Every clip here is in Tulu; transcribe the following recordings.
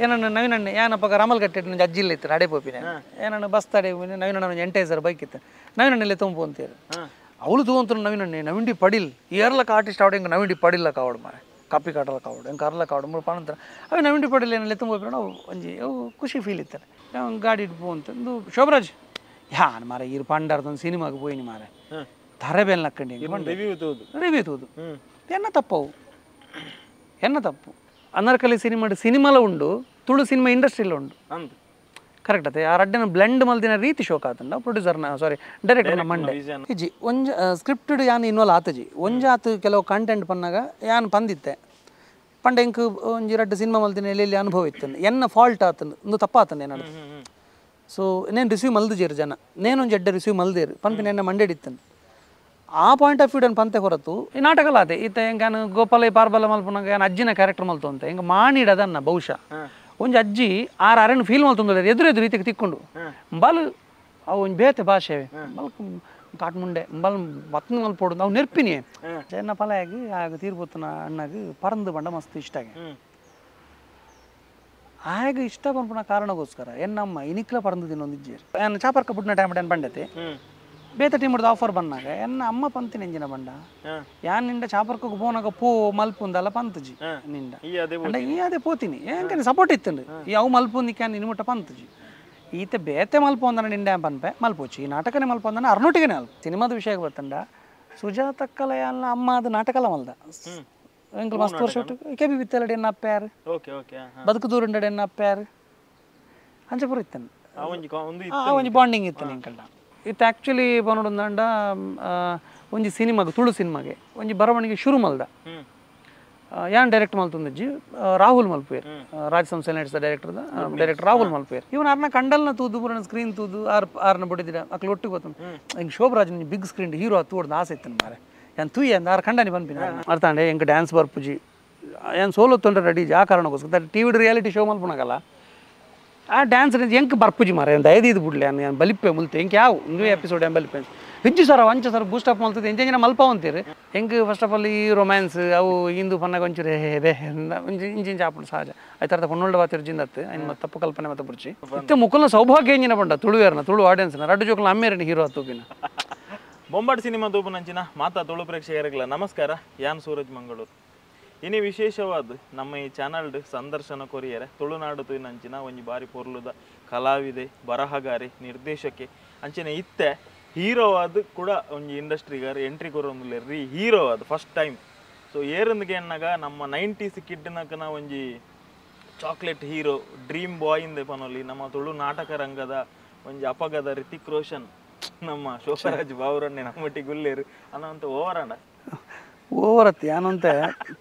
ಏನನ್ನ ನವೀನಣ್ಣ ಏನಪ್ಪ ರಾಮಲ್ ಕಟ್ಟೆ ಅಜ್ಜಿಲ್ಲ ಇತ್ತು ಅಡೆ ಪೋಪಿನ ಏನನ್ನ ಬಸ್ ತಡೆ ನವೀನಣ್ಣ ಎಂಟೈಸರ್ ಬೈಕ್ ಇತ್ತು ನವೀನಣ್ಣಲ್ಲೇ ತುಂಬು ಅಂತೀರಿ ಅವಳು ತೂವಂತ ನವೀನಣ್ಣೆ ನವಿಂಡಿ ಪಡಿಲ್ ಏರ್ಲಕ್ಕ ಆರ್ಟಿಸ್ಟ್ ಆವಡು ಹಿಂಗೆ ನವಿಂಡಿ ಪಡಿಲ್ಲಕ್ಕ ಅವಡು ಮಾರೆ ಕಾಪಿ ಕಾಟಲಕ್ಕ ಆವಡು ಹಿಂಗೆ ಕರ್ಲಕ್ಕ ಆವಡು ಮೂರು ಪಾನಂತರ ಅವೆ ನವಿಂಡಿ ಪಡಿಲ್ ಏನಲ್ಲಿ ತುಂಬ ಅವು ಒಂಜಿ ಅವು ಖುಷಿ ಫೀಲ್ ಇತ್ತಾರೆ ಗಾಡಿ ಇಟ್ಟು ಅಂತ ಒಂದು ಶೋಭರಾಜ್ ಯಾನ್ ಮಾರೆ ಈರು ಪಂಡಾರ್ದೊಂದು ಸಿನಿಮಾಗೆ ಪೋಯಿನಿ ಮಾರೆ ತರೆ ಬೇಲ್ ನಕ್ಕಂಡಿ ರಿವ್ಯೂ ತೂದು ಎನ್ನ ತಪ್ಪವು ಎನ್ನ ತಪ್ಪು ಅನಾರ್ಕಲಿ ಸಿನಿಮಾ ಸಿನಿಮಾಲ ಉಂಡು ತುಳು ಸಿನಿಮಾ ಇಂಡಸ್ಟ್ರಿಲ ಉಂಡು ಕರೆಕ್ಟ್ ಅತ್ತೆ ಆ ರಡ್ಡನ ಬ್ಲೆಂಡ್ ಮಲ್ದಿನ ರೀತಿ ಶೋಕ್ ಆತಂಡ ಪ್ರೊಡ್ಯೂಸರ್ನ ಸಾರಿ ಡೈರೆಕ್ಟರ್ನ ಮಂಡೆ ಇಜ್ಜಿ ಒಂಜ ಸ್ಕ್ರಿಪ್ಟೆಡ್ ಯಾನ್ ಇನ್ವಾಲ್ವ್ ಆತಜಿ ಒಂಜಾತು ಕೆಲವು ಕಂಟೆಂಟ್ ಪನ್ನಾಗ ಯಾನ್ ಪಂದಿತ್ತೆ ಪಂಡ ಎಂಕ್ ಒಂಜಿ ರಡ್ಡು ಸಿನಿಮಾ ಮಲ್ದಿನ ಎಲ್ಲಿ ಅನುಭವ ಇತ್ತು ಎನ್ನ ಫಾಲ್ಟ್ ಆತಂದು ಒಂದು ತಪ್ಪಾತಂದು ಏನಾದ್ರು ಸೊ ನೇನು ರಿಸೀವ್ ಮಲ್ದಿಜೇರು ಜನ ನೇನೊಂಜಿ ಎಡ್ಡೆ ರಿಸೀವ್ ಮಲ್ದೇರು ಪನ್ಪಿನ ಎನ್ನ ಮಂಡೆಡಿತ್ತನು ಆ point of view ಪಂತೆ ಹೊರತು ಈ ನಾಟಕಲ ಅದೇ ಈತ ಹೆಂಗೆ ಗೋಪಾಲ ಪಾರ್ಬಲ ಮಲ್ಪನಾಗ ಏನು ಅಜ್ಜಿನ ಕ್ಯಾರೆಕ್ಟರ್ ಮಲ್ತು ಅಂತ ಹಿಂಗೆ ಮಾಡಿಡದನ್ನ ಬಹುಶಃ ಒಂಜಿ ಅಜ್ಜಿ ಆರು ಅರೆನ್ ಫೀಲ್ ಮಲ್ತೊಂದು ಎದುರು ಎದುರು ರೀತಿಗೆ ತಿಕ್ಕೊಂಡು ಬಲ್ ಅವು ಒಂಜಿ ಬೇತೆ ಭಾಷೆ ಬಲ್ ಕಾಟ್ಮುಂಡೆ ಬಲ್ ಬತ್ನ ಮಲ್ಪೋಡು ಅವು ನೆರ್ಪಿನಿ ಎನ್ನ ಫಲಯಾಗಿ ಆಗ ತೀರ್ಪುತ್ತನ ಅಣ್ಣಗೆ ಪರಂದು ಬಂಡ ಮಸ್ತ್ ಇಷ್ಟ ಆಗಿ ಆಗ ಇಷ್ಟ ಪನ್ಪುನ ಕಾರಣಕ್ಕೋಸ್ಕರ ಎನ್ನಮ್ಮ ಇನಿಕ್ಲ ಪರಂದು ತಿನ್ನೊಂದಿಜ್ಜೇರು ಏನು ಚಾಪರ್ಕ ಪುಟ್ನ ಟೈಮ್ ಏನು ಬಂಡತೆ ಬೇತ ಟೀಮ್ ಆಫರ್ ಬಂದಾಗ ಎನ್ನ ಅಮ್ಮ ಪಂತಿನ ಎಂಜಿನ ಬಂಡ ಯಾನ್ ನಿಂಡ ಚಾಪರ್ಕಕ್ಕೆ ಪೋನಾಗ ಪೋ ಮಲ್ಪುಂದಲ್ಲ ಪಂತಜಿ ನಿಂಡ ಅಂಡ ಈ ಅದೇ ಪೋತೀನಿ ಏಂಕನೆ ಸಪೋರ್ಟ್ ಇತ್ತಂಡು ಈ ಅವು ಮಲ್ಪುಂದಿಕ್ಕೆ ನಿನ್ನ ಮುಟ್ಟ ಪಂತಜಿ ಈತ ಬೇತೆ ಮಲ್ಪೊಂದನ ನಿಂಡ ಪನ್ಪೆ ಮಲ್ಪೋಚಿ ಈ ನಾಟಕನೇ ಮಲ್ಪೊಂದನ ಅರ್ನೋಟಿಗೆನೇ ಅಲ್ಪ ಸಿನಿಮಾದ ವಿಷಯಕ್ಕೆ ಬರ್ತಂಡ ಸುಜಾತಕ್ಕಲ ಯಾನ್ ಅಮ್ಮ ಅದು ನಾಟಕಲ ಮಲ್ದ ಎಂಕಲ್ ಮಸ್ತ್ ವರ್ಷ ಕೆ ಬಿ ಬಿತ್ತಲಡೆ ಎನ್ನ ಅಪ್ಪ್ಯಾರು ಬದುಕು ದೂರಂಡಡೆ ಎನ್ನ ಅಪ್ಪ್ಯಾರು ಅಂಚಪುರ ಇತ್ತನು ಒಂಜಿ ಬಾಂಡಿಂಗ್ ಇತ್ತನು ಎಂಕಲ್ಡ ಇತ್ತು ಆ್ಯಕ್ಚುಲಿ ಪನೊಡೊಂದಂಡ ಒಂಜಿ ಸಿನಿಮಾಗೆ ತುಳು ಸಿನಿಮಾಗೆ ಒಂಜಿ ಬರವಣಿಗೆ ಶುರು ಮಲ್ದ ಯಾನ್ ಡೈರೆಕ್ಟ್ ಮಲ್ತೊಂದಿಜ್ಜಿ ರಾಹುಲ್ ಮಲ್ಪೇರ್ ರಾಜ್ ಸಂಸ್ಥೆ ನಡೆಸಿದ ಡೈರೆಕ್ಟರ್ದ ಡೈರೆಕ್ಟರ್ ರಾಹುಲ್ ಮಲ್ಪೇರ್ ಇವನು ಅರ್ನ ಕಂಡಲ್ನ ತೂದು ಪೂರನ ಸ್ಕ್ರೀನ್ ತೂದು ಆರ್ ಆರ್ನ ಬಡಿದಿರ ಅಕ್ಲು ಒಟ್ಟಿಗೆ ಗೊತ್ತ ಹಿಂಗೆ ಶೋಭರಾಜ್ big screen hero ತೂಡ್ದು ಆಸೆ ಇತ್ತನು ಮಾರೆ ಯಾನ್ ತೂಯಿ ಅಂದ ಆರ್ ಕಂಡನಿ ಪನ್ಪಿನ ಅರ್ಥಾಂಡೆ ಎಂಕ್ ಡ್ಯಾನ್ಸ್ ಬರ್ಪುಜಿ ಏನು ಸೋಲೋ ತೊಂದರೆ ರೆಡಿ ಆ ಕಾರಣಕ್ಕೋಸ್ಕರ T V reality show ಮಲ್ಪುನಾಗಲ್ಲ ಆ ಡ್ಯಾನ್ಸ್ ಎಂಕ್ ಬರ್ಪುಜಿ ಮಾರೆ ದಯದೀದು ಬಿಡ್ಲೆ ನಾನು ಬಲಿಪೆ ಮುಲ್ತೆ ಎಂಕ್ ಯಾವ ಇಂದು ಎಪಿಸೋಡ್ ಏನು ಬಲಿಪೆ ಹೆಜ್ಜು ಸರ್ ಅಂಚ sir ಬೂಸ್ಟ್ up ಮಲ್ತದೆ ಎಂಜ ಮಲ್ಪ ಅಂತೀರಿ ಹೆಂಗೆ first of all ಈ ರೊಮ್ಯಾನ್ಸ್ ಅವು ಇಂದು ಪನ್ನಾಗ ಒಂಚೂರು ಬೇ ಒಂಜಿ ಇಂಚಿ ಆಪುಂಡು ಸಹಜ ಆಯ್ತಾರ್ಥ ಪೊಣ್ಣೊಳ್ಳೆ ಬಾತಿರು ಜಿಂದತ್ತು ಐನ್ ತಪ್ಪು ಕಲ್ಪನೆ ಮತ್ತೆ ಬುರ್ಚಿ ಇತ್ತೆ ಮುಕುಲ್ನ ಸೌಭಾಗ್ಯ ಎಂಜಿನ ಬಂಡ ತುಳುವೇರ್ನ ತುಳು ಆಡಿಯನ್ಸ್ನ ರಡ್ಡು ಜೋಕುಲ್ನ ಅಮ್ಮೇರನ ಹೀರೋ ತೂಪಿನ ಬೊಂಬಾಟ್ ಸಿನಿಮಾ ತೂಪುನಂಚಿನ ಮಾತಾ ತುಳು ಪ್ರೇಕ್ಷಕರಿಗಳ ನಮಸ್ಕಾರ. ಯಾನ್ ಸೂರಜ್ ಮಂಗಳೂರು. ಇನಿ ವಿಶೇಷವಾದ ನಮ್ಮ ಈ ಚಾನಲ್ಡ್ ಸಂದರ್ಶನ ಕೊರಿಯರೆ ತುಳುನಾಡು ತೂಯಿನಂಚಿನ ಒಂಜಿ ಬಾರಿ ಪೊರ್ಲುದ ಕಲಾವಿದೆ, ಬರಹಗಾರಿ, ನಿರ್ದೇಶಕೆ ಅಂಚಿನ ಇತ್ತೆ ಹೀರೋ ಆದ ಕೂಡ ಒಂಜಿ ಇಂಡಸ್ಟ್ರಿಗಾರ ಎಂಟ್ರಿ ಕೊರೊಂದುಲ್ಲೆರ್ ರೀ ಹೀರೋ ಅದು first time. So ಏರಂದಿಗೆ ಎನ್ನಾಗ ನಮ್ಮ 90s ಕಿಡ್ನಕನ ಒಂಜಿ chocolate hero dream ಬಾಯ್ ಇಂದೆ ಪನೊಲಿ ನಮ್ಮ ತುಳು ನಾಟಕ ರಂಗದ ಒಂಜಿ ಅಪಗದ ರಿತಿಕ್ ರೋಷನ್ ನಮ್ಮ ಶೋಭರಾಜ್ ಬಾವುರಣ್ಣೆ ನಮ್ಮೊಟ್ಟಿಗೆ ಉಲ್ಲೇರು ಅನ್ನೋಂತ ಓವರಾಂಡ ಓವರತ್ತಿ ಯಾನಂತೆ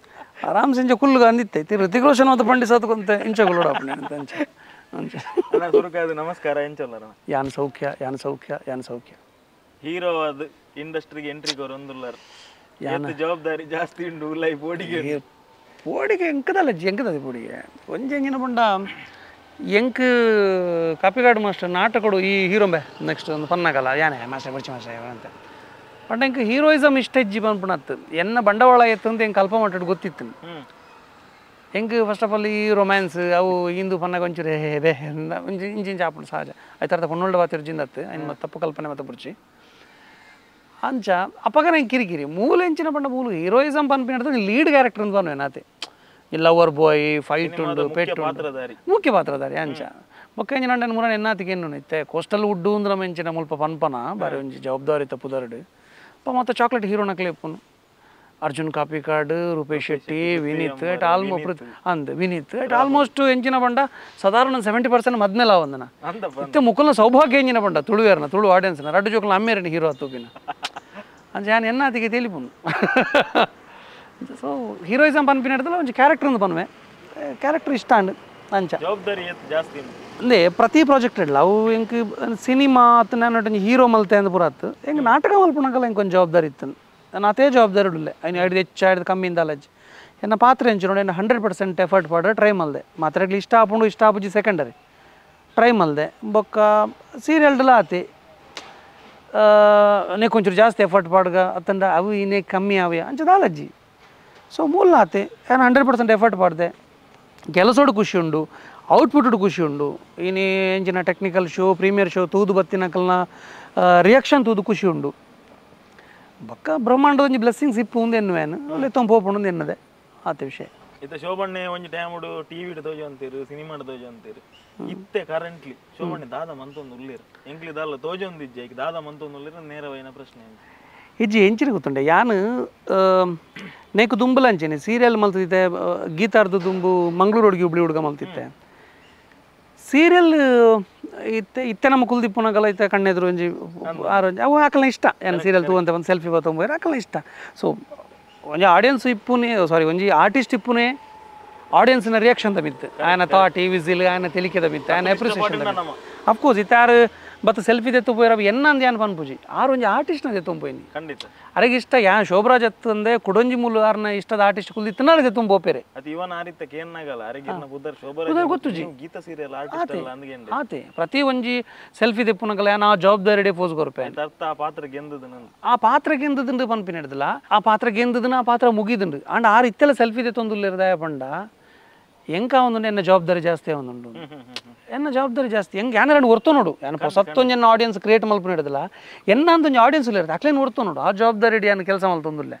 ಆರಾಮ್ ಸಂಜೆ ಕುಲ್ಲು ಅಂದಿತ್ತೆ ಋತಿಕ್ ರೋಷನ್ ಅಂತ ಪಂಡಿ ಸತ್ಕೊಂತೆ ಇಂಚ ಗುಲ್ಲೋಡಪ್ಪನೆ ಅಂತ ಅಂಚ ಅಂಚ. ಸುರುಕಾದು ನಮಸ್ಕಾರ. ಎಂಚೊಲ್ಲರ ಯಾನ್ ಸೌಖ್ಯ ಯಾನ್ ಸೌಖ್ಯ ಯಾನ್ ಸೌಖ್ಯ. ಹೀರೋ ಅದು ಇಂಡಸ್ಟ್ರಿಗೆ ಎಂಟ್ರಿ ಕೊರೊಂದುಲ್ಲರ್ ಯಾನ ಜವಾಬ್ದಾರಿ ಜಾಸ್ತಿ ಉಂಡು ಉಲ್ಲೈ ಪೋಡಿಗೆ ಪೋಡಿಗೆ ಎಂಕದಲ್ಲ ಎಂಕದದೆ ಪೋಡಿಗೆ ಒಂಜಿ ಎಂಜಿನ ಪಂಡ ಎಂಕ್ ಕಾಪಿಗಾಡು ಮಾಸ್ಟರ್ ನಾಟಕಡು ಈ ಹೀರೋಂಬೆ ನೆಕ್ಸ್ಟ್ ಒಂದು ಪನ್ನಾಗಲ್ಲ ಯಾನೆ ಮಾಸ್ಟರ್ ಬಡ್ಚಿ ಮಾಸ್ಟರ್ ಅಂತ ಪಂಡ ಎಂಕ್ ಹೀರೋಯಿಸಮ್ ಇಷ್ಟ ಹೆಜ್ಜಿ ಪನ್ಪುಣತ್ತು ಎನ್ನ ಬಂಡವಾಳ ಎತ್ತು ಅಂತ ಎಂಕ್ ಅಲ್ಪ ಮಟ್ಟಡ್ ಗೊತ್ತಿತ್ತು. ಎಂಕ್ first of all ಈ ರೊಮ್ಯಾನ್ಸ್ ಅವು ಇಂದು ಪನ್ನಾಗ ಒಂಚೂರು ಬೇ ಒಂಜಿ ಇಂಚಿ ಆಪುಂಡು ಸಹಜ ಆಯ್ತಾರ್ಥ ಪೊಣ್ಣೊಳ್ಳೆ ಬಾತಿರು ಜಿಂದತ್ತು ಐನ್ ತಪ್ಪು ಕಲ್ಪನೆ ಮತ್ತೆ ಬುರ್ಚಿ ಅಂಚ ಅಪಗನ ಎಂಕ್ ಕಿರಿಕಿರಿ ಮೂಲ ಎಂಚಿನ ಪಂಡ ಮೂಲು ಹೀರೋಯಿಸಮ್ ಪನ್ಪಿನಡ್ದು ಲೀಡ್ ಕ್ಯಾರೆಕ್ಟರ್ ಅಂತ ಪನ್ವೆ ನಾತೆ ಈ ಲವರ್ ಬಾಯ್ ಫೈಟ್ ಉಂಡು ಪೆಟ್ಟು ಮುಖ್ಯ ಪಾತ್ರಧಾರಿ ಅಂಚ ಬೊಕ್ಕ ಎಂಚಿನ ಅಂಡ ಮುರನ್ ಎನ್ನಾತಿಗೆ ಎನ್ನು ಇತ್ತೆ ಕೋಸ್ಟಲ್ ವುಡ್ಡು ಅಂದ್ರೆ ಮೆಂಚಿನ ಮುಲ್ಪ ಪನ್ಪನ ಬಾರಿ ಒಂಜಿ ಜವಾಬ್ದಾರಿ ತಪ್ಪುದಾರಡು ಪ ಮತ್ತು ಚಾಕ್ಲೇಟ್ ಹೀರೋನ ಕ್ಲೇಪುನು ಅರ್ಜುನ್ ಕಾಪಿಕಾಡ್, ರೂಪೇಶ್ ಶೆಟ್ಟಿ, ವಿನೀತ್ ಎಟ್ ಆಲ್ಮೋ ಅಂದ್ ವಿನೀತ್ ಎಟ್ ಆಲ್ಮೋಸ್ಟ್ ಎಂಚಿನ ಬಂಡ ಸಾಧಾರಣ 70% ಮದ್ಮೇಲೆ ಆವಂದನ ಇತ್ತೆ ಮುಕುಲ್ನ ಸೌಭಾಗ್ಯ ಎಂಜಿನ ಬಂಡ ತುಳುವೇರ್ನ ತುಳು ಆಡಿಯನ್ಸ್ನ ರಡ್ಡು ಜೋಕುಲ್ನ ಅಮ್ಮೇರನ ಹೀರೋ ತೂಪಿನ ಅಂಚ ಯಾನ್ ಎನ್ನಾತಿಗೆ ತೆಲಿಪುನು. ಸೊ ಹೀರೋಯಿಸಮ್ ಪನ್ಪಿನಡ್ದಲ್ಲ ಒಂಜಿ ಕ್ಯಾರೆಕ್ಟರ್ ಒಂದು ಪನ್ವೆ ಕ್ಯಾರೆಕ್ಟರ್ ಇಷ್ಟ ಅಂಡ್ ಅಂಚ ಜವಾಬ್ದಾರಿ ಜಾಸ್ತಿ ಅಂದೇ ಪ್ರತಿ ಪ್ರಾಜೆಕ್ಟ್ ಇಡಲ್ಲ ಅವು ಎಂಕ್ ಸಿನಿಮಾ ಆತು ನಾನು ಹೀರೋ ಮಲ್ತೆ ಅಂದ್ ಪೂರ ಆತು ಎಂಕ್ ನಾಟಕ ಮಲ್ಪುನಗಲ್ಲ ಎಂಕ್ ಒಂಜಿ ಜವಾಬ್ದಾರಿ ಇತ್ತು ನಾನು ಅದೇ ಜವಾಬ್ದಾರಿ ಇಡಲೆ ಐನು ಐಡ್ದು ಹೆಚ್ಚು ಐಡ್ದು ಕಮ್ಮಿಂದ ಅಲ್ಲಜ್ಜಿ ಎನ್ನ ಪಾತ್ರ ಎಂಚು ನೋಡಿ 100% ಎಫರ್ಟ್ ಪಾಡ್ರೆ ಟ್ರೈ ಮಲ್ದೆ ಮಾತ್ರೆಗ್ಲಿ ಇಷ್ಟ ಆಪುಂಡು ಇಷ್ಟ ಆಪುಜಿ ಸೆಕೆಂಡರಿ ಟ್ರೈ ಮಲ್ದೆ ಬೊಕ್ಕ ಸೀರಿಯಲ್ಡ್ಲ ಆತಿ ನೇ ಕೊಂಚೂರು ಜಾಸ್ತಿ ಎಫರ್ಟ್ ಪಾಡ್ಗ ಅತ್ತಂಡ ಅವು ಇನ್ನೇ ಕಮ್ಮಿ ಆವೆ ಅಂಚದಾಲಜ್ಜಿ. ಸೊ ಮೂಲ ಆತೆ ನಾನು 100% ಎಫರ್ಟ್ ಪಾಡ್ದೆ ಕೆಲಸೋಡು ಖುಷಿ ಉಂಡು Output ಖುಷಿ ಉಂಡು ಇನಿ ಎಂಚಿನ technical show premier show ತೂದು ಬತ್ತಿನಕಲ್ನ ರಿಯಾಕ್ಷನ್ ತೂದು ಖುಷಿ ಉಂಡು ಬೊಕ್ಕ ಬ್ರಹ್ಮಾಂಡ ಒಂಜಿ ಬ್ಲೆಸ್ಸಿಂಗ್ಸ್ ಇಪ್ಪು ಉಂದು ಎನ್ನುವೇನು ಅಲ್ಲೇ ತೊಂಪೋಪುಂಡು ಎನ್ನದೆ ಆತ ವಿಷಯ ಇತ್ತ ಶೋಭಣ್ಣೆ ಒಂಜಿ ಟೈಮುಡು ಟಿವಿ ತೋಜ ಅಂತೀರು ಸಿನಿಮಾ ತೋಜ ಅಂತೀರು ಇತ್ತೆ ಕರೆಂಟ್ಲಿ ಶೋಭಣ್ಣೆ ದಾದ ಮಂತೊಂದು ಉಳ್ಳೇರು ಎಂಕ್ಲಿ ದಾಲ ತೋಜೊಂದು ಇಜ್ಜೆ ಈಗ ದಾದ ಮಂತೊಂದು ಉಳ್ಳೇರು ನೇರವೈನ ಪ್ರಶ್ನೆ ಇಜ್ಜಿ ಎಂಚಿನ ಗೊತ್ತುಂಡೆ ಯಾನು ನೇಕು ದುಂಬುಲ ಅಂಚೆನೆ ಸೀರಿಯಲ್ ಮಲ್ತಿದ್ದೆ ಗೀತಾರ್ದು ದುಂಬು ಮಂಗಳೂರು ಹುಡುಗಿ ಹುಬ್ಳಿ ಹುಡುಗ ಮಲ್ತಿದ್ದೆ ಸೀರಿಯಲ್ ಇತ್ತೆ ಇತ್ತೆ ನಮ್ಮ ಕುಲ್ದಿಪ್ಪುನಗಲ ಇತ್ತೆ ಕಣ್ಣೆದುರು ಒಂಜಿ ಆರು ಅವು ಆಕಲ್ನ ಇಷ್ಟ ಏನು ಸೀರಿಯಲ್ ತೂವಂತ ಒಂದು ಸೆಲ್ಫಿ ಬತ್ತೊಂಬೋರು ಆಕಲ್ನ ಇಷ್ಟ ಸೊ ಒಂಜಿ ಆಡಿಯನ್ಸ್ ಇಪ್ಪುನೇ ಸಾರಿ ಒಂಜಿ ಆರ್ಟಿಸ್ಟ್ ಇಪ್ಪುನೇ ಆಡಿಯನ್ಸ್ನ ರಿಯಾಕ್ಷನ್ ತಮಿತ್ತು ಆಯನ ಥಾಟ್ ಈ ವಿಸಿಲ್ ಆಯನ ತೆಲಿಕೆದ ಮಿತ್ತು ಆಯನ appreciation of course ಇತ್ತಾರು ಬತ್ತ ಸೆಲ್ಫಿ ದೆತ್ತು ಪೋಯಿರ ಎನ್ನಂದು ಯಾನ್ ಪನ್ಪುಜಿ ಆರು ಒಂಜಿ ಆರ್ಟಿಸ್ಟ್ನ ದೆತ್ತೊಂಪೋಯಿನಿ ಖಂಡಿತ ಅರೆಗೆ ಇಷ್ಟ ಯಾ ಶೋಭರಾಜ್ ಅತ್ತಂದೆ ಕುಡೊಂಜಿ ಮೂಲು ಆರ್ನ ಇಷ್ಟದ ಆರ್ಟಿಸ್ಟ್ ಕುಲ್ದಿತ್ತನಾರ ದೆತ್ತೊಂಬ ಪೋಪೆರೆ ಅದು ಇವನ್ ಆರಿತ್ತ ಕೇನ್ನಾಗಲ್ಲ ಅರೆಗೆ ಪುದರ್ ಶೋಭರಾಜ್ ಗೊತ್ತುಜಿ ಗೀತಾ ಸೀರಿಯಲ್ ಆರ್ಟಿಸ್ಟ್ ಅಲ್ಲ ಅಂದ್ಗೆಂಡೆ ಆತೆ ಪ್ರತಿ ಒಂಜಿ ಸೆಲ್ಫಿ ದೆಪ್ಪುನಗಲ ಯಾನ್ ಆ ಜವಾಬ್ದಾರಿ ಪೋಸ್ ಕೊರ್ಪೆ ಅರ್ಥ ಆ ಪಾತ್ರ ಗೆಂದದ ಆ ಪಾತ್ರ ಗೆಂದದಂಡು ಪನ್ಪಿನ ಹಿಡ್ದಲ್ಲ ಆ ಪಾತ್ರ ಗೆಂದದನ ಆ ಪಾತ್ರ ಮುಗಿದುಂಡು ಅಂಡ್ ಆರು ಇತ್ತೆಲ್ಲ ಸೆಲ್ಫಿ ದೆತ್ತೊಂದುಲ್ಲಿರದಾಯ ಪಂಡ ಎಂಕ ಒಂದುಂಡು ಎನ್ನ ಜವಾಬ್ದಾರಿ ಜಾಸ್ತಿ ಒಂದುಂಡು ಎನ್ನ ಜವಾಬ್ದಾರಿ ಜಾಸ್ತಿ ಹೆಂಗೆ ಯಾನ ಒರ್ತು ನೋಡು ಯಾನ ಹೊಸತ್ತೊಂದು ಜನ ಆಡಿಯನ್ಸ್ ಕ್ರಿಯೇಟ್ ಮಲ್ಪು ಹಿಡಿದಿಲ್ಲ ಎನ್ನ ಅಂತ ಒಂಜಿ ಆಡಿಯನ್ಸ್ ಇರುತ್ತೆ ಅಕ್ಲೇನು ಒರ್ತು ನೋಡು ಆ ಜವಾಬ್ದಾರಿ ಇಡಿ ಯಾನು ಕೆಲಸ ಮಲ್ತೊಂದುಲ್ಲೆ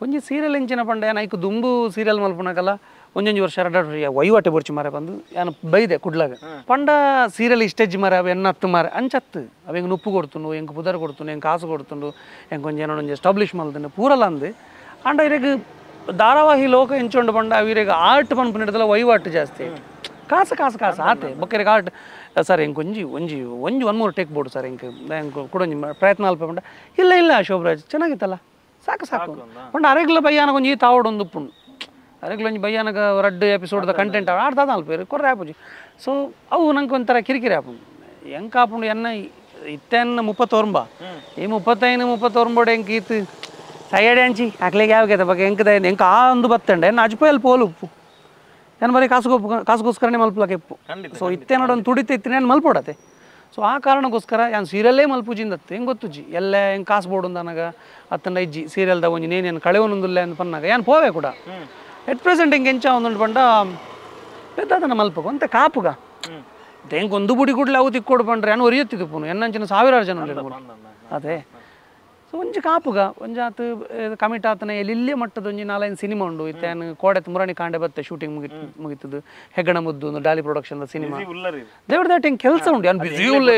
ಒಂಜಿ ಸೀರಿಯಲ್ ಎಂಚಿನ ಪಂಡ ಯಾನ್ ಐಕ್ ದುಂಬು ಸೀರಿಯಲ್ ಮಲ್ಪುನಕಲ್ಲ ಒಂಜೊಂಜಿ ವರ್ಷ ಎರಡು ವಹಿವಾಟೆ ಬೊರ್ಚಿ ಮಾರೆ ಬಂದು ಯಾನು ಬೈದೆ ಕುಡ್ಲಾಗ ಪಂಡ ಸೀರಿಯಲ್ ಇಷ್ಟೆಜ್ಜಿ ಮಾರೆ ಅವು ಎನ್ನ ಹತ್ತು ಮಾರೆ ಅಂಚತ್ತು ಅವು ಹೆಂಗೆ ನುಪ್ಪು ಕೊಡ್ತುಂಡು ಹೆಂಗೆ ಪುದರ್ ಕೊಡ್ತುಂಡು ಹೆಂಗೆ ಕಾಸು ಕೊಡ್ತುಂಡು ಹೆಂಗೆ ಒಂಜಿ ಏನೋ ಒಂಜಿ ಎಸ್ಟಾಬ್ಲಿಷ್ ಮಲ್ತುಂಡು ಪೂರಲ್ಲ ಅಂದು ಅಂಡ ಇರೆಗ್ ಧಾರಾವಾಹಿ ಲೋಕ ಎಂಚೊಂಡು ಪಂಡ ಅವಿರೆಗ್ ಆರ್ಟ್ ಪನ್ಪು ಹಿಡಿದಲ್ಲ ವಹಿವಾಟು ಜಾಸ್ತಿ ಕಾಸು ಕಾಸು ಕಾಸು ಆತೆ ಬೊಕ್ಕರಿಗೆ ಆರ್ಟ್ ಸರ್ ಎಂಕ್ ಒಂಜಿ ಒಂಜಿ ಒಂಜಿ one more take board sir ಎಂಕ್ ಎಂಕ್ ಕೂಡ ಒಂಜಿ ಪ್ರಯತ್ನ ಅಲ್ಪ ಪಂಡ ಇಲ್ಲ ಇಲ್ಲ ಶೋಭರಾಜ್ ಚೆನ್ನಾಗಿತ್ತಲ್ಲ ಸಾಕು ಸಾಕು ಪಂಡ ಅರೆಗ್ಲ ಬಯ್ಯಾನಗ ಒಂಜಿ ತಾವಡು ಒಂದು ಉಪ್ಪುಂಡು ಅರೆಗ್ಲ ಒಂಜಿ ಬಯ್ಯಾನಗ ರಡ್ಡು ಎಪಿಸೋಡ್ದ ಕಂಟೆಂಟ್ ಆಡ್ದಾದ ಅಲ್ಪ ಕೊರ್ರೆ ಆಪುಜಿ ಸೊ ಅವು ನಂಗೆ ಒಂಥರ ಕಿರಿಕಿರಿ ಆಪುಂಡು ಎಂಕ್ ಆಪುಂಡು ಎನ್ನ ಇತ್ತೆನ್ನ 30 ಈ 35 30 ಎಂಕ್ ಈತ್ ಸೈಯಡೆ ಅಂಚಿ ಅಕ್ಲೆಗೆ ಯಾವ ಬಗ್ಗೆ ಎಂಕದ ಎಂಕ ಆ ಒಂದು ಬತ್ತಂಡೆ ಎನ್ನ ಅಜ್ಪೋಯಲ್ಲಿ ಪೋಲು ಉಪ್ಪು ನಾನು ಬರೀ ಕಾಸುಗೋಸ್ಕರನೇ ಮಲ್ಪಲಕ್ಕೆ ಇಪ್ಪು ಸೊ ಇತ್ತೆ ನೋಡೊಂದು ತುಡಿತ ಇತ್ತು ನಾನು ಮಲ್ಪೋಡತೆ ಸೊ ಆ ಕಾರಣಕ್ಕೋಸ್ಕರ ನಾನು ಸೀರಿಯಲ್ಲೇ ಮಲ್ಪುಜಿಂದತ್ತು ಹೆಂಗೆ ಗೊತ್ತುಜ್ಜಿ ಎಲ್ಲ ಹೆಂಗೆ ಕಾಸು ಬೋಡು ನನಗೆ ಅತ್ತಂಡ ಇಜ್ಜಿ ಸೀರಿಯಲ್ದ ಒಂಜಿ ನೇನೇನು ಕಳೆವನೊಂದುಲ್ಲ ಅಂತ ಪನ್ನಾಗ ಏನು ಪೋವೆ ಕೂಡ ಎಟ್ ಪ್ರೆಸೆಂಟ್ ಹಿಂಗೆ ಎಂಚ ಒಂದುಂಟು ಪಂಡ ಪೆದ್ದಾದನ ಮಲ್ಪಕ ಒಂತೆ ಕಾಪುಗ ಹೆಂಗೆ ಒಂದು ಬುಡಿ ಕೂಡಲೇ ಅವು ತಿಕ್ಕೊಡು ಪಂಡ್ರೆ ನಾನು ಒರಿಯುತ್ತಿದ್ದು ಪುನು ಎನ್ನಂಚಿನ ಸಾವಿರಾರು ಜನ ಅದೇ ಸೊ ಒಂಜಿ ಕಾಪುಗ ಒಂಜಿ ಆತು ಕಮಿಟ್ ಆತನ ಎಲ್ಲಿಲ್ಲೇ ಮಟ್ಟದ ಒಂಜಿ ನಾಲೈನ್ ಸಿನಿಮಾ ಉಂಡು ಇತ್ತೇನು ಕೋಡೆತ್ ಮುರಾಣಿ ಕಾಂಡೆ ಬತ್ತೆ ಶೂಟಿಂಗ್ ಮುಗಿತದು ಹೆಗ್ಗಣ ಮುದ್ದು ಒಂದು ಡಾಲಿ ಪ್ರೊಡಕ್ಷನ್ ಸಿನಿಮಾ ದೇವ್ರ ದಾಟ ಹೆಂಗೆ ಕೆಲಸ ಉಂಡು ಯಾನ್ ಬಿಸಿ ಉಲ್ಲೆ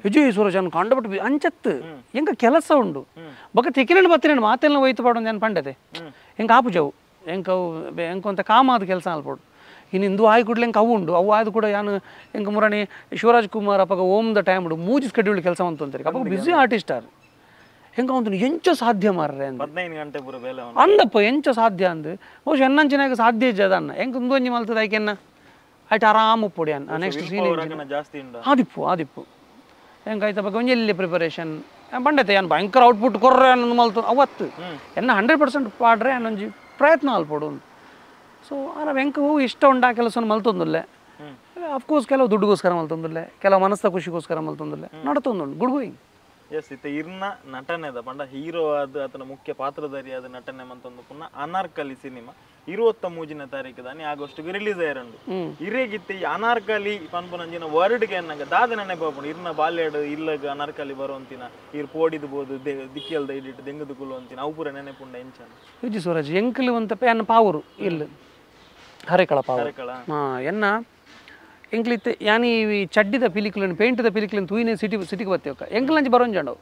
ವಿಜಯ್ ಸೂರಜ್ ಅನ್ ಕಾಂಡಪಟ್ಟು ಅಂಚತ್ತು ಹೆಂಗ ಕೆಲಸ ಉಂಡು ಬೊಕ್ಕ ತಿಕ್ಕಿನ ಬತ್ತಿನ ಮಾತೆಲ್ಲ ಒಯ್ತು ಪಾಡೊಂದು ಏನು ಪಂಡತೆ ಹೆಂಗೆ ಆಪುಜವು ಹೆಂಗೆ ಅವು ಹೆಂಗೆ ಕಾಮ ಅದು ಕೆಲಸ ಅಲ್ಪೋಡು ಇನ್ನು ಇಂದು ಆಯ್ ಕೂಡಲೇ ಹೆಂಗೆ ಅವು ಉಂಡು ಅವು ಆಯ್ದು ಕೂಡ ಯಾನು ಹೆಂಗೆ ಮುರಾಣಿ Shivaraj Kumar ಅಪ್ಪಗ ohm the time ಉಂಡು ಮೂಜಿ ಸ್ಕೆಡ್ಯೂಲ್ ಕೆಲಸ ಅಂತಾರೆ ಅಪ್ಪ ಬಿಸಿ ಆರ್ಟಿಸ್ಟ್ ಆರ್ ಹೆಂಗೆ ಅವನು ಎಂಚ ಸಾಧ್ಯ ಮಾರ್ರೆ ಅಂದ 15 ಗಂಟೆ ಪೂರ ಬೇಲೆ ಅಂದಪ್ಪ ಎಂಚ ಸಾಧ್ಯ ಅಂದು ಬಹುಶಃ ಎನ್ನಂಚಿನಾಗ ಸಾಧ್ಯ ಇಜ್ಜದ ಅನ್ನ ಹೆಂಗೆ ಒಂದೊಂಜಿ ಮಲ್ತದ ಐಕೆನ್ನ ಆಯ್ತು ಆರಾಮ ಉಪ್ಪುಡಿ ಅನ್ನ ನೆಕ್ಸ್ಟ್ ಸೀನ್ ಜಾಸ್ತಿ ಉಂಡು ಆದಿಪ್ಪು ಆದಿಪ್ಪು ಹೆಂಗೆ ಆಯ್ತು ಬಗ್ಗೆ ಒಂಜಿ ಎಲ್ಲಿ ಪ್ರಿಪರೇಷನ್ ಬಂಡೈತೆ ಏನು ಭಯಂಕರ ಔಟ್ಪುಟ್ ಕೊರ್ರೆ ಅನ್ನೊಂದು ಮಲ್ತು ಅವತ್ತು ಎನ್ನ 100% ಪಾಡ್ರೆ ಅನ್ನೊಂಜಿ ಪ್ರಯತ್ನ ಅಲ್ಪೋಡು ಸೊ ಆರ ಹೆಂಗೆ ಹೂ ಇಷ್ಟ ಉಂಡು ಆ ಕೆಲಸ ಮಲ್ತೊಂದುಲ್ಲೆ ಅಫ್ಕೋರ್ಸ್ ಕೆಲವು ದುಡ್ಡುಗೋಸ್ಕರ ಮಲ್ತೊಂದುಲ್ಲೆ ಕೆಲವು ಮನಸ್ಸ ಖುಷಿಗೋಸ್ಕರ ಮಲ್ತೊಂದುಲ್ಲೆ ನಡತೊಂದುಂಡು good going. S ಇತ್ತೆ ಇರ್ನ ನಟನೆದ ಪಂಡ ಹೀರೋ ಆದ ಆತನ ಮುಖ್ಯ ಪಾತ್ರಧಾರಿ ಆದ ನಟನೆ ಮಂತೊಂದು ಪುನಃ ಅನಾರ್ಕಲಿ ಸಿನಿಮಾ 23ನೇ ತಾರೀಕು ದಾನಿ ಆಗಸ್ಟ್ ರಿಲೀಸ್ ಆಯಿರಂಡು ಇರೇಗಿತ್ತೆ ಈ ಅನಾರ್ಕಲಿ ಪನ್ಪುನಂಜಿನ ವರ್ಡ್ಗೆ ಅನ್ನಂಗ ದಾದ ನೆನಪಾಪುಂಡು ಇರ್ನ ಬಾಲ್ಯಡ್ ಇಲ್ಲಗ ಅನಾರ್ಕಲಿ ಬರುವಂತಿನ ಇರ್ ಪೋಡಿದು ಬೋದು ದಿಕ್ಕಿಯಲ್ದ ಇಡಿಟ್ಟು ದೆಂಗದು ಕುಲ್ಲುವಂತಿನ ಅವು ಪೂರ ನೆನಪುಂಡ ಎಂಚ ವಿಜಿ ಸೂರಜ್ ಎಂಕಲು ಅಂತ ಎನ್ನ ಪಾವೂರು ಇಲ್ಲ ಹರೇಕಳ ಪಾವೂರು ಎನ್ನ ಎಂಕ್ಲಿತ್ತೆ ಯಾನಿ ಈ ಚಡ್ಡಿದ ಪಿಲಿಕ್ಲನ್ ಪೇಂಟ್ದ ಪಿಲಿಕ್ಲನ್ ತೂಯಿನೇ ಸಿಟಿ ಸಿಟಿಗೆ ಬತ್ತೇವಕ್ಕ ಎಂಕ್ಲಂಚಿ ಬರೋಂಜಂಡವು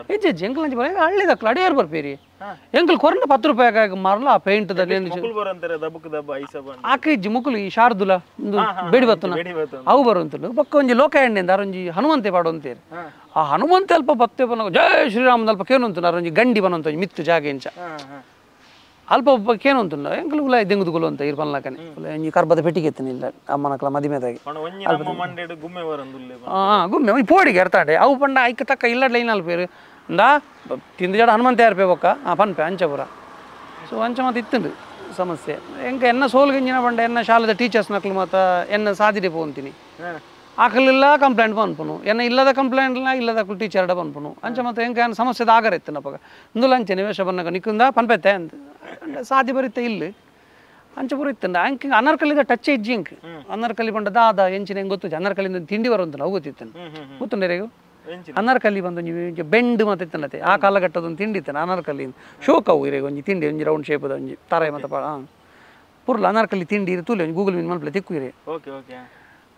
ಹೆಜ್ಜೆ ಹೆಜ್ಜೆ ಎಂಕ್ಲಂಚಿ ಬರೋ ಹಳ್ಳಿದಕ್ಕಲು ಅಡಿಯಾರು ಬರ್ಪೇರಿ ಎಂಕಲ್ ಕೊರನ 10 ರೂಪಾಯಿ ಮಾರಲ್ಲ ಆ ಪೇಂಟ್ದ ಆಕೆ ಇಜ್ಜಿ ಮುಕುಲು ಈ ಶಾರದುಲ ಬೇಡಿ ಬತ್ತನ ಅವು ಬರುವಂತಲು ಬೊಕ್ಕ ಒಂಜಿ ಲೋಕ ಎಣ್ಣೆಂದ ಅರೊಂಜಿ ಹನುಮಂತೆ ಪಾಡುವಂತೇರಿ ಆ ಹನುಮಂತೆ ಅಲ್ಪ ಬತ್ತೆ ಬನ ಜಯ ಶ್ರೀರಾಮದ ಅಲ್ಪ ಕೇನುಂತು ಅರೊಂಜಿ ಗಂಡಿ ಬನಂತ ಮಿತ್ತು ಜಾಗ ಎಂಚ ಅಲ್ಪ ಒಬ್ಬ ಕೇನುಂತು ಎಂಕಲು ಉಲಾಯ್ ದೆಂಗುದುಗುಲು ಅಂತ ಇರ್ ಪನ್ಲಕನೆ ಒಂಜಿ ಕರ್ಬದ ಪೆಟ್ಟಿಗೆ ಎತ್ತನ ಇಲ್ಲ ಅಮ್ಮನಕಲ ಮದಿಮೆದಾಗಿ ಗುಮ್ಮೆ ಒಂಜಿ ಪೋಡಿಗೆ ಅರ್ತಾಂಡೆ ಅವು ಪಂಡ ಐಕ್ ತಕ್ಕ ಇಲ್ಲ ಲೈನ್ ಅಲ್ಪೇರು ಇಂದಾ ತಿಂದು ಜಡ ಹನುಮಂತ ಯಾರು ಬೊಕ್ಕ ಆ ಪನ್ಪೆ ಅಂಚಪುರ ಸೊ ಅಂಚ ಮಾತು ಇತ್ತುಂಡು ಸಮಸ್ಯೆ ಎಂಕ ಎನ್ನ ಸೋಲ್ಗಂಜಿನ ಪಂಡ ಎನ್ನ ಶಾಲೆದ ಟೀಚರ್ಸ್ ನಕ್ಲು ಮಾತ ಎನ್ನ ಸಾದಿಡೆ ಪೋಂತೀನಿ ಆಕಲಿಲ್ಲ ಕಂಪ್ಲೇಂಟ್ ಪನ್ಪುನು ಎನ್ನ ಇಲ್ಲದ ಕಂಪ್ಲೇಂಟ್ಲ ಇಲ್ಲದ ಟೀಚರ್ಡ ಪನ್ಪುನು ಅಂಚ ಮತ್ತು ಎಂಕ ಏನು ಸಮಸ್ಯೆದ ಆಗರ ಇತ್ತನಪ್ಪ ಇಂದುಲ ಅಂಚೆ ನಿವೇಶ ಬನ್ನಕ ನಿಕ್ಕುಂದ ಪನ್ಪೆತ್ತೆ ಅಂತ ಸಾಧ್ಯ ಬರುತ್ತೆ ಇಲ್ಲಿ ಅಂಚ ಪೂರ ಇತ್ತಂಡ ಅಂಕ ಅನಾರ್ಕಲಿದ ಟಚ್ ಇಜ್ಜಿ ಇಂಕ್ ಅನಾರ್ಕಲಿ ಪಂಡ ದಾದ ಎಂಚಿನ ಹೆಂಗೆ ಗೊತ್ತು ಅನಾರ್ಕಲಿಂದ ತಿಂಡಿ ಬರುವಂತ ಅವು ಗೊತ್ತಿತ್ತು ಗೊತ್ತುಂಡೇರಿಗೂ ಅನಾರ್ಕಲಿ ಬಂದು ಒಂಜಿ ಬೆಂಡ್ ಮತ್ತೆ ಇತ್ತನತೆ ಆ ಕಾಲಘಟ್ಟದೊಂದು ತಿಂಡಿ ಇತ್ತಾನೆ ಅನಾರ್ಕಲಿ ಶೋಕ್ ಅವು ಇರೇಗ ಒಂಜಿ ತಿಂಡಿ ಒಂಜಿ ರೌಂಡ್ ಶೇಪದ ಒಂಜಿ ತಾರಾಯಿ ಮತ್ತೆ ಪುರ್ಲ ಅನಾರ್ಕಲಿ ತಿಂಡಿ ಇರು ತೂಲೆ ಒಂಜಿ ಗೂಗಲ್ ಮೀನ್ ಮಲ್ಪಲೆ ತಿಕ್ಕು ಇರೇ ಓಕೆ ಓಕೆ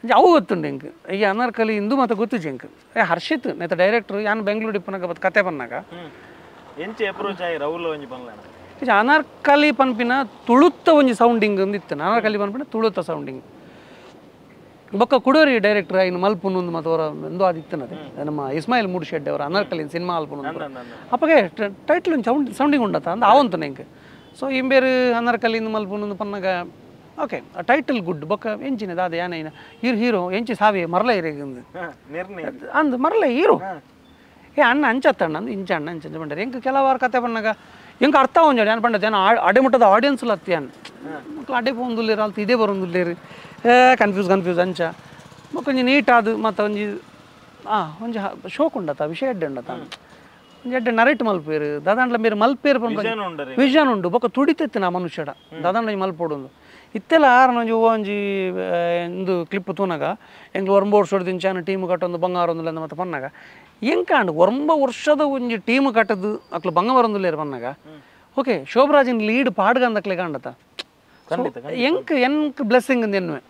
ಅಂಚ ಅವು ಗೊತ್ತುಂಡು ಎಂಕ್ ಈ ಅನಾರ್ಕಲಿ ಇಂದು ಮತ್ತೆ ಗೊತ್ತುಜಿ ಎಂಕ್ ಏ ಹರ್ಷಿತ್ ನೆತ್ತ ಡೈರೆಕ್ಟ್ರು ಯಾನ್ ಬೆಂಗಳೂರು ಇಪ್ಪನಾಗ ಬತ್ತು ಕತೆ ಬನ್ನಾಗ ಎಂಚ ಅಪ್ರೋಚ್ ಆಯಿ ರೌಲ ಒಂಜಿ ಪನ್ಲ ಅನಾರ್ಕಲಿ ಪನ್ಪಿನ ತುಳುತ್ತ ಒಂಜಿ ಸೌಂಡಿಂಗ್ ಒಂದು ಇತ್ತು ಅನಾರ್ಕಲಿ ಪನ್ಪಿನ ತುಳುತ್ತ ಸೌಂಡಿಂಗ್ ಬೊಕ್ಕ ಕುಡೋರಿ ಡೈರೆಕ್ಟರ್ ಇನ್ನು ಮಲ್ಪುನು ಒಂದು ಮತ್ತು ಅವರ ಒಂದು ಆದಿತ್ತನದೆ ನಮ್ಮ ಇಸ್ಮಾಯಿಲ್ ಮೂಡ್ಶೆಡ್ ಅವರ ಅನಾರ್ಕಲಿ ಸಿನಿಮಾ ಅಲ್ಪುನು ಅಪ್ಪಗೆ ಟೈಟ್ಲ್ ಒಂದು ಸೌಂಡಿಂಗ್ ಉಂಡತ ಅಂದ ಆವಂತು ನೆಂಕ್ ಸೊ ಇಂಬೇರು ಅನಾರ್ಕಲಿಂದ ಮಲ್ಪುನು ಪನ್ನಾಗ okay title good ಬೊಕ್ಕ ಎಂಚಿನ ದಾದ ಯಾನೇನ ಹೀರೋ ಹೀರೋ ಎಂಚಿ ಸಾವಿ ಮರಲ ಇರೇಗಿಂದು ಅಂದ್ ಮರಲ ಹೀರೋ ಏ ಅಣ್ಣ ಅಂಚತ್ತಣ್ಣ ಅಂದು ಇಂಚ ಅಣ್ಣ ಅಂಚ ಬಂಡಾರೆ ಎಂಕ್ ಕೆಲವಾರು ಕತೆ ಬನ್ನಾಗ ಎಂಕ್ ಅರ್ಥ ಒಂಜಾಡಿ ಏನು ಪಂಡತೆ ಏನು ಅಡೆ ಮುಟ್ಟದ ಆಡಿಯನ್ಸ್ ಅತ್ತಿಯಾನ್ ಮಕ್ಳು ಅಡೆ ಪೋಂದುಲ್ಲೇರು ಅಲ್ತ ಇದೇ ಬರೋಂದುಲ್ಲೇರು ಏ ಕನ್ಫ್ಯೂಸ್ ಕನ್ಫ್ಯೂಸ್ ಅಂಚ ಮಕ್ಕೊಂಜಿ ನೀಟ್ ಅದು ಮತ್ತು ಒಂಜಿ ಒಂಜಿ ಶೋಕ್ ಉಂಡತ ವಿಷಯ ಎಡ್ಡೆ ಉಂಡತ ಒಂಜಿ ಎಡ್ಡೆ ನರೇಟ್ ಮಲ್ಪೇರು ದಾದಾಂಡ್ಲ ಮೇರು ಮಲ್ಪೇರು ವಿಷನ್ ಉಂಡು ಬೊಕ್ಕ ತುಡಿತೆತ್ತು ನಾ ಮನುಷ್ಯಡ ದಾದಾಂಡ್ಲ ಮಲ್ಪೋಡು ಇತ್ತೆಲ್ಲ ಆರನ ಒಂಜಿ ಒಂಜಿ ಇಂದು ಕ್ಲಿಪ್ ತೂನಾಗ ಎಂಗ್ಲು ಒರಂಬ ವರ್ಷದ ದಿಂಚಾನ ಟೀಮ್ ಕಟ್ಟೊಂದು ಬಂಗಾರ ಒಂದುಲ್ಲ ಮತ್ತು ಪನ್ನಾಗ ಎಂಕಾಂಡ್ ಒರಂಬ ವರ್ಷದ ಒಂಜಿ ಟೀಮ್ ಕಟ್ಟದು ಅಕ್ಲು ಬಂಗ ಬರೊಂದುಲ್ಲೇರು ಪನ್ನಾಗ ಓಕೆ ಶೋಭರಾಜನ್ ಲೀಡ್ ಪಾಡ್ಗಂದಕ್ಲೆ ಕಾಂಡತ ಎಂಕ್ ಎನ್ಕ್ ಬ್ಲೆಸ್ಸಿಂಗ್ ಅಂದ್ ಎನ್ನುವೆ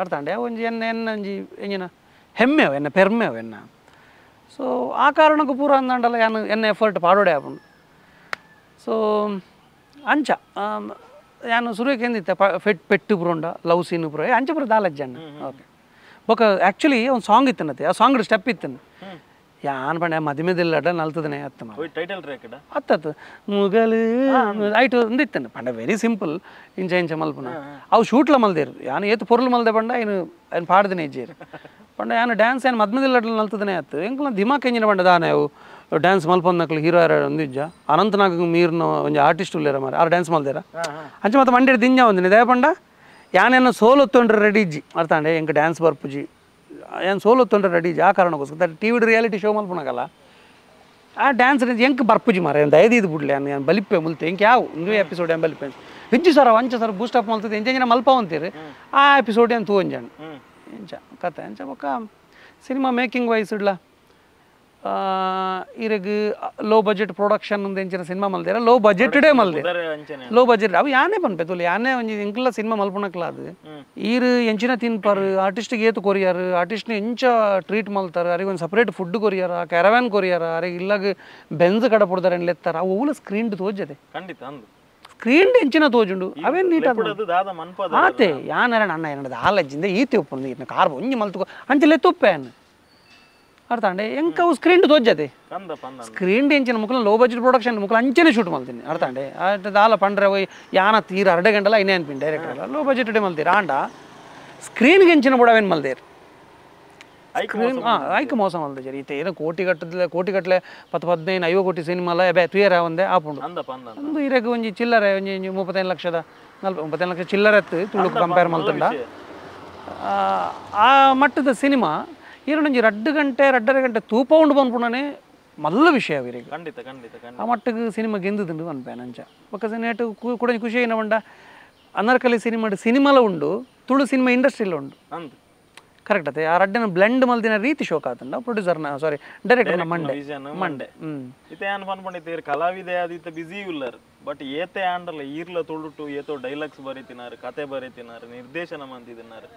ಅರ್ಥಾಂಡೆ ಒಂಜಿ ಎನ್ನ ಎನ್ನ ಒಂಜಿ ಎಂಜಿನ ಹೆಮ್ಮೆವು ಎನ್ನ ಪೆರ್ಮೆವು ಎನ್ನ ಸೊ ಆ ಕಾರಣಕ್ಕೂ ಪೂರ ಅಂದಾಂಡಲ್ಲ ಯಾನು ಎನ್ನ ಎಫರ್ಟ್ ಪಾಡೋಡೆ ಆಪುಂಡು ಸೊ ಅಂಚ ಯಾನು ಸುರುವಿಗೆ ಎಂದಿತ್ತೆ ಫೆಟ್ ಪೆಟ್ಟು ಪುರೋಂಡ ಲವ್ ಸೀನ್ ಪುರ ಅಂಚ ಪುರ ದಾಲಜ್ಜಣ್ಣ ಓಕೆ ಬೊಕ ಆ್ಯಕ್ಚುಲಿ ಒಂದು ಸಾಂಗ್ ಇತ್ತನತ್ತೆ ಆ ಸಾಂಗ್ ಸ್ಟೆಪ್ ಇತ್ತನ ಯಾನ್ ಪಂಡ ಮದಿಮೆದಿಲ್ಲಡ ನಲ್ತದನೆ ಅತ್ತ ಟೈಟಲ್ ಟ್ರ್ಯಾಕ್ ಅತ್ತತ್ತು ಮುಗಲು ಐಟು ಒಂದಿತ್ತನ ಪಂಡ ವೆರಿ ಸಿಂಪಲ್ ಇಂಚ ಇಂಚ ಮಲ್ಪುನ ಅವು ಶೂಟ್ಲ ಮಲ್ದೇರು ಯಾನು ಏತು ಪೊರ್ಲು ಮಲ್ದೆ ಪಂಡ ಏನು ಏನು ಪಾಡ್ದನೆ ಇಜ್ಜೇರು ಪಂಡ ಯಾನು ಡ್ಯಾನ್ಸ್ ಏನು ಮದ್ಮದಿಲ್ಲಡ ನಲ್ತದನೆ ಅತ್ತು ಎಂಕ್ಲ ದಿಮಾಕ್ ಎಂಜಿನ ಪಂಡ ದಾನೆ ಅವು ಡ್ಯಾನ್ಸ್ ಮಲ್ಪೊಂದಕ್ಲು ಹೀರೋ ಯಾರು ಒಂದಿಜ್ಜ ಅನಂತನಾಗ್ ಮೀರ್ನ ಒಂಜಿ ಆರ್ಟಿಸ್ಟ್ ಉಲ್ಲೇರ ಮಾರೆ ಆರು ಡ್ಯಾನ್ಸ್ ಮಲ್ದೇರ ಅಂಚ ಮತ್ತೆ ಮಂಡ್ಯ ದಿಂಜ ಒಂದಿನ ದಯ ಪಂಡ ಯಾನೇನೋ ಸೋಲು ಒತ್ತೊಂಡ್ರೆ ರೆಡಿ ಇಜ್ಜಿ ಅರ್ಥಾಂಡೆ ಎಂಕ್ ಡ್ಯಾನ್ಸ್ ಬರ್ಪುಜಿ ಏನು ಸೋಲು ತೊಂದರೆ ರೆಡಿ ಆ ಕಾರಣಕ್ಕೋಸ್ಕರ T V reality show ಮಲ್ಪುನಾಗಲ್ಲ ಆ ಡ್ಯಾನ್ಸ್ ಎಂಕ್ ಬರ್ಪುಜಿ ಮಾರೆ ದಯದೀದು ಬಿಡ್ಲೆ ನಾನು ಬಲಿಪ್ಪೆ ಮುಲ್ತೆ ಎಂಕ್ ಯಾವ ಇಂದು ಎಪಿಸೋಡ್ ಏನು ಬಲಿಪ್ಪೆ ಹೆಜ್ಜಿ ಸರ್ ಅಂಚ sir ಬೂಸ್ಟ್ up ಮಲ್ತದೆ ಎಂಚ ಮಲ್ಪ ಅಂತೀರಿ ಆ ಎಪಿಸೋಡ್ ಏನು ತೂ ಒಂಜಾಣ ಎಂಚ ಕತೆ ಎಂಚ ಬೊಕ್ಕ cinema making wise ಇಡ್ಲ ಇರಗ್ low budget production ಒಂದು ಎಂಚಿನ ಸಿನಿಮಾ ಮಲ್ದೇರ ಲೋ ಬಜೆಟೆಡೇ ಮಲ್ದೆ ಲೋ ಬಜೆಟ್ ಅವು ಯಾನೇ ಪನ್ಪೆ ತುಲೆ ಯಾನೇ ಒಂಜಿ ಎಂಕ್ಲ ಸಿನಿಮಾ ಮಲ್ಪುನಕ್ಲ ಅದು ಈರು ಎಂಚಿನ ತಿನ್ಪಾರು ಆರ್ಟಿಸ್ಟ್ಗೆ ಏತು ಕೊರಿಯಾರು ಆರ್ಟಿಸ್ಟ್ನ ಎಂಚ ಟ್ರೀಟ್ ಮಲ್ತಾರೆ ಅರಿಗೆ ಒಂದು ಸಪ್ರೇಟ್ ಫುಡ್ ಕೊರಿಯಾರ ಕ್ಯಾರವ್ಯಾನ್ ಕೊರಿಯಾರ ಅರಿಗೆ ಇಲ್ಲಾಗ ಬೆಂಜ್ ಕಡ ಪುಡ್ದಾರೆ ಲೆತ್ತಾರ ಅವು ಓಲ ಸ್ಕ್ರೀನ್ ತೋಜದೆ ಖಂಡಿತ ಸ್ಕ್ರೀನ್ ಎಂಚಿನ ತೋಜುಂಡು ಅವೇನು ನೀಟ್ ಆತೆ ಯಾನಾರ ಅಣ್ಣ ಏನದ ಆಲಜ್ಜಿಂದ ಈತೆ ಉಪ್ಪು ಇನ್ನು ಕಾರ್ ಒಂಜಿ ಮಲ್ತುಕೋ ಅಂಚಲೆ ತುಪ್ಪೆ ಅರ್ಥಾಂಡೆ ಎಂಕ ಅವು ಸ್ಕ್ರೀನ್ ತೋಜದೆ ಸ್ಕ್ರೀನ್ ಎಂಚಿನ ಮುಕ್ಕಲ low budget production ಮುಕ್ಕಲ ಅಂಚನೆ ಶೂಟ್ ಮಲ್ತೀನಿ ಅರ್ಥಾಂಡೆ ದಾಲ ಪಂಡ್ರೆ ಹೋಯ್ ಯಾನ ತೀರ ಅರ್ಧ ಗಂಟಲ ಐನೇ ಅನ್ಪಿನ್ direct low budget ಮಲ್ತೀರ ಆಂಡ ಸ್ಕ್ರೀನ್ಗೆ ಎಂಚಿನ ಬುಡವೇನು ಮಲ್ದೇರು ಸ್ಕ್ರೀನ್ ಐಕ ಮೋಸ ಮಲ್ದೆ ಜರಿ ಈತ ಏನೋ ಕೋಟಿ ಗಟ್ಟಲೆ ಕೋಟಿ ಗಟ್ಟಲೆ 10 15 50 ಕೋಟಿ ಸಿನಿಮಾಲ ಬೇ ತುಯರ ಒಂದೇ ಆಪುಂಡು ಒಂದು ಇರಗ ಒಂಜಿ ಚಿಲ್ಲರೆ ಒಂಜಿ 35 ಲಕ್ಷದ 40 35 ಲಕ್ಷ ಚಿಲ್ಲರೆ ಅತ್ತು ತುಳುಕು ಕಂಪೇರ್ ಮಲ್ತುಂಡ ಆ ಮಟ್ಟದ ಸಿನಿಮಾ ಇರೊಂಜಿ 2 ಗಂಟೆ 2.5 ಗಂಟೆ ತೂಪ ಉಂಡು ಬಂದ್ಪುಣನೆ ಮಲ್ಲ ವಿಷಯ ಅವರಿಗೆ ಖಂಡಿತ ಖಂಡಿತ ಆ ಮಟ್ಟಕ್ಕೆ ಸಿನಿಮಾ ಗೆಂದುದುಂಡು ಅನ್ಪೇನು ಅಂಚ ಬೊಕ್ಕ ಸಿನೇಟು ಕೂಡ ಖುಷಿ ಏನ ಪಂಡ ಅನಾರ್ಕಲಿ ಸಿನಿಮಾ ಸಿನಿಮಾಲ ಉಂಡು ತುಳು ಸಿನಿಮಾ ಇಂಡಸ್ಟ್ರಿಲ ಉಂಡು ಕರೆಕ್ಟ್ ಅತ್ತೆ ಆ ರಡ್ಡನ ಬ್ಲೆಂಡ್ ಮಲ್ದಿನ ರೀತಿ ಶೋಕ್ ಆತಂಡ ಪ್ರೊಡ್ಯೂಸರ್ನ ಸಾರಿ ಡೈರೆಕ್ಟರ್ನ ಮಂಡೆ ಮಂಡೆ ಇತ್ತೆ ಯಾನ್ ಪನ್ಪಂಡಿತ್ತೆ ಕಲಾವಿದೆ ಅದು ಬಿಸಿ ಉಲ್ಲರ್ ಬಟ್ ಏತೆ ಆಂಡಲ್ಲ ಈರ್ಲ ತುಳುಟು ಏತೋ ಡೈಲಾಗ್ಸ್ ಬರೀತಿನಾರು ಕತೆ ಬರೀತಿನಾರು ನಿರ್ದೇಶನ ಮಂತಿದಿನಾರು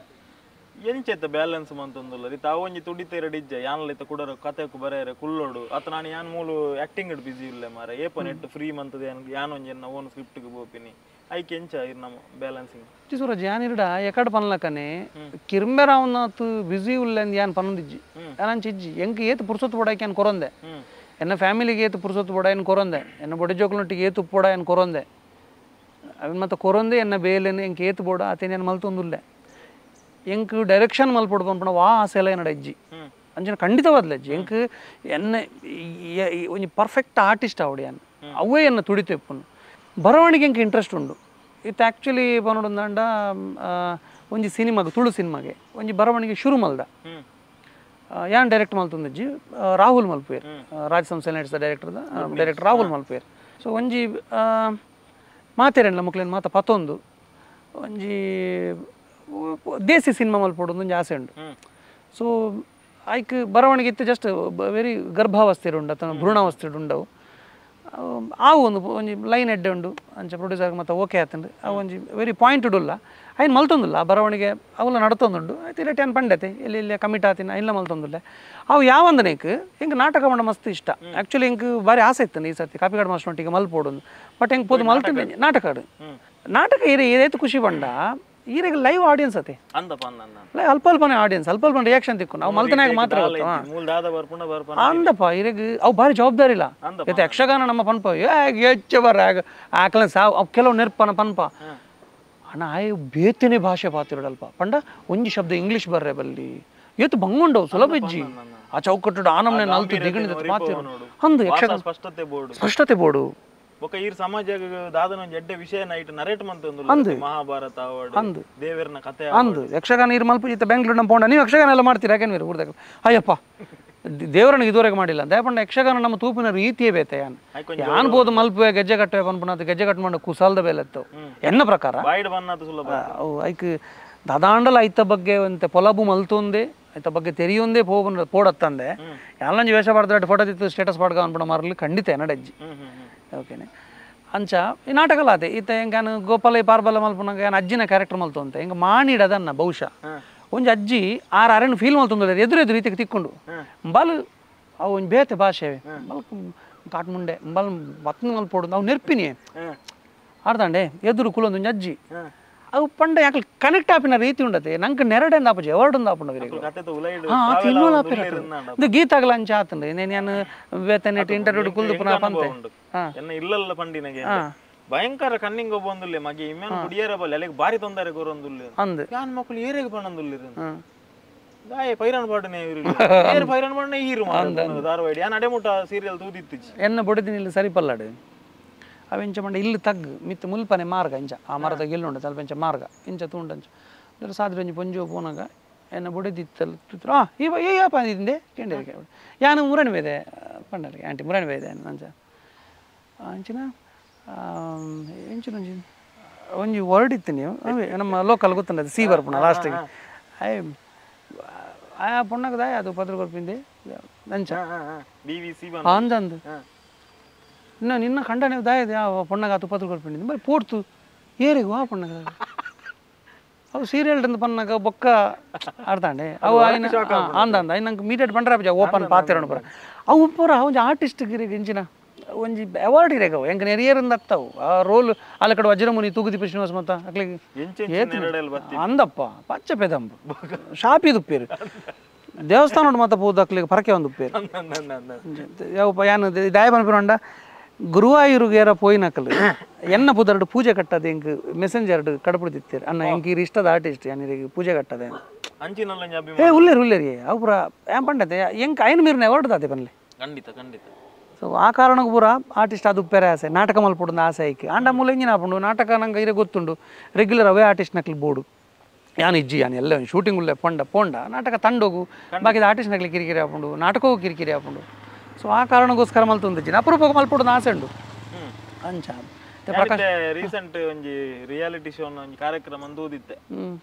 ಎಂಚೆತ್ತ ಬ್ಯಾಲೆನ್ಸ್ ಮಂತೊಂದುಲ್ಲ ಇತ್ತ ಒಂಜಿ ತುಡಿತೇರ ಡಿಜ್ಜ ಯಾನ್ಲ ಇತ್ತ ಕುಡರ ಕತೆಕು ಬರೆಯರೆ ಕುಲ್ಲೋಡು ಅತ್ತ ನಾನು ಯಾನ್ ಮೂಲು ಆಕ್ಟಿಂಗ್ ಬಿಸಿ ಇಲ್ಲ ಮಾರ ಏಪ ನೆಟ್ ಫ್ರೀ ಮಂತದೆ ಯಾನ್ ಒಂಜಿ ಎನ್ನ ಓನ್ ಸ್ಕ್ರಿಪ್ಟ್ ಗೆ ಪೋಪಿನಿ ಐಕೆ ಎಂಚ ಇರ್ ನಮ್ಮ ಬ್ಯಾಲೆನ್ಸಿಂಗ್ ಸೂರಜ್ ಯಾನಿರ್ಡ ಎಕಡ್ ಪನ್ಲಕನೆ ಕಿರ್ಮೆರಾವ್ನಾತ್ ಬಿಸಿ ಉಲ್ಲೆಂದ್ ಯಾನ್ ಪನ್ನೊಂದಿಜ್ಜಿ ಯಾನಂಚ ಇಜ್ಜಿ ಎಂಕ್ ಏತ್ ಪುರ್ಸೊತ್ತು ಬೋಡಾಯ್ಕೆ ಯಾನ್ ಕೊರೊಂದೆ ಎನ್ನ ಫ್ಯಾಮಿಲಿಗೆ ಏತ್ ಪುರ್ಸೊತ್ತು ಬೋಡ ಏನ್ ಕೊರೊಂದೆ ಎನ್ನ ಬೊಡೆ ಜೋಕ್ಲೊಟ್ಟಿಗೆ ಏತ್ ಉಪ್ಪೋಡ ಏನ್ ಕೊರೊಂದೆ ಅವನ್ ಮತ್ತೆ ಕೊರೊಂದೆ ಎನ್ನ ಬೇಲೆನ್ ಎಂಕ್ ಏತ್ ಬೋಡ ಆತೇನ್ ಯಾನ್ ಮಲ್ತೊಂದುಲ್ಲೆ ಎಂಕ್ ಡೈರೆಕ್ಷನ್ ಮಲ್ಪೊಡು ಪನ್ಪುನ ವಾ ಆಸೆ ಎಲ್ಲ ಎನ್ನಡ ಇಜ್ಜಿ ಅಂಚಿನ ಖಂಡಿತವಾದ್ಲ ಇಜ್ಜಿ ಎಂಕ್ ಎನ್ನ ಒಂಜಿ ಪರ್ಫೆಕ್ಟ್ ಆರ್ಟಿಸ್ಟ್ ಆವಡ್ ಯಾನ್ ಅವೇ ಎನ್ನ ತುಡಿತೆಪ್ಪುನು ಬರವಣಿಗೆ ಎಂಕ್ ಇಂಟ್ರೆಸ್ಟ್ ಉಂಡು ಇತ್ತು ಆ್ಯಕ್ಚುಲಿ ಪನೊಡುಂದಾಂಡ ಒಂಜಿ ಸಿನಿಮಾಗೆ ತುಳು ಸಿನಿಮಾಗೆ ಒಂಜಿ ಬರವಣಿಗೆ ಶುರು ಮಲ್ದ ಯಾನ್ ಡೈರೆಕ್ಟ್ ಮಲ್ತೊಂದಿಜ್ಜಿ ರಾಹುಲ್ ಮಲ್ಪುವೆರ್ ರಾಜ್ ಸಂಸ್ಥೆ ನಡೆಸಿದ ಡೈರೆಕ್ಟರ್ದ ಡೈರೆಕ್ಟರ್ ರಾಹುಲ್ ಮಲ್ಪುವೆರ್ ಸೊ ಒಂಜಿ ಮಾತೆರೆನ್ಲ ಮುಕ್ಲೆನ್ ಮಾತ ಪತ್ತೊಂದು ಒಂಜಿ ದೇಸಿ ಸಿನಿಮಾ ಮಲ್ಪೊಡು ಒಂಜಿ ಆಸೆ ಉಂಡು. ಸೊ ಐಕ್ ಬರವಣಿಗೆ ಇತ್ತು ಜಸ್ಟ್ ವೆರಿ ಗರ್ಭಾವಸ್ಥೆ ಉಂಡು ಅಥವಾ ಭ್ರೂಣಾವಸ್ಥೆ ಉಂಡವು. ಆವು ಒಂದು ಒಂಜಿ ಲೈನ್ ಎಡ್ಡೆ ಉಂಡು ಅಂಚ ಪ್ರೊಡ್ಯೂಸರ್ ಮತ್ತು ಓಕೆ ಆತಂಡು ಅವು ಒಂಜಿ ವೆರಿ ಪಾಯಿಂಟೆಡ್ ಉಲ್ಲ ಐನ್ ಮಲ್ತೊಂದುಲ್ಲ ಆ ಬರವಣಿಗೆ ಅವೆಲ್ಲ ನಡತೊಂದುಂಡು ಆಯ್ತು ಇರಟೆ ಏನು ಪಂಡತೆ ಎಲ್ಲಿ ಇಲ್ಲಿ ಕಮಿಟ್ ಆತಿನ ಇಲ್ಲ ಮಲ್ತೊಂದುಲ್ಲ. ಅವು ಯಾವಂದನೇಕ್ ಹಿಂಗೆ ನಾಟಕ ಮಾಡ ಮಸ್ತ್ ಇಷ್ಟ. ಆ್ಯಕ್ಚುಲಿ ಹಿಂಗೆ ಭಾರಿ ಆಸೆ ಇತ್ತು ಈ ಸರ್ತಿ ಕಾಪಿಕಾಡು ಮಾಸ್ಟರ್ ಒಟ್ಟಿಗೆ ಮಲ್ಪೋಡು, ಬಟ್ ಹೆಂಗೆ ಪೋದು ಮಲ್ತಿಂದೆ ನಾಟಕ ಆಡು ನಾಟಕ ಈರೆ ಏತು ಖುಷಿ ಬಂಡ ಈರೆಗೆ ಲೈವ್ ಆಡಿಯನ್ಸ್ ಅತೆ ಅಲ್ಪ ಅಲ್ಪನೇ ಆಡಿಯನ್ಸ್ ಅಲ್ಪ ಅಲ್ಪ ರಿಯಾಕ್ಷನ್ ತಿಕ್ಕು ನಾವು ಮಲ್ತನಾಗ ಮಾತ್ರ ಅಂದಪ್ಪ ಈರೆಗೆ ಅವು ಭಾರಿ ಜವಾಬ್ದಾರಿ ಇಲ್ಲ. ಇವತ್ತು ಯಕ್ಷಗಾನ ನಮ್ಮ ಪನ್ಪ ಹೆಚ್ಚು ಬರ ಆಕಲ ಸಾವು ಅವು ಕೆಲವು ನೆರ್ಪನ ಪನ್ಪ ಅಣ್ಣ ಆಯ್ ಬೇತನೆ ಭಾಷೆ ಪಾತಿರೋಡಲ್ಪ ಪಂಡ ಒಂಜಿ ಶಬ್ದ ಇಂಗ್ಲೀಷ್ ಬರ್ರೆ ಬಲ್ಲಿ ಏತು ಬಂಗುಂಡವು ಸುಲಭ ಇಜ್ಜಿ ಆ ಚೌಕಟ್ಟು ಆನಮ್ನೆ ನಲ್ತು ದಿಗಣಿದ ಪಾತಿರೋ ಅಂದು ಯಕ್ಷಗಾನ ಸ್ಪಷ್ಟತೆ ಬೋರ್ಡು ಬೊಕ ಈ ಸಮಾಜ ದಾದನ ಒಂಜಿ ಎಡ್ಡೆ ವಿಷಯ ನೈಟ್ ನರೇಟ್ ಮಂತೊಂದು ಮಹಾಭಾರತ ಅಂದು ದೇವರನ ಕಥೆ ಅಂದು ಯಕ್ಷಗಾನ ಇರ್ ಮಲ್ಪ ಇತ್ತ ಬೆಂಗಳೂರು ನಮ್ಮ ಪೋಂಡ ನೀವು ಯಕ್ಷಗಾನ ಎಲ್ಲ ಮಾಡ್ತೀರಾ ಯಾಕೇನು ಊರ್ದಾಗ ಅಯ್ಯಪ್ಪ ದೇವರನಿಗೆ ಇದುವರೆಗೆ ಮಾಡಿಲ್ಲ ದಯಪಂಡ ಯಕ್ಷಗಾನ ನಮ್ಮ ತೂಪಿನ ರೀತಿಯೇ ಬೇತೆ ಯಾನ್ ಯಾನ್ ಬೋದು ಮಲ್ಪುವೆ ಗೆಜ್ಜೆ ಕಟ್ಟುವೆ ಪನ್ಪುನ ಗೆಜ್ಜೆ ಕಟ್ ಮಾಡ ಕುಸಾಲ್ದ ಬೇಲೆತ್ತು ಎನ್ನ ಪ್ರಕಾರ ಐಕ್ ದಾದಾಂಡಲ ಐತ ಬಗ್ಗೆ ಒಂತೆ ಪೊಲಬು ಮಲ್ತೊಂದೆ ಐತ ಬಗ್ಗೆ ತೆರಿಯೊಂದೇ ಪೋಬ ಪೋಡತ್ತಂದೆ ಯಾಲಂಜಿ ವೇಷ ಪಾಡ್ದ ಫೋಟೋ ತಿತ್ತು ಸ್ಟೇಟಸ್ ಪಾಡ್ಗ ಅನ್ಪುಣ ಮಾರಲಿ ಖಂಡಿತ ಎನ್ನಡಜ್ಜಿ ಓಕೆನೆ ಅಂಚ ಈ ನಾಟಕಲ ಅದೇ ಈತ ಹೆಂಗೆ ಗೋಪಾಲ ಪಾರ್ಬಲ ಮಲ್ಪುನಾಗ ಅಜ್ಜಿನ ಕ್ಯಾರೆಕ್ಟರ್ ಮಲ್ತು ಅಂತ ಹಿಂಗೆ ಮಾಣಿಡದನ್ನ ಬಹುಶಃ ಒಂಜಿ ಅಜ್ಜಿ ಆರು ಅರೆನ್ ಫೀಲ್ ಮಲ್ತೊಂದು ಎದುರು ಎದುರು ರೀತಿಗೆ ತಿಕ್ಕೊಂಡು ಬಲ್ ಅವು ಒಂಜಿ ಬೇತೆ ಭಾಷೆ ಬಲ್ ಕಾಟ್ಮುಂಡೆ ಬಲ್ ಬತ್ನ ಮಲ್ಪೋಡು ಅವು ನೆರ್ಪಿನಿ ಆಡ್ದಾಂಡೆ ಎದುರು ಕುಲೊಂದು ಒಂಜಿ ಅಜ್ಜಿ ಅವು ಪಂಡ ಯಾಕೆ ಕನೆಕ್ಟ್ ಆಪಿನ ರೀತಿ ಉಂಡತೆ ನಂಗೆ ನೆರಡೆಂದ ಆಪುಜಿ ಎವರ್ಡೊಂದು ಆಪುಂಡು ಗೀತಾಗಲ ಅಂಚ ಆತಂಡು ನಾನು ಬೇತನೆ ಇಂಟರ್ವ್ಯೂ ಕುಲ್ದು ಪುನಃ ಪಂತೆ ಇಲ್ಲಲ್ಲ ಪಂಡಿನಗೆ ಭಯಂಕರ ಕನ್ನಿಂಗ್ ಒಬ್ಬೊಂದುಲ್ಲೆ ಮಗೆ ಇಮ್ಯಾನ್ ಕುಡಿಯರ ಬಲ್ಲೆ ಅಲ್ಲಿಗೆ ಬಾರಿ ತೊಂದರೆ ಕೊರೊಂದುಲ್ಲೆ ಅಂದ್ ಯಾನ್ ಮಕ್ಕಳು ಏರೆಗೆ ಪಣ್ಣೊಂದುಲ್ಲೆ ದಾಯೆ ಪೈರನ್ ಪಾಡನೆ ಇರು ಏರ್ ಪೈರನ್ ಪಾಡನೆ ಈರು ಧಾರವಾಡ ಯಾನ್ ಅಡೆಮುಟ್ಟ ಸೀರಿಯಲ್ ತೂದಿತ್ತಿಚ್ಚಿ ಎನ್ನ ಬೊಡಿದಿನ ಇಲ್ಲಿ ಸರಿ ಪಲ್ಲಾಡು ಅವ ಇಂಚ ಮಂಡ ಇಲ್ಲಿ ತಗ್ಗು ಮಿತ್ತು ಮುಲ್ಪನೆ ಮಾರ್ಗ ಇಂಚ ಆ ಮರದ ಗೆಲ್ಲುಂಡು ಸ್ವಲ್ಪ ಇಂಚ ಮಾರ್ಗ ಇಂಚ ತೂಂಡಂಚ ಸಾದ್ರೆ ಒಂಜಿ ಪೊಂಜೋ ಪೋನಾಗ ಎನ್ನ ಬೊಡಿದಿತ್ತಲ್ಲ ತುತ್ರ ಈ ಏ ಇಂದೆ ಕೇಂದ್ರ ಯಾನು ಮುರಣಿ ಬೇದೆ ಪಂಡಲಿಗೆ ಆಂಟಿ ಮುರಣಿ ಬೇದೆ ಅಂಚ ಅಂಚಿನ ಎಂಚಿನ ಒಂಜಿ ಒಂಜಿ ವರ್ಡ್ ಇತ್ತು ನೀವು ನಮ್ಮ ಲೋಕಲ್ ಗೊತ್ತುಂಡದು ಸಿ ಬರ್ಪುಣ ಲಾಸ್ಟಿಗೆ ಅಯ್ಯ ಆ ಪೊಣ್ಣಗ ದಾಯ ಅದು ಪತ್ರ ಕೊರ್ಪಿಂದೆ ಅಂಚ ಅಂದ ಅಂದು ಇನ್ನು ನಿನ್ನ ಕಂಡನೆ ದಾಯದೆ ಆ ಪೊಣ್ಣಗ ಅದು ಪತ್ರ ಕೊರ್ಪಿಂಡಿ ಬರೀ ಪೋಡ್ತು ಏರಿಗೂ ಆ ಪೊಣ್ಣಗ ಅವು ಸೀರಿಯಲ್ ಪನ್ನಾಗ ಬೊಕ್ಕ ಆಡ್ತಾಂಡೆ ಅವು ಆಯ್ನ ಅಂದ ಅಂದ ಐನ ನಂಗೆ ಮೀಟೆಡ್ ಪಂಡ್ರ ಓಪನ್ ಪಾತಿರೋಣ ಪೂರ ಅವು ಪೂರ ಒಂಜಿ ಆರ್ಟಿಸ್ಟ್ ಗಿಂಚಿನ ಒಂಜಿ ಅವಾರ್ಡ್ ಇರೇಗವು ಹೆಂಗೆ ನೆರಿಯರಿಂದ ಆಗ್ತಾವು ಆ ರೋಲ್ ಅಲ್ಲ ಕಡೆ ವಜ್ರಮುನಿ ತೂಗುದೀಪ ಶ್ರೀನಿವಾಸ ಮತ್ತ ಅಕ್ಲಿಗೆ ಅಂದಪ್ಪ ಪಚ್ಚ ಪೆದಂಬು ಶಾಪಿ ದುಪ್ಪೇರು ದೇವಸ್ಥಾನ ಮತ್ತ ಪೂದ ಅಕ್ಲಿಗೆ ಪರಕೆ ಒಂದು ಉಪ್ಪೇರು ಯಾವ ಯಾನು ದಾಯ ಪನ್ಪಿರಂಡ ಗುರುವಾಯೂರುಗೇರ ಪೋಯಿನಕಲು ಎನ್ನ ಪುದರ್ಡು ಪೂಜೆ ಕಟ್ಟದೆ ಎಂಕ್ ಮೆಸೆಂಜರ್ಡ್ ಕಡಪುಡ್ದಿತ್ತೀರ್ ಅನ್ನ ಎಂಕ್ ಈರ್ ಇಷ್ಟದ ಆರ್ಟಿಸ್ಟ್ ಯಾನಿರಿಗೆ ಪೂಜೆ ಕಟ್ಟದೆ ಏ ಉಲ್ಲೇರಿ ಉಲ್ಲೇರಿ ಅವು ಪೂರ ಏನ್ ಪಂಡತೆ ಎಂಕ್ ಐನ್ ಮೀರ್ನ ಅವಾರ್ಡ್ ದಾತೆ ಪನ್ಲೆ ಖಂಡಿತ ಖಂಡಿತ. ಸೊ ಆ ಕಾರಣಕ್ಕೆ ಪೂರ ಆರ್ಟಿಸ್ಟ್ ಅದು ಉಪ್ಪೇರೆ ಆಸೆ ನಾಟಕ ಮಲ್ಪೊಡು ಆಸೆ ಐಕೆ ಆಂಡ ಮೂಲ ಎಂಜಿನ ಆಪುಂಡು ನಾಟಕ ನಂಗೆ ಇರೆ ಗೊತ್ತುಂಡು ರೆಗ್ಯುಲರ್ ಅವೇ ಆರ್ಟಿಸ್ಟ್ ನಕ್ಲಿ ಬೋಡು ಯಾನ್ ಇಜ್ಜಿ ಯಾನ್ ಎಲ್ಲ ಶೂಟಿಂಗ್ ಉಳ್ಳೆ ಪೊಂಡ ಪೋಂಡ ನಾಟಕ ತಂಡೋಗು ಬಾಕಿದ ಆರ್ಟಿಸ್ಟ್ ನಕ್ಲಿ ಕಿರಿಕಿರಿ ಆಪುಂಡು ನಾಟಕವೂ ಕಿರಿಕಿರಿ ಆಪುಂಡು. ಸೊ ಆ ಕಾರಣಕ್ಕೋಸ್ಕರ ಮಲ್ತೊಂದಿಜ್ಜಿ ಅಪರೂಪಕ್ಕೆ ಮಲ್ಪೊಡು ಆಸೆ ಉಂಡು ಅಂಚ. ಪ್ರಕಾಶ್ ರೀಸೆಂಟ್ ಒಂಜಿ ರಿಯಾಲಿಟಿ ಶೋ ಒಂಜಿ ಕಾರ್ಯಕ್ರಮ ಅಂದು ಓದಿತ್ತೆ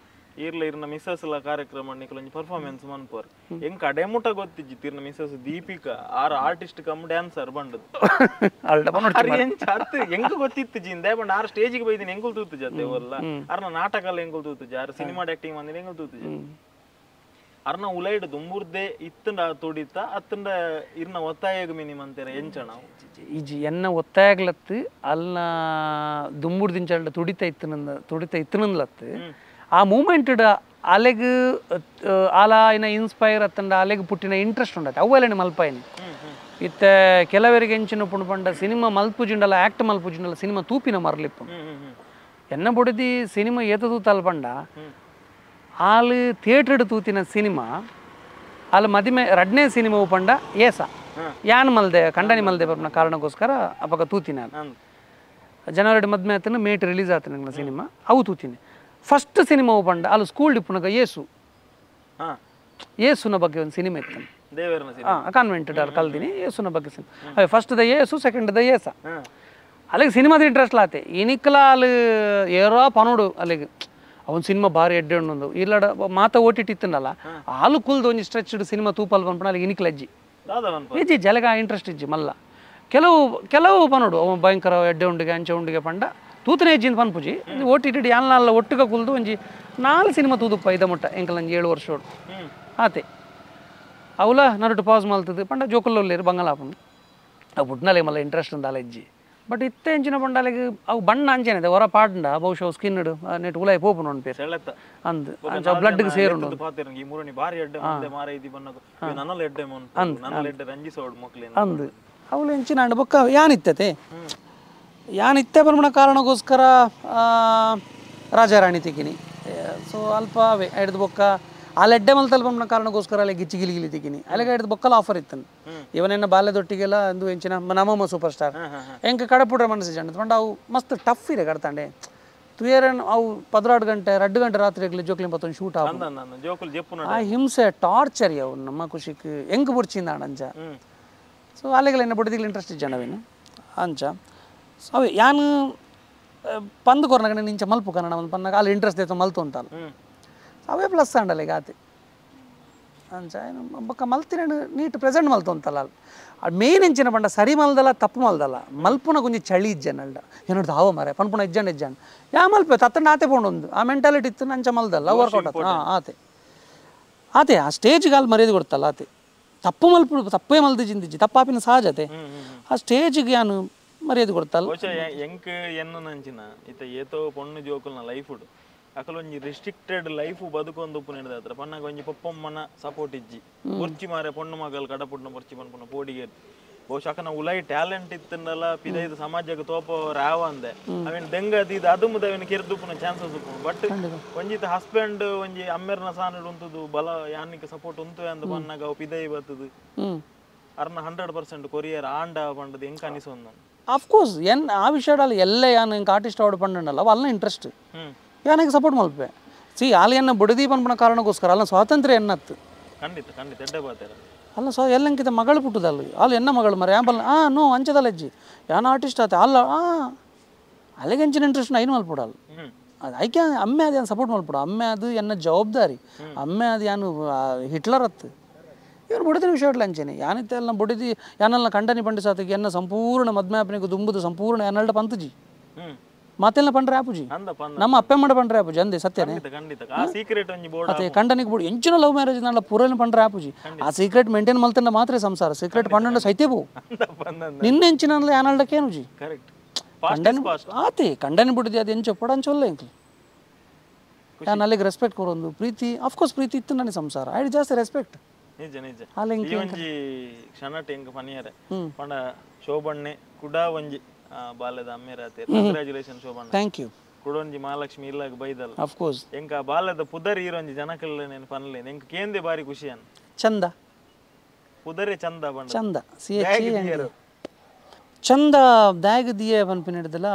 ಈರ್ಲ ಇರ್ನ ಮಿಸಸ್ ಲ ಕಾರ್ಯಕ್ರಮ ನಿಕಲ್ ಒಂಜಿ ಪರ್ಫಾರ್ಮೆನ್ಸ್ ಮನ್ಪೋರ್ ಎಂಕ್ ಅಡೆಮುಟ ಗೊತ್ತಿಜ್ಜಿ ತೀರ್ನ Mrs Deepika R artist cum dancer ಬಂಡದು ಎಂಕ್ ಗೊತ್ತಿತ್ತು ಜಿಂದೆ ಬಂಡ ಆರ್ ಸ್ಟೇಜಿಗೆ ಬೈದಿನ ಎಂಕುಲ್ ತೂತು ಜತೆ ಅವಲ್ಲ ಅರ್ನ ನಾಟಕ ಎಲ್ಲ ಎಂಕುಲ್ ತೂತುಜಿ R cinema acting ಬಂದಿನ ಎಂಕುಲ್ ತೂತುಜಿ ಅರ್ನ ಉಲೈಡ್ ದುಂಬುರ್ದೆ ಇತ್ತಂಡ ತೊಡಿತ ಅತ್ತಂಡ ಇರ್ನ ಒತ್ತಾಯಗ ಮಿನಿಮ್ ಅಂತೀರ ಎಂಚಣ ಇಜಿ ಎನ್ನ ಒತ್ತಾಯಗ್ಲತ್ತು ಅಲ್ನ ದುಂಬುರ್ದಿಂಚಲ್ಡ ತುಡಿತ ಇತ್ತನಂದ ತುಡಿತ ಇತ್ತನಂದ್ಲತ್ತು ಆ ಮೂಮೆಂಟ್ ಅಲೆಗ್ ಆಲ ಇನ್ನ ಇನ್ಸ್ಪೈರ್ ಅತ್ತಂಡ ಅಲೆಗ್ ಪುಟ್ಟಿನ ಇಂಟ್ರೆಸ್ಟ್ ಉಂಡತ್ತೆ ಅವೆಲ್ಲ ಮಲ್ಪಾಯಿನಿ ಇತ್ತೆ ಕೆಲವರಿಗೆ ಎಂಚಿನ ಪುಂಡು ಪಂಡ ಸಿನಿಮಾ ಮಲ್ಪುಜಿಂಡಲ ಆ್ಯಕ್ಟ್ ಮಲ್ಪುಜಿಂಡಲ ಸಿನಿಮಾ ತೂಪಿನ ಮರಲಿಪ್ಪು ಎನ್ನ ಬೊಡದಿ ಸಿನಿಮಾ ಏತ ತೂತಲ್ ಪಂಡ ಆಲ್ ಥಿಯೇಟರ್ಡ್ ತೂತಿನ ಸಿನಿಮಾ ಅಲ್ಲಿ ಮದಿಮೆ ರಡ್ನೇ ಸಿನಿಮಾ ಪಂಡ ಏಸ ಯಾನ್ ಮಲ್ದೆ ಕಂಡನಿ ಮಲ್ದೆ ಬರ್ಪುನ ಕಾರಣಕ್ಕೋಸ್ಕರ ಅಪಗ ತೂತಿನ ಜನವರಿ ಮದ್ಮೆ ಆತನ ಮೇಟ್ ರಿಲೀಸ್ ಆತನ ನನ್ನ ಸಿನಿಮಾ ಅವು ತೂತಿನಿ ಫಸ್ಟ್ ಸಿನಿಮಾ ಪಂಡ ಅಲ್ಲಿ ಸ್ಕೂಲ್ ಡಿಪ್ಪುನಗ ಏಸು ಏಸುನ ಬಗ್ಗೆ ಒಂದು ಸಿನಿಮಾ ಇತ್ತು ಕಾನ್ವೆಂಟ್ ಅಲ್ಲಿ ಕಲ್ದಿನಿ ಏಸುನ ಬಗ್ಗೆ cinema first the Yesu second the ಏಸ ಅಲ್ಲಿಗೆ ಸಿನಿಮಾದ ಇಂಟ್ರೆಸ್ಟ್ ಲಾತೆ ಇನಿಕ್ಲ ಅಲ್ಲಿ ಏರೋ ಪನೋಡು ಅಲ್ಲಿಗೆ ಅವನ್ ಸಿನಿಮಾ ಭಾರಿ ಎಡ್ಡೆ ಉಂಡು ಇಲ್ಲಡ ಮಾತ ಓಟಿಟಿ ಇತ್ತನಲ್ಲ ಹಾಲು ಕುಲ್ದು ಒಂಜಿ ಸ್ಟ್ರೆಚ್ಡ್ ಸಿನಿಮಾ ತೂಪಲ್ ಪನ್ಪಣ ಅಲ್ಲಿ ಇನಿಕ್ಲ ಅಜ್ಜಿ ಇಜ್ಜಿ ಜಲಗ ಇಂಟ್ರೆಸ್ಟ್ ಇಜ್ಜಿ ಮಲ್ಲ ಕೆಲವು ಕೆಲವು ಪನೋಡು ಅವ ಭಯಂಕರ ಎಡ್ಡೆ ಉಂಡಿಗೆ ಅಂಚೆ ಉಂಡಿಗೆ ಪಂಡ ತೂತನೇ ಅಜ್ಜಿಂದ ಪನ್ಪುಜಿ ಓಟಿಟಿ ಯಾನ್ಲ ಒಟ್ಟುಗ ಕುಲ್ದು ಒಂಜಿ 4 ಸಿನಿಮಾ ತೂದುಪ್ಪ ಐದ ಮುಟ್ಟ ಎಂಕಲ್ ಒಂಜಿ 7 ವರ್ಷ ಆತೆ ಅವಲ ನರುಟು ಪಾಸ್ ಮಲ್ತದೆ ಪಂಡ ಜೋಕುಲ್ಲೊಲ್ಲೇರು ಬಂಗಾಳಾಪುಂಡು ಅವು ಪುಟ್ನಲೆ ಮಲ್ಲ ಇಂಟ್ರೆಸ್ಟ್ ಉಂದು ಅಲ್ಲ ಇಜ್ಜಿ ಬಟ್ ಇತ್ತೆ ಎಂಚಿನ ಪಂಡಾಲೆಗ್ ಅವು ಬಣ್ಣ ಅಂಚೆನೆ ಹೊರ ಪಾಡ್ಂಡ ಬಹುಶಃ ಸ್ಕಿನ್ ನೆಟ್ ಉಲಾಯಿ ಪೋಪುನು ಅನ್ಪೇರು ಅಂದ್ ಅಂಚ ಬ್ಲಡ್ಗೆ ಸೇರುಂಡು ಅಂದ್ ಅವಳು ಎಂಚಿನ ಅಂಡ್ ಬೊಕ್ಕ ಯಾನಿತ್ತತೆ ಯಾನಿತ್ತೆ ಪನ್ಪುನ ಕಾರಣಕ್ಕೋಸ್ಕರ ರಾಜಾರಾಣಿ ತಿಕ್ಕಿನಿ ಸೊ ಅಲ್ಪ ಅವೇ ಹಿಡ್ದು ಬೊಕ್ಕ ಅಲ್ಲಿ ಎಡ್ಡೆ ಮಲ್ತಲ್ ಪನ್ಪುನ ಕಾರಣಕ್ಕೋಸ್ಕರ ಅಲ್ಲಿ ಗಿಚ್ಚಿ ಗಿಲಿ ಗಿಲಿ ತಿಕ್ಕಿನಿ ಅಲ್ಲಿಗೆ ಹಿಡ್ದು ಬೊಕ್ಕಲ ಆಫರ್ ಇತ್ತನು ಇವನೆನ್ನ ಬಾಲ್ಯದೊಟ್ಟಿಗೆಲ್ಲ ಅಂದು ಎಂಚಿನ ನಮ್ಮಮ್ಮ ಸೂಪರ್ ಸ್ಟಾರ್ ಎಂಕ ಕಡಪುಡ್ರೆ ಮನಸ್ಸು ಜನ ಪಂಡ ಅವು ಮಸ್ತ್ ಟಫ್ ಇದೆ ಕಡ್ತಾಂಡೆ ತುಯರನ್ ಅವು 12 ಗಂಟೆ 2 ಗಂಟೆ ರಾತ್ರಿ ಜೋಕ್ಲಿಂ ಪತ್ತೊಂದು ಶೂಟ್ ಆಗ ಆ ಹಿಂಸೆ ಟಾರ್ಚರ್ ಅವು ನಮ್ಮ ಖುಷಿಕ್ ಹೆಂಗ್ ಬುಡ್ಚಿಂದ ಅಂಚ ಸೊ ಅಲ್ಲಿಗೆಲ್ಲ ಎನ್ನ ಬುಡದಿಗ್ಲ ಇಂಟ್ರೆಸ್ಟ್ ಇಜ್ಜಂಡವೇನು ಅಂಚ ಸೊ ಅವೆ ಯಾನು ಪಂದು ಕೊರ್ನಾಗ ನಿಂಚ ಮಲ್ಪು ಕನ್ನಡ ಒಂದು ಪನ್ನಾಗ ಅಲ್ಲಿ ಇಂಟ್ರೆಸ್ಟ್ ಐತೆ ಮಲ್ತು ಅಂತಲ್ಲ ಅವೇ ಪ್ಲಸ್ ಅಂಡಲ್ಲ ಈಗ ಆತೆ ಅಂಚ ಏನು ಬೊಕ್ಕ ಮಲ್ತಿನ ನೀಟ್ ಪ್ರೆಸೆಂಟ್ ಮಲ್ತು ಅಂತಲ್ಲ ಅಲ್ಲಿ ಮೇನ್ ಎಂಚಿನ ಪಂಡ ಸರಿ ಮಲ್ದಲ್ಲ ತಪ್ಪು ಮಲ್ದಲ್ಲ ಮಲ್ಪುನ ಕೊಂಚ ಚಳಿ ಇಜ್ಜನಲ್ಡ ಏನೋಡ್ದು ಹಾವ ಮರೆ ಪನ್ಪುನ ಇಜ್ಜಂಡ ಇಜ್ಜಂಡ ಯಾ ಮಲ್ಪೆ ತತ್ತಂಡ ಆತೆ ಪೋಂಡೊಂದು ಆ ಮೆಂಟಾಲಿಟಿ ಇತ್ತು ಅಂಚ ಮಲ್ದಲ್ಲ ವರ್ಕೌಟ್ ಆತ ಹಾಂ ಆತೆ ಆತೆ ಆ ಸ್ಟೇಜ್ಗೆ ಅಲ್ಲಿ ಮರ್ಯಾದೆ ಕೊಡ್ತಲ್ಲ ಆತೆ ತಪ್ಪು ಮಲ್ಪು ತಪ್ಪೇ ಮಲ್ದಿಜಿಂದಿಜ್ಜಿ ತಪ್ಪಾಪಿನ ಸಹಜತೆ ಆ ಸ್ಟೇಜ್ಗೆ ಯಾನು ಮರ್ಯಾದೆ ಕೊಡ್ತಲ್ಲ ಎಂಕ್ ಎನ್ನು ನಂಚಿನ ಇತ್ತ ಏತೋ ಪೊಣ್ಣು ಜೋಕುಲ್ನ ಲೈಫ್ ಅಕಲೊಂಜಿ ರಿಸ್ಟ್ರಿಕ್ಟೆಡ್ ಲೈಫ್ ಬದುಕೊಂದು ಉಪ್ಪು ನಡೆದ ಪನ್ನಾಗ ಒಂಜಿ ಪೊಪ್ಪಮ್ಮನ ಸಪೋರ್ಟ್ ಇಜ್ಜಿ ಬೊರ್ಚಿ ಮಾರೆ ಪೊಣ್ಣು ಮಗಲ್ ಕಡಪುಡ್ನ ಬೊರ್ಚಿ ಪನ್ಪುನ ಪೋಡಿಗೆ ಬಹುಶಃ ಅಕನ ಉಲೈ ಟ್ಯಾಲೆಂಟ್ ಇತ್ತಂಡಲ ಪಿದೈದು ಸಮಾಜಕ್ಕೆ ತೋಪ ರಾವ ಅಂದೆ ಅವೇನು ದೆಂಗ ಅದು ಅದು ಮುದ ಅವೇನು ಕೆರ್ದುಪ್ಪುನ ಚಾನ್ಸಸ್ ಉಪ್ಪುನು ಬಟ್ ಒಂಜಿತ ಹಸ್ಬೆಂಡ್ ಒಂಜಿ ಅಮ್ಮೆರ್ನ ಸಾನಡ್ ಉಂತುದು ಬಲ ಯಾನಿಕ ಸಪೋರ್ಟ್ ಉಂತು ಅಂದ ಪನ್ನಾಗ ಅವು ಪಿದೈ ಬರ್ತದು ಅರ್ನ 100% ಕೊರಿಯರ್ ಆಂಡ ಪಂಡದು ಎಂಕ ಅನಿಸೊಂದು ಅಫ್ಕೋರ್ಸ್ ಎನ್ ಆ ವಿಷಯದಲ್ಲಿ ಎಲ್ಲ ಯಾನು ಇಂಕ ಆರ್ಟಿಸ್ಟ್ ಆವಡ್ ಪಂಡಲ್ಲ ಅಲ್ಲ ಇಂಟ್ರೆಸ್ಟ್ ಯಾನಿಗೆ ಸಪೋರ್ಟ್ ಮಲ್ಪೆ ಸಿ ಆಲಿಯನ್ನ ಬುಡದಿ ಪನ್ಪುನ ಕಾರಣಕ್ಕೋಸ್ಕರ ಅಲ್ಲ ಸ್ವಾತಂತ್ರ್ಯ ಎನ್ನತ್ತು ಖಂಡಿತ ಖಂಡಿತ ಎಡ್ಡೆ ಬಾತೇರ ಅಲ್ಲ ಸೊ ಎಲ್ಲಂಕಿತ ಮಗಳು ಪುಟ್ಟದಲ್ಲ ಅಲ್ಲಿ ಎನ್ನ ಮಗಳು ಮರ ಯಾಂಬಲ್ ಹಾಂ ನೋ ಅಂಚದಲ್ಲ ಅಜ್ಜಿ ಯಾನ ಆರ್ಟಿಸ್ಟ್ ಆತ ಅಲ್ಲ ಹಾಂ ಅಲ್ಲಿಗೆ ಅಂಚಿನ ಇಂಟ್ರೆಸ್ಟ್ ಐನು ಮಲ್ಪಡಲ್ಲ ಅದು ಐಕೆ ಅಮ್ಮೆ ಅದು ಏನು ಸಪೋರ್ಟ್ ಮಲ್ಪಡ ಅಮ್ಮೆ ಅದು ಎನ್ನ ಜವಾಬ್ದಾರಿ ಅಮ್ಮೆ ಅದು ಯಾನು ಹಿಟ್ಲರ್ ಅತ್ತು ಇವ್ರು ಬುಡದಿನ ವಿಷಯ ಅಂಚೇನೆ ಯಾನಿತ್ತೆ ಎಲ್ಲ ಬುಡದಿ ಯಾನಲ್ಲ ಕಂಡನಿ ಪಂಡಿಸಾತಕ್ಕೆ ಎನ್ನ ಸಂಪೂರ್ಣ ಮದ್ಮ್ಯಾಪನಿಗೆ ದುಂಬುದು ಸಂಪೂರ್ಣ ಯಾನಲ್ಡ ಪಂತಜಿ ಮಾತೆಲ್ಲ ಪಂಡ್ರೆ ಆಪುಜಿ ನಮ್ಮ ಅಪ್ಪೆ ಮಾಡ ಪಂಡ್ರೆ ಆಪುಜಿ ಅಂದೆ ಸತ್ಯನೇ ಅದೇ ಕಂಡನಿಗೆ ಬಿಡು ಎಂಚಿನ ಲವ್ ಮ್ಯಾರೇಜ್ ನಾಳ ಪೂರನ ಪಂಡ್ರೆ ಆಪುಜಿ ಆ ಸೀಕ್ರೆಟ್ ಮೇಂಟೈನ್ ಮಲ್ತಂಡ ಮಾತ್ರ ಸಂಸಾರ ಸೀಕ್ರೆಟ್ ಪಂಡ ಸೈತೆ ಬೋ ನಿನ್ನ ಎಂಚಿನ ಯಾನಲ್ಡಕ್ಕೇನುಜಿ ಕಂಡನಿ ಆತೆ ಕಂಡನಿ ಬಿಡುದಿ ಅದು ಎಂಚ ಪಡಂಚೊಲ್ಲ ಎಂಕ್ಲಿ ನಾನು ಅಲ್ಲಿಗೆ ರೆಸ್ಪೆಕ್ಟ್ ಕೊರೊಂದು ಪ್ರೀತಿ ಅಫ್ಕೋರ್ಸ್ ಪ್ರೀತಿ ಇತ್ತು ನನಗೆ ಸಂಸಾರ ಐಡ್ ಜಾಸ್ತಿ ರೆಸ್ಪೆಕ್ಟ್ ನಿಜ ನಿಜ ಈ ಒಂಜಿ ಕ್ಷಣಟ್ ಎಂಕ್ ಪನಿಯರೆ ಪಂಡ ಶೋಭಣ್ಣೆ ಕುಡ ಒಂಜಿ ಬಾಲ್ಯದ ಅಮ್ಮೇರಾತೆ ಕಂಗ್ರಾಚುಲೇಷನ್ ಶೋಭಣ್ಣ thank you ಕುಡೊಂಜಿ ಮಹಾಲಕ್ಷ್ಮಿ ಇಲ್ಲಾಗ ಬೈದಲ್ಲ ಆಫ್ ಕೋರ್ಸ್ ಎಂಕ ಬಾಲ್ಯದ ಪುದರ್ ಈರೊಂಜಿ ಜನಕಲ್ಲ ನೇನು ಪನ್ಲೆ ಎಂಕ ಕೇಂದೆ ಬಾರಿ ಖುಷಿ ಅನ್ ಚಂದ ಪುದರೇ ಚಂದ ಬಣ್ಣ ಚಂದ ಸಿ ಎಚ್ ಚಂದ ದಾಗ್ ದಿಯೆ ಪನ್ಪಿನ ಹಿಡ್ದಲ್ಲ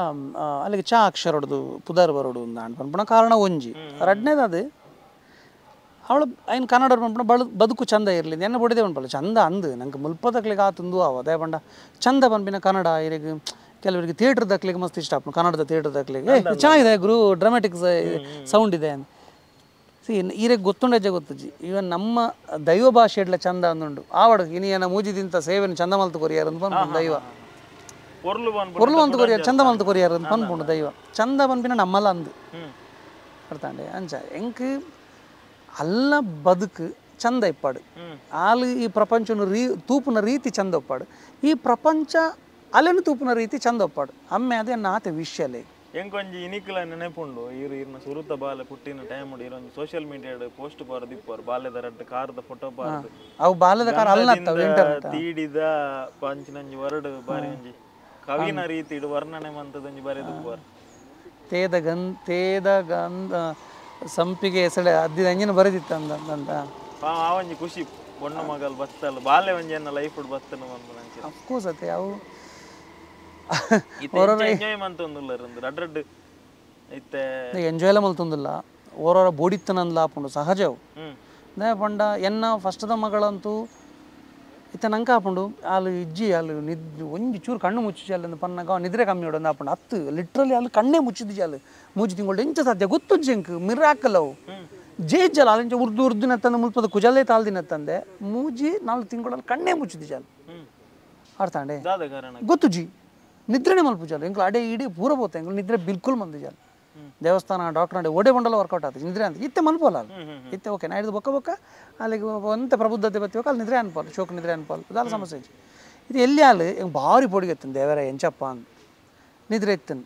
ಅಲ್ಲಿಗೆ ಚಾ ಅಕ್ಷರ ಹೊಡೆದು ಪುದರ್ ಬರೋಡು ಅಂದ್ ಪನ್ಪುನ ಕಾರಣ ಒಂಜಿ ರಡ್ನೇದು ಅದು ಅವಳು ಐನ್ ಕನ್ನಡ ಪನ್ಪುನ ಬಳು ಬದುಕು ಚಂದ ಇರಲಿ ಎನ್ನ ಬೊಡಿದೆ ಪನ್ಪಲ್ಲ ಚಂದ ಅಂದು ನಂಗೆ ಮುಲ್ಪದಕ್ಲಿಗೆ ಆತಂದು ಅವ ಅದೇ ಪಂಡ ಚಂದ ಪನ್ಪಿನ ಕನ್ನಡ ಇರಿಗೆ ಕೆಲವರಿಗೆ ಥಿಯೇಟ್ರ್ ದಕ್ಲಿಗೆ ಮಸ್ತ್ ಇಷ್ಟ ಆಪುಂಡು ಕನ್ನಡದ ಥಿಯೇಟ್ರ್ ದಕ್ಲಿಗೆ ಚೆನ್ನಾಗಿದೆ ಗುರು ಡ್ರಾಮ್ಯಾಟಿಕ್ ಸೌಂಡ್ ಇದೆ ಅಂತ ಸಿ ಈರೆಗೆ ಗೊತ್ತುಂಡಜ್ಜೆ ಗೊತ್ತುಜ್ಜಿ ಇವನ್ ನಮ್ಮ ದೈವ ಭಾಷೆ ಇಡ್ಲ ಚಂದ ಅಂದುಂಡು ಆವಡು ಇನಿಯನ ಮೂಜಿದಿಂತ ಸೇವೆನ ಚಂದ ಮಲ್ತು ಕೊರಿಯಾರ ಅಂತ ಪನ್ಪುಂಡು ದೈವ ಪೊರ್ಲು ಅಂತ ಕೊರಿಯಾರ ಚಂದ ಮಲ್ತು ಕೊರಿಯಾರ ಅಂತ ಪನ್ಪುಂಡು ದೈವ ಚಂದ ಪನ್ಪಿನ ನಮ್ಮಲ್ಲ ಅಂದು ಅರ್ಥಾಂಡೆ ಅಂಚ ಎಂಕ್ ಅಲ್ಲ ಬದುಕು ಚಂದ ಇಪ್ಪಾಡು ಆಲು ಈ ಪ್ರಪಂಚನ ತೂಪುನ ರೀತಿ ಚಂದ ಒಪ್ಪಾಡು ಈ ಪ್ರಪಂಚ ಅಲ್ಲೇನು ತೂಪುನ ರೀತಿ ಚಂದ ಒಪ್ಪಾಡು ಅಮ್ಮೆ ಅದೇ ನಾತೆ ವಿಷಯಲೇ ಎಂಕೊಂಜಿ ಇನಿಕ್ಲ ನೆನಪುಂಡು ಇರು ಇರ್ನ ಸುರುತ ಬಾಲೆ ಪುಟ್ಟಿನ ಟೈಮ್ ಇರೊಂಜಿ ಸೋಷಿಯಲ್ ಮೀಡಿಯಾಡ್ ಪೋಸ್ಟ್ ಬಾರದು ಇಪ್ಪರು ಬಾಲ್ಯದ ರಡ್ಡ್ ಕಾರದ ಫೋಟೋ ಬಾರದು ಅವು ಬಾಲ್ಯದ ಕಾರ್ ಅಲ್ಲ ತೀಡಿದ ಪಂಚಿನಂಜಿ ವರಡು ಬಾರಿ ಒಂಜಿ ಕವಿನ ರೀತಿ ಇಡು ವರ್ಣನೆ ಮಂತದೊಂಜಿ ಬಾರಿ ದುಪ್ಪರು ತೇದ ಗಂಧ ತೇದ ಗಂಧ ಸಂಪಿಗೆ ಹೆಸಳೆ ಅದ್ದಿದ ಅಂಜಿನ ಬರೆದಿತ್ತು ಅಂದ ಅಂತ ಆ ಒಂಜಿ ಖುಷಿ ಬೊಣ್ಣ ಮಗಲ್ ಬತ್ತಲ್ಲ ಬಾಲ್ಯ ಒಂಜಿ ಎನ್ನ ಲೈಫ್ ಬತ್ತನ ಬಂದು ಅಫ್ಕೋರ್ಸ್ ಅತ್ತೆ ಅವು ಎಂಜಾಯ್ ಮಂತೊಂದುಲ್ಲ ರಡ್ಡ್ ಇತ್ತೆ ಎಂಜಾಯ್ ಎಲ್ಲ ಮಲ್ತೊಂದಿಲ್ಲ ಓರೋರ ಬೋಡಿತ್ತನಂದ್ಲ ಆಪುಂಡು ಸಹಜ ಅವು ನೇ ಪಂಡ ಎನ್ನ ಫಸ್ಟ್ದ ಮಗಳಂತೂ ಇತ್ತ ನಂಗೆ ಆಪುಂಡು ಅಲ್ಲಿ ಇಜ್ಜಿ ಅಲ್ಲಿ ನಿದ್ ಒಂಜಿ ಚೂರು ಕಣ್ಣು ಮುಚ್ಚಿ ಅಲ್ಲಂದು ಪನ್ನಾಗ ನಿದ್ರೆ ಕಮ್ಮಿ ಹೊಡೋದು ಆಪುಂಡು ಅತ್ತು ಲಿಟ್ರಲಿ ಅಲ್ಲಿ ಕಣ್ಣೇ ಮುಚ್ಚಿದ್ದು ಅಲ್ಲಿ ಮೂಜಿ ತಿಂಗಳು ಎಂಚ ಸಾಧ್ಯ ಗೊತ್ತುಜ್ಜಿ ಎಂಕ್ ಮಿರಾಕಲ್ ಅವು ಜೇಜಲ್ಲ ಅಲ್ಲಿಂಚ ಉರ್ದು ಉರ್ದಿನತ್ತಂದೆ ಮುಲ್ಪದ ಕುಜಲೇ ತಾಳ್ದಿನತ್ತಂದೆ ಮೂಜಿ 4 ತಿಂಗಳಲ್ಲಿ ಕಣ್ಣೇ ಮುಚ್ಚಿದ್ದು ಜಾಲು ಅರ್ಥಾಂಡೆ ಗೊತ್ತುಜಿ ನಿದ್ರೆನೇ ಮಲ್ಪು ಜಾಲು ಎಂಕ್ಲು ಅಡೆ ಇಡೀ ಪೂರ ಪೋತೆ ಎಂಕ್ಲು ನಿದ್ರೆ ಬಿಲ್ಕುಲ್ ಮಂದು ಜಾಲು ದೇವಸ್ಥಾನ ಡಾಕ್ಟರ್ ಅಂಡೆ ಓಡೆ ಬಂಡಲ ವರ್ಕೌಟ್ ಆಯ್ತು ನಿದ್ರೆ ಅಂತ ಇತ್ತೆ ಮಲ್ಪೋಲ್ಲ ಅಲ್ಲಿ ಇತ್ತೆ ಓಕೆ ನಾ ಹಿಡಿದು ಬೊಕ್ಕ ಬೊಕ್ಕ ಅಲ್ಲಿಗೆ ಒಂತ ಪ್ರಬುದ್ಧತೆ ಬತ್ತಿಬೇಕು ಅಲ್ಲಿ ನಿದ್ರೆ ಅನ್ಪೋಲ್ ಶೋಕ್ ನಿದ್ರೆ ಅನ್ಪೋಲ್ ಅದೆಲ್ಲ ಸಮಸ್ಯೆ ಇಜ್ಜಿ ಇದು ಎಲ್ಲಿ ಅಲ್ಲಿ ಹೆಂಗೆ ಭಾರಿ ಪೊಡಿಗೆ ಎತ್ತನು ದೇವರ ಎಂಚಪ್ಪ ಅಂದ್ ನಿದ್ರೆ ಎತ್ತನು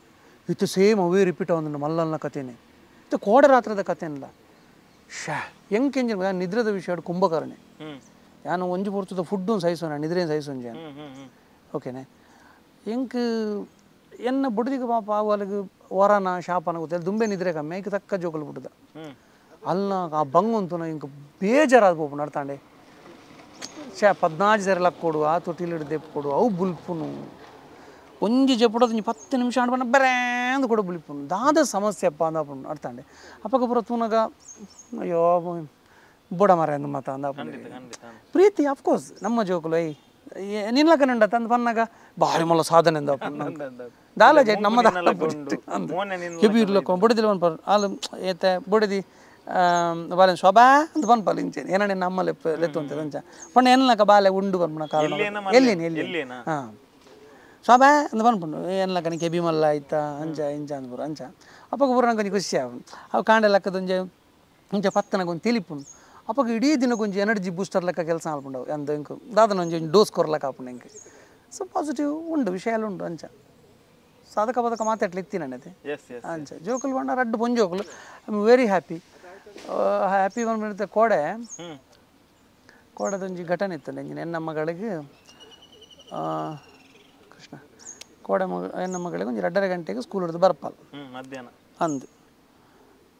ಇತ್ತು ಸೇಮ್ ಅವೇ ರಿಪೀಟ್ ಒಂದು ಮಲ್ಲಲ್ನ ಕಥೆನೇ ಇತ್ತು ಕೋಡೆ ರಾತ್ರದ ಕಥೆನಲ್ಲ ಶಾ ಹೆಂಗೆ ಕೆಂಜಿನ ನಿದ್ರದ ವಿಷಯ ಕುಂಭಕರ್ಣೆ ಯಾನು ಒಂಜಿ ಪೊರ್ತದ ಫುಡ್ಡು ಸಹಿಸೋಣ ನಿದ್ರೆ ಸಹಿಸೋಣ ಜಾನು ಓಕೆನೆ ಎಂಕ್ ಎನ್ನ ಬುಡದಿಗೆ ಪಾಪ ಅಲ್ಲಿಗೆ ವರನ ಶಾಪನ ಗೊತ್ತಿಲ್ಲ ದುಂಬೆ ನಿದ್ರೆ ಕಮ್ಮಿ ಐಕ್ ತಕ್ಕ ಜೋಕಲು ಬಿಟ್ಟದ ಅಲ್ಲ ಆ ಬಂಗ್ ಅಂತೂ ಇಂಕ ಬೇಜಾರಾದ ಪೋಪು ನಡ್ತಾಂಡೆ ಶಾ 14 ಸರಿ ಲಕ್ಕೊಡು ಆ ತೊಟ್ಟಿಲಿಡು ದೆಪ್ಪೊಡು ಅವು ಬುಲ್ಪುನು ಒಂಜಿ ಜೆಪ್ಪುಡೋದು ಒಂಜಿ 10 ನಿಮಿಷ ಆಂಡ್ ಬಣ್ಣ ಬರೇಂದು ಕೂಡ ಬುಲ್ಪುನು ದಾದ ಸಮಸ್ಯೆ ಅಪ್ಪ ಅಂದಾಪುಂಡು ಅಡ್ತಾಂಡೆ ಅಪ್ಪಗ ಪೂರ ತೂನಗ ಅಯ್ಯೋ ಬೊಡ ಮರ ಎಂದು ಮಾತ ಅಂದಾಪುಂಡು ಪ್ರೀತಿ ಅಫ್ಕೋರ್ಸ್ ನಮ್ಮ ಜೋಕುಲು I ನಿನ್ಲಕ ನಿಂಡ ತಂದು ಬನ್ನಾಗ ಭಾರಿ ಮೊಲ್ಲ ಸಾಧನೆ ದಾಲ ಜೈ ನಮ್ಮ ಕೆಬಿ ಇರ್ಲಕ್ಕ ಬೊಡಿದಿಲ್ಲ ಬನ್ಪಾರು ಅಲ್ಲ ಏತೆ ಬೊಡಿದಿ ಬಾಲೆ ಶೋಭಾ ಅಂತ ಬನ್ಪಾಲು ಇಂಚೆ ಏನ ನಿನ್ನ ಅಮ್ಮ ಲೆಪ್ಪ ಲೆತ್ತು ಅಂತ ಅಂಚ ಪಂಡ ಎನ್ಲಕ ಬಾಲೆ ಉಂಡು ಬನ್ಪುಣ ಕಾರಣ ಎಲ್ಲಿನ ಎಲ್ಲಿ ಹಾಂ ಶೋಭಾ ಅಂತ ಬನ್ಪುಂಡು ಎನ್ಲಕ ನೀ ಕೆಬಿ ಮಲ್ಲ ಆಯ್ತಾ ಅಂಚ ಇಂಚ ಅಂದ್ಬರು ಅಂಚ ಅಪ್ಪಗ ಪೂರ ನಂಗೆ ಖುಷಿ ಆವು ಅವು ಕಾಂಡೆ ಲಕ್ಕದೊಂಜೆ ಇಂಚ ಪತ್ತನಗ ಒಂದು ತಿಳಿಪುಂಡು ಅಪ್ಪಗ ಇಡೀ ದಿನಕ್ಕೊಂಜಿ ಎನರ್ಜಿ ಬೂಸ್ಟರ್ ಲೆಕ್ಕ ಕೆಲಸ ಆಲ್ಪುಂಡವು ಅಂದ ಇಂಕು ದಾದನ ಒಂಜಿ ಡೋಸ್ ಕೊರ್ಲಕ್ಕ ಆಪುಂಡು ಇಂಕ್ ಸೊ ಪಾಸಿಟಿವ್ ಉಂಡು ವಿಷಯ ಉಂಡು ಅಂಚ ಸಾಧಕ ಬದಕ ಮಾತಾಡ್ಲಿ ಇತ್ತಿ ನನ್ನತೆ ಅಂಚ ಜೋಕುಲು ಬಂಡ ರಡ್ಡು ಪೊಂಜೋಕುಲು I am very happy happy ಬಂದ್ಬಿಡುತ್ತೆ ಕೋಡೆ ಕೋಡೆದೊಂಜಿ ಘಟನೆ ಇತ್ತು ನಂಗೆ ಎನ್ನ ಮಗಳಿಗೆ ಕೃಷ್ಣ ಕೋಡೆ ಮಗ ಎನ್ನ ಮಗಳಿಗೆ ಒಂಜಿ 2.5 ಗಂಟೆಗೆ ಸ್ಕೂಲ್ ಹಿಡಿದು ಬರ್ಪಲ್ ಮಧ್ಯಾಹ್ನ ಅಂದು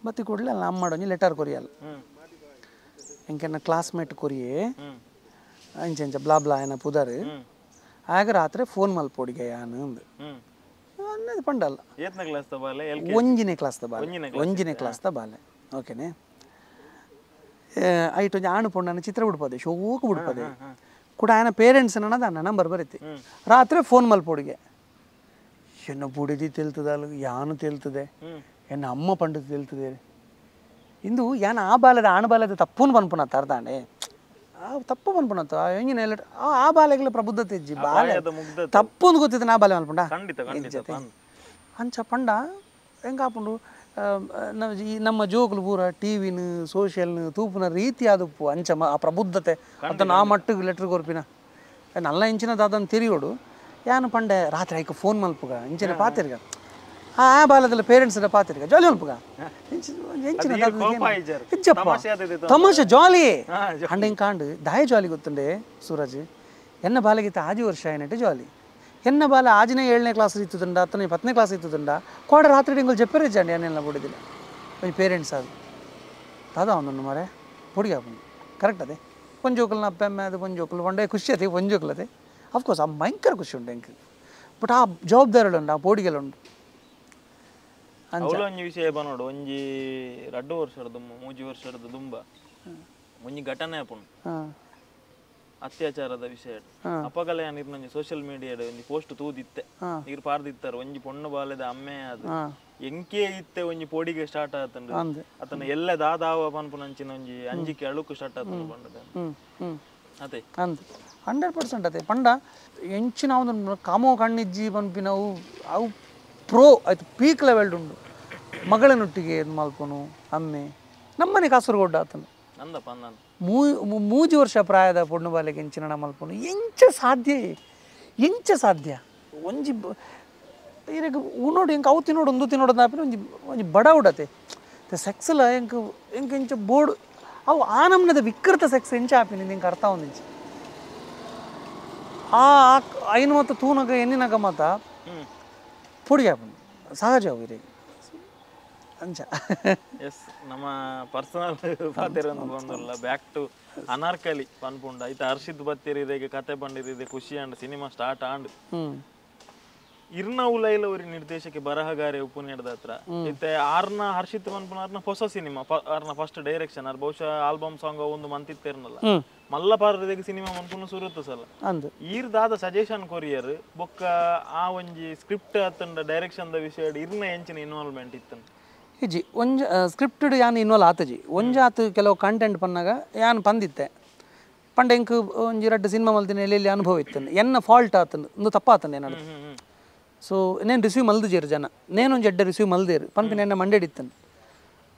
ಬತ್ತಿ ಕೂಡಲೇ ಅಲ್ಲಿ ಅಮ್ಮ ಒಂಜಿ ಲೆಟರ್ ಕೊರಿಯಲ್ಲ ಎಂಕೆನ್ನ ಕ್ಲಾಸ್ಮೇಟ್ ಕೊರಿಯೇ ಅಂಚೆ ಅಂಚ ಬ್ಲಾ ಬ್ಲಾ ಏನ ಪುದಾರು ಆಗ ರಾತ್ರಿ ಫೋನ್ ಮಲ್ಪೋಡಿಗೆ ಯಾನು ಅಂದು ಅನ್ನೋದು ಪಂಡಲ್ಲ ಒಂಜಿನೇ ಕ್ಲಾಸ್ ದ ಬಾಲೆ ಒಂಜಿನೇ ಕ್ಲಾಸ್ ದ ಬಾಲೆ ಓಕೆನೆ ಐಟ್ ಒಂಜಿ ಆಣು ಪೊಣ್ಣನ ಚಿತ್ರ ಬಿಡ್ಪದೆ ಶೋಕು ಬಿಡ್ಪದೆ ಕೂಡ ಆಯನ ಪೇರೆಂಟ್ಸ್ ಅನ್ನೋದು ಅನ್ನ ನಂಬರ್ ಬರುತ್ತೆ ರಾತ್ರಿ ಫೋನ್ ಮಲ್ಪೋಡಿಗೆ ಎನ್ನ ಬುಡಿದಿ ತೆಲ್ತದ ಅಲ್ಲ ಯಾನು ತೆಲ್ತದೆ ಎನ್ನ ಅಮ್ಮ ಪಂಡದ ತೆಲ್ತದೆ ಇಂದು ಯಾನ ಆ ಬಾಲದ ಆಣು ಬಾಲದ ತಪ್ಪುನು ಬನ್ಪುನತ್ತ ಅರ್ಧಾಂಡೆ ಆ ತಪ್ಪು ಬನ್ಪುನತ್ತ ಎಂಜಿನ ಎಲ್ಲ ಆ ಬಾಲೆಗಳ ಪ್ರಬುದ್ಧತೆ ಇಜ್ಜಿ ಬಾಲೆ ತಪ್ಪು ಒಂದು ಗೊತ್ತಿತ್ತು ನಾ ಬಾಲೆ ಮಲ್ಪುಂಡ ಅಂಚ ಪಂಡ ಹೆಂಗಾಪುಂಡು ಈ ನಮ್ಮ ಜೋಕುಲು ಪೂರ ಟಿ ವಿನ ಸೋಷಿಯಲ್ನ ತೂಪುನ ರೀತಿ ಆದಪ್ಪು ಅಂಚ ಆ ಪ್ರಬುದ್ಧತೆ ಅದನ್ನು ಆ ಮಟ್ಟಿಗೆ ಲೆಟ್ರ್ ಕೊರ್ಪಿನ ನಲ್ಲ ಇಂಚಿನ ದಾದನ್ ತಿರಿಯೋಡು ಯಾನು ಪಂಡೆ ರಾತ್ರಿ ಐಕ ಫೋನ್ ಮಲ್ಪುಗ ಇಂಚಿನ ಪಾತಿರ್ಗ ಆ ಬಾಲದಲ್ಲ ಪೇರೆಂಟ್ಸ್ ಪಾತಿರ್ಗ ಜಾಲಿ ಮಲ್ಪುಗ ಇಜ್ಜಪ್ಪ ತಮಾಷೆ ಜಾಲಿ ಅಂಡ ಹಿಂಗೆ ಕಾಂಡು ದಾಯ ಜಾಲಿ ಗೊತ್ತುಂಡೆ ಸೂರಜ್ ಎನ್ನ ಬಾಲಗಿತ್ತ ಆಜಿ ವರ್ಷ ಏನಿಟ್ಟು ಜಾಲಿ ಎನ್ನ ಬಾಲ ಆಜಿನೇ 7ನೇ ಕ್ಲಾಸ್ ಇತ್ತುಂಡ 10ನೇ 10ನೇ ಕ್ಲಾಸ್ ಇತ್ತುಂಡ ಕೋಡ ರಾತ್ರಿ ತಿಂಗಳು ಜಪ್ಪರೆ ಜಂಡಿ ಏನೆಲ್ಲ ಬಿಡಿದಿಲ್ಲ ಒಂಜಿ ಪೇರೆಂಟ್ಸ್ ಅದು ದಾದಾ ಒಂದೊಂದು ಮರೆ పొడిಗೆ ಆಪುಂಡು ಕರೆಕ್ಟ್ ಅದೇ ಪೊಂಜೋಕುಲ್ನ ಅಪ್ಪೆ ಅಮ್ಮ ಅದು ಪೊಂಜೋಕುಲು ಪಂಡೆ ಖುಷಿ ಅದೇ ಪೊಂಜೋಕುಲು ಅದೇ ಅಫ್ಕೋರ್ಸ್ ಆ ಭಯಂಕರ ಖುಷಿ ಉಂಟು ಎಂಕ್ ಬಟ್ ಆ ಜವಾಬ್ದಾರಿಗಳು ಉಂಟು ಆ ಪೋಡಿಗೆಲ್ಲ ಉಂಟು ಅವಳು ಒಂಜಿ ವಿಷಯ ಬನ್ನೋಡು ಒಂಜಿ 2 ವರ್ಷದ 3 ವರ್ಷದ ದುಂಬ ಒಂಜಿ ಘಟನೆ ಆಪುಂಡು ಅತ್ಯಾಚಾರದ ವಿಷಯ ಅಪಗಲ ಒಂಜಿ ಸೋಷಿಯಲ್ ಮೀಡಿಯಾಡ್ ಒಂಜಿ ಪೋಸ್ಟ್ ತೂದಿತ್ತೆ ನೀರು ಪಾರ್ದಿತ್ತಾರೆ ಒಂಜಿ ಪೊಣ್ಣು ಬಾಲೆದ ಅಮ್ಮೆ ಅದು ಎಂಕೆ ಇತ್ತೆ ಒಂಜಿ ಪೋಡಿಗೆ ಸ್ಟಾರ್ಟ್ ಆತಂಡು ಅತನ ಎಲ್ಲ ದಾದಾವ ಪನ್ಪುನಂಚಿನ ಒಂಜಿ ಅಂಜಿಕೆ ಅಳುಕು ಸ್ಟಾರ್ಟ್ ಆತಂಡು ಪಂಡದ ಅದೇ ಅಂದ್ 100% ಅದೇ ಪಂಡ ಎಂಚಿನ ಒಂದು ಕಾಮೋ ಕಣ್ಣಿಜ್ಜಿ ಪನ್ಪಿನವು ಅವು ಪ್ರೋ ಆಯ್ತು ಪೀಕ್ ಲೆವೆಲ್ಡ್ ಉಂಡು ಮಗಳನೊಟ್ಟಿಗೆ ಮಲ್ಪನು ಅಮ್ಮೆ ನಮ್ಮನೆ ಕಾಸರಗೋಡು ಆತನು ಅಂದಪ್ಪ ಅಂದ ಮೂಜಿ ವರ್ಷ ಪ್ರಾಯದ ಪೊಣ್ಣು ಬಾಲೆಗೆ ಎಂಚಿನ ಮಲ್ಪನು ಎಂಚ ಸಾಧ್ಯ ಎಂಚ ಸಾಧ್ಯ ಒಂಜಿ ಇರಗ ಉಣೋಡು ಎಂಕ್ ಅವು ತಿನ್ನೋಡು ಒಂದು ತಿನ್ನೋಡು ಅಂದಾಪಿನ ಒಂಜಿ ಒಂಜಿ ಬಡ ಉಡತೆ ಸೆಕ್ಸ್ಲ ಎಂಕ್ ಎಂಕ್ ಎಂಚ ಬೋರ್ಡ್ ಅವು ಆ ನಮ್ನದ ವಿಕೃತ ಸೆಕ್ಸ್ ಎಂಚ ಆಪಿನ ಎಂಕ್ ಅರ್ಥ ಒಂದಿಂಚ ಆ ಐನು ಮತ್ತು ತೂನಗ ಎನ್ನಿನಗ ಮಾತ ಪೊಡಿ ಆಪುಂಡು ಸಹಜ ಅವು ಇರಗ ಅಂಚ ಎಸ್ ನಮ್ಮ ಪರ್ಸನಲ್ ಪಾತೆರೊಂದು ಬಂದಲ್ಲ ಬ್ಯಾಕ್ ಟು ಅನಾರ್ಕಲಿ ಪನ್ಪುಂಡು ಐತ ಹರ್ಷಿದ್ ಬತ್ತಿರಿ ಇದೀಗ ಕತೆ ಬಂದಿರಿ ಇದೆ ಖುಷಿ and cinema start and ಇರ್ನ ಉಲೈಲ ಒರಿ ನಿರ್ದೇಶಕ ಬರಹಗಾರೆ ಉಪ್ಪುನೇಡ್ದ ಹತ್ರ ಇತ್ತೆ ಆರ್ನ ಹರ್ಷಿತ್ ಮನ್ಪುನಾರ್ನ ಹೊಸ ಸಿನಿಮಾ ಆರ್ನ ಫಸ್ಟ್ ಡೈರೆಕ್ಷನ್ ಆರ್ ಬಹುಶಃ ಆಲ್ಬಮ್ ಸಾಂಗ್ ಒಂದು ಮಂತಿತ್ತೇರ್ನಲ್ಲ ಮಲ್ಲ ಪಾರದೆಗ್ ಸಿನಿಮಾ ಮನ್ಪುನ ಸುರುತ್ತ ಸಲ ಈರ್ ದಾದ ಸಜೆಷನ್ ಕೊರಿಯರ್ ಬೊಕ್ಕ ಆ ಒಂಜಿ ಸ್ಕ್ರಿಪ್ಟ್ ಅತ್ತಂಡ ಡೈರೆಕ್ಷನ್ the ವಿಷಯ ಇರ್ನ ಎಂಚಿನ ಇನ್ವಾಲ್ವ್ಮೆಂಟ್ ಇತ್ತನ್ ಇಜ್ಜಿ ಒಂಜ ಸ್ಕ್ರಿಪ್ಟೆಡ್ ಯಾನ್ ಇನ್ವಾಲ್ವ್ ಆತಜಿ ಒಂಜಾತ್ ಕೆಲವು ಕಂಟೆಂಟ್ ಪನ್ನಾಗ ಯಾನ್ ಪಂದಿತ್ತೆ ಪಂಡ ಎಂಕ್ ಒಂಜಿ ರಡ್ಡ್ ಸಿನಿಮಾ ಮಲ್ತಿನ ಎಲ್ಲಿ ಅನುಭವ ಇತ್ತು ಎನ್ನ ಫಾಲ್ಟ್ ಆತನ ಒಂದು ತಪ್ಪಾತನ ಏನಾದ್ರು ಸೊ ನೇನು ರಿಸೀವ್ ಮಲ್ದಿಜೇರು ಜನ ನೇನೊಂಜಿ ಎಡ್ಡೆ ರಿಸೀವ್ ಮಲ್ದೇರು ಪನ್ಪಿನ ಎನ್ನ ಮಂಡೇಡಿತ್ತನು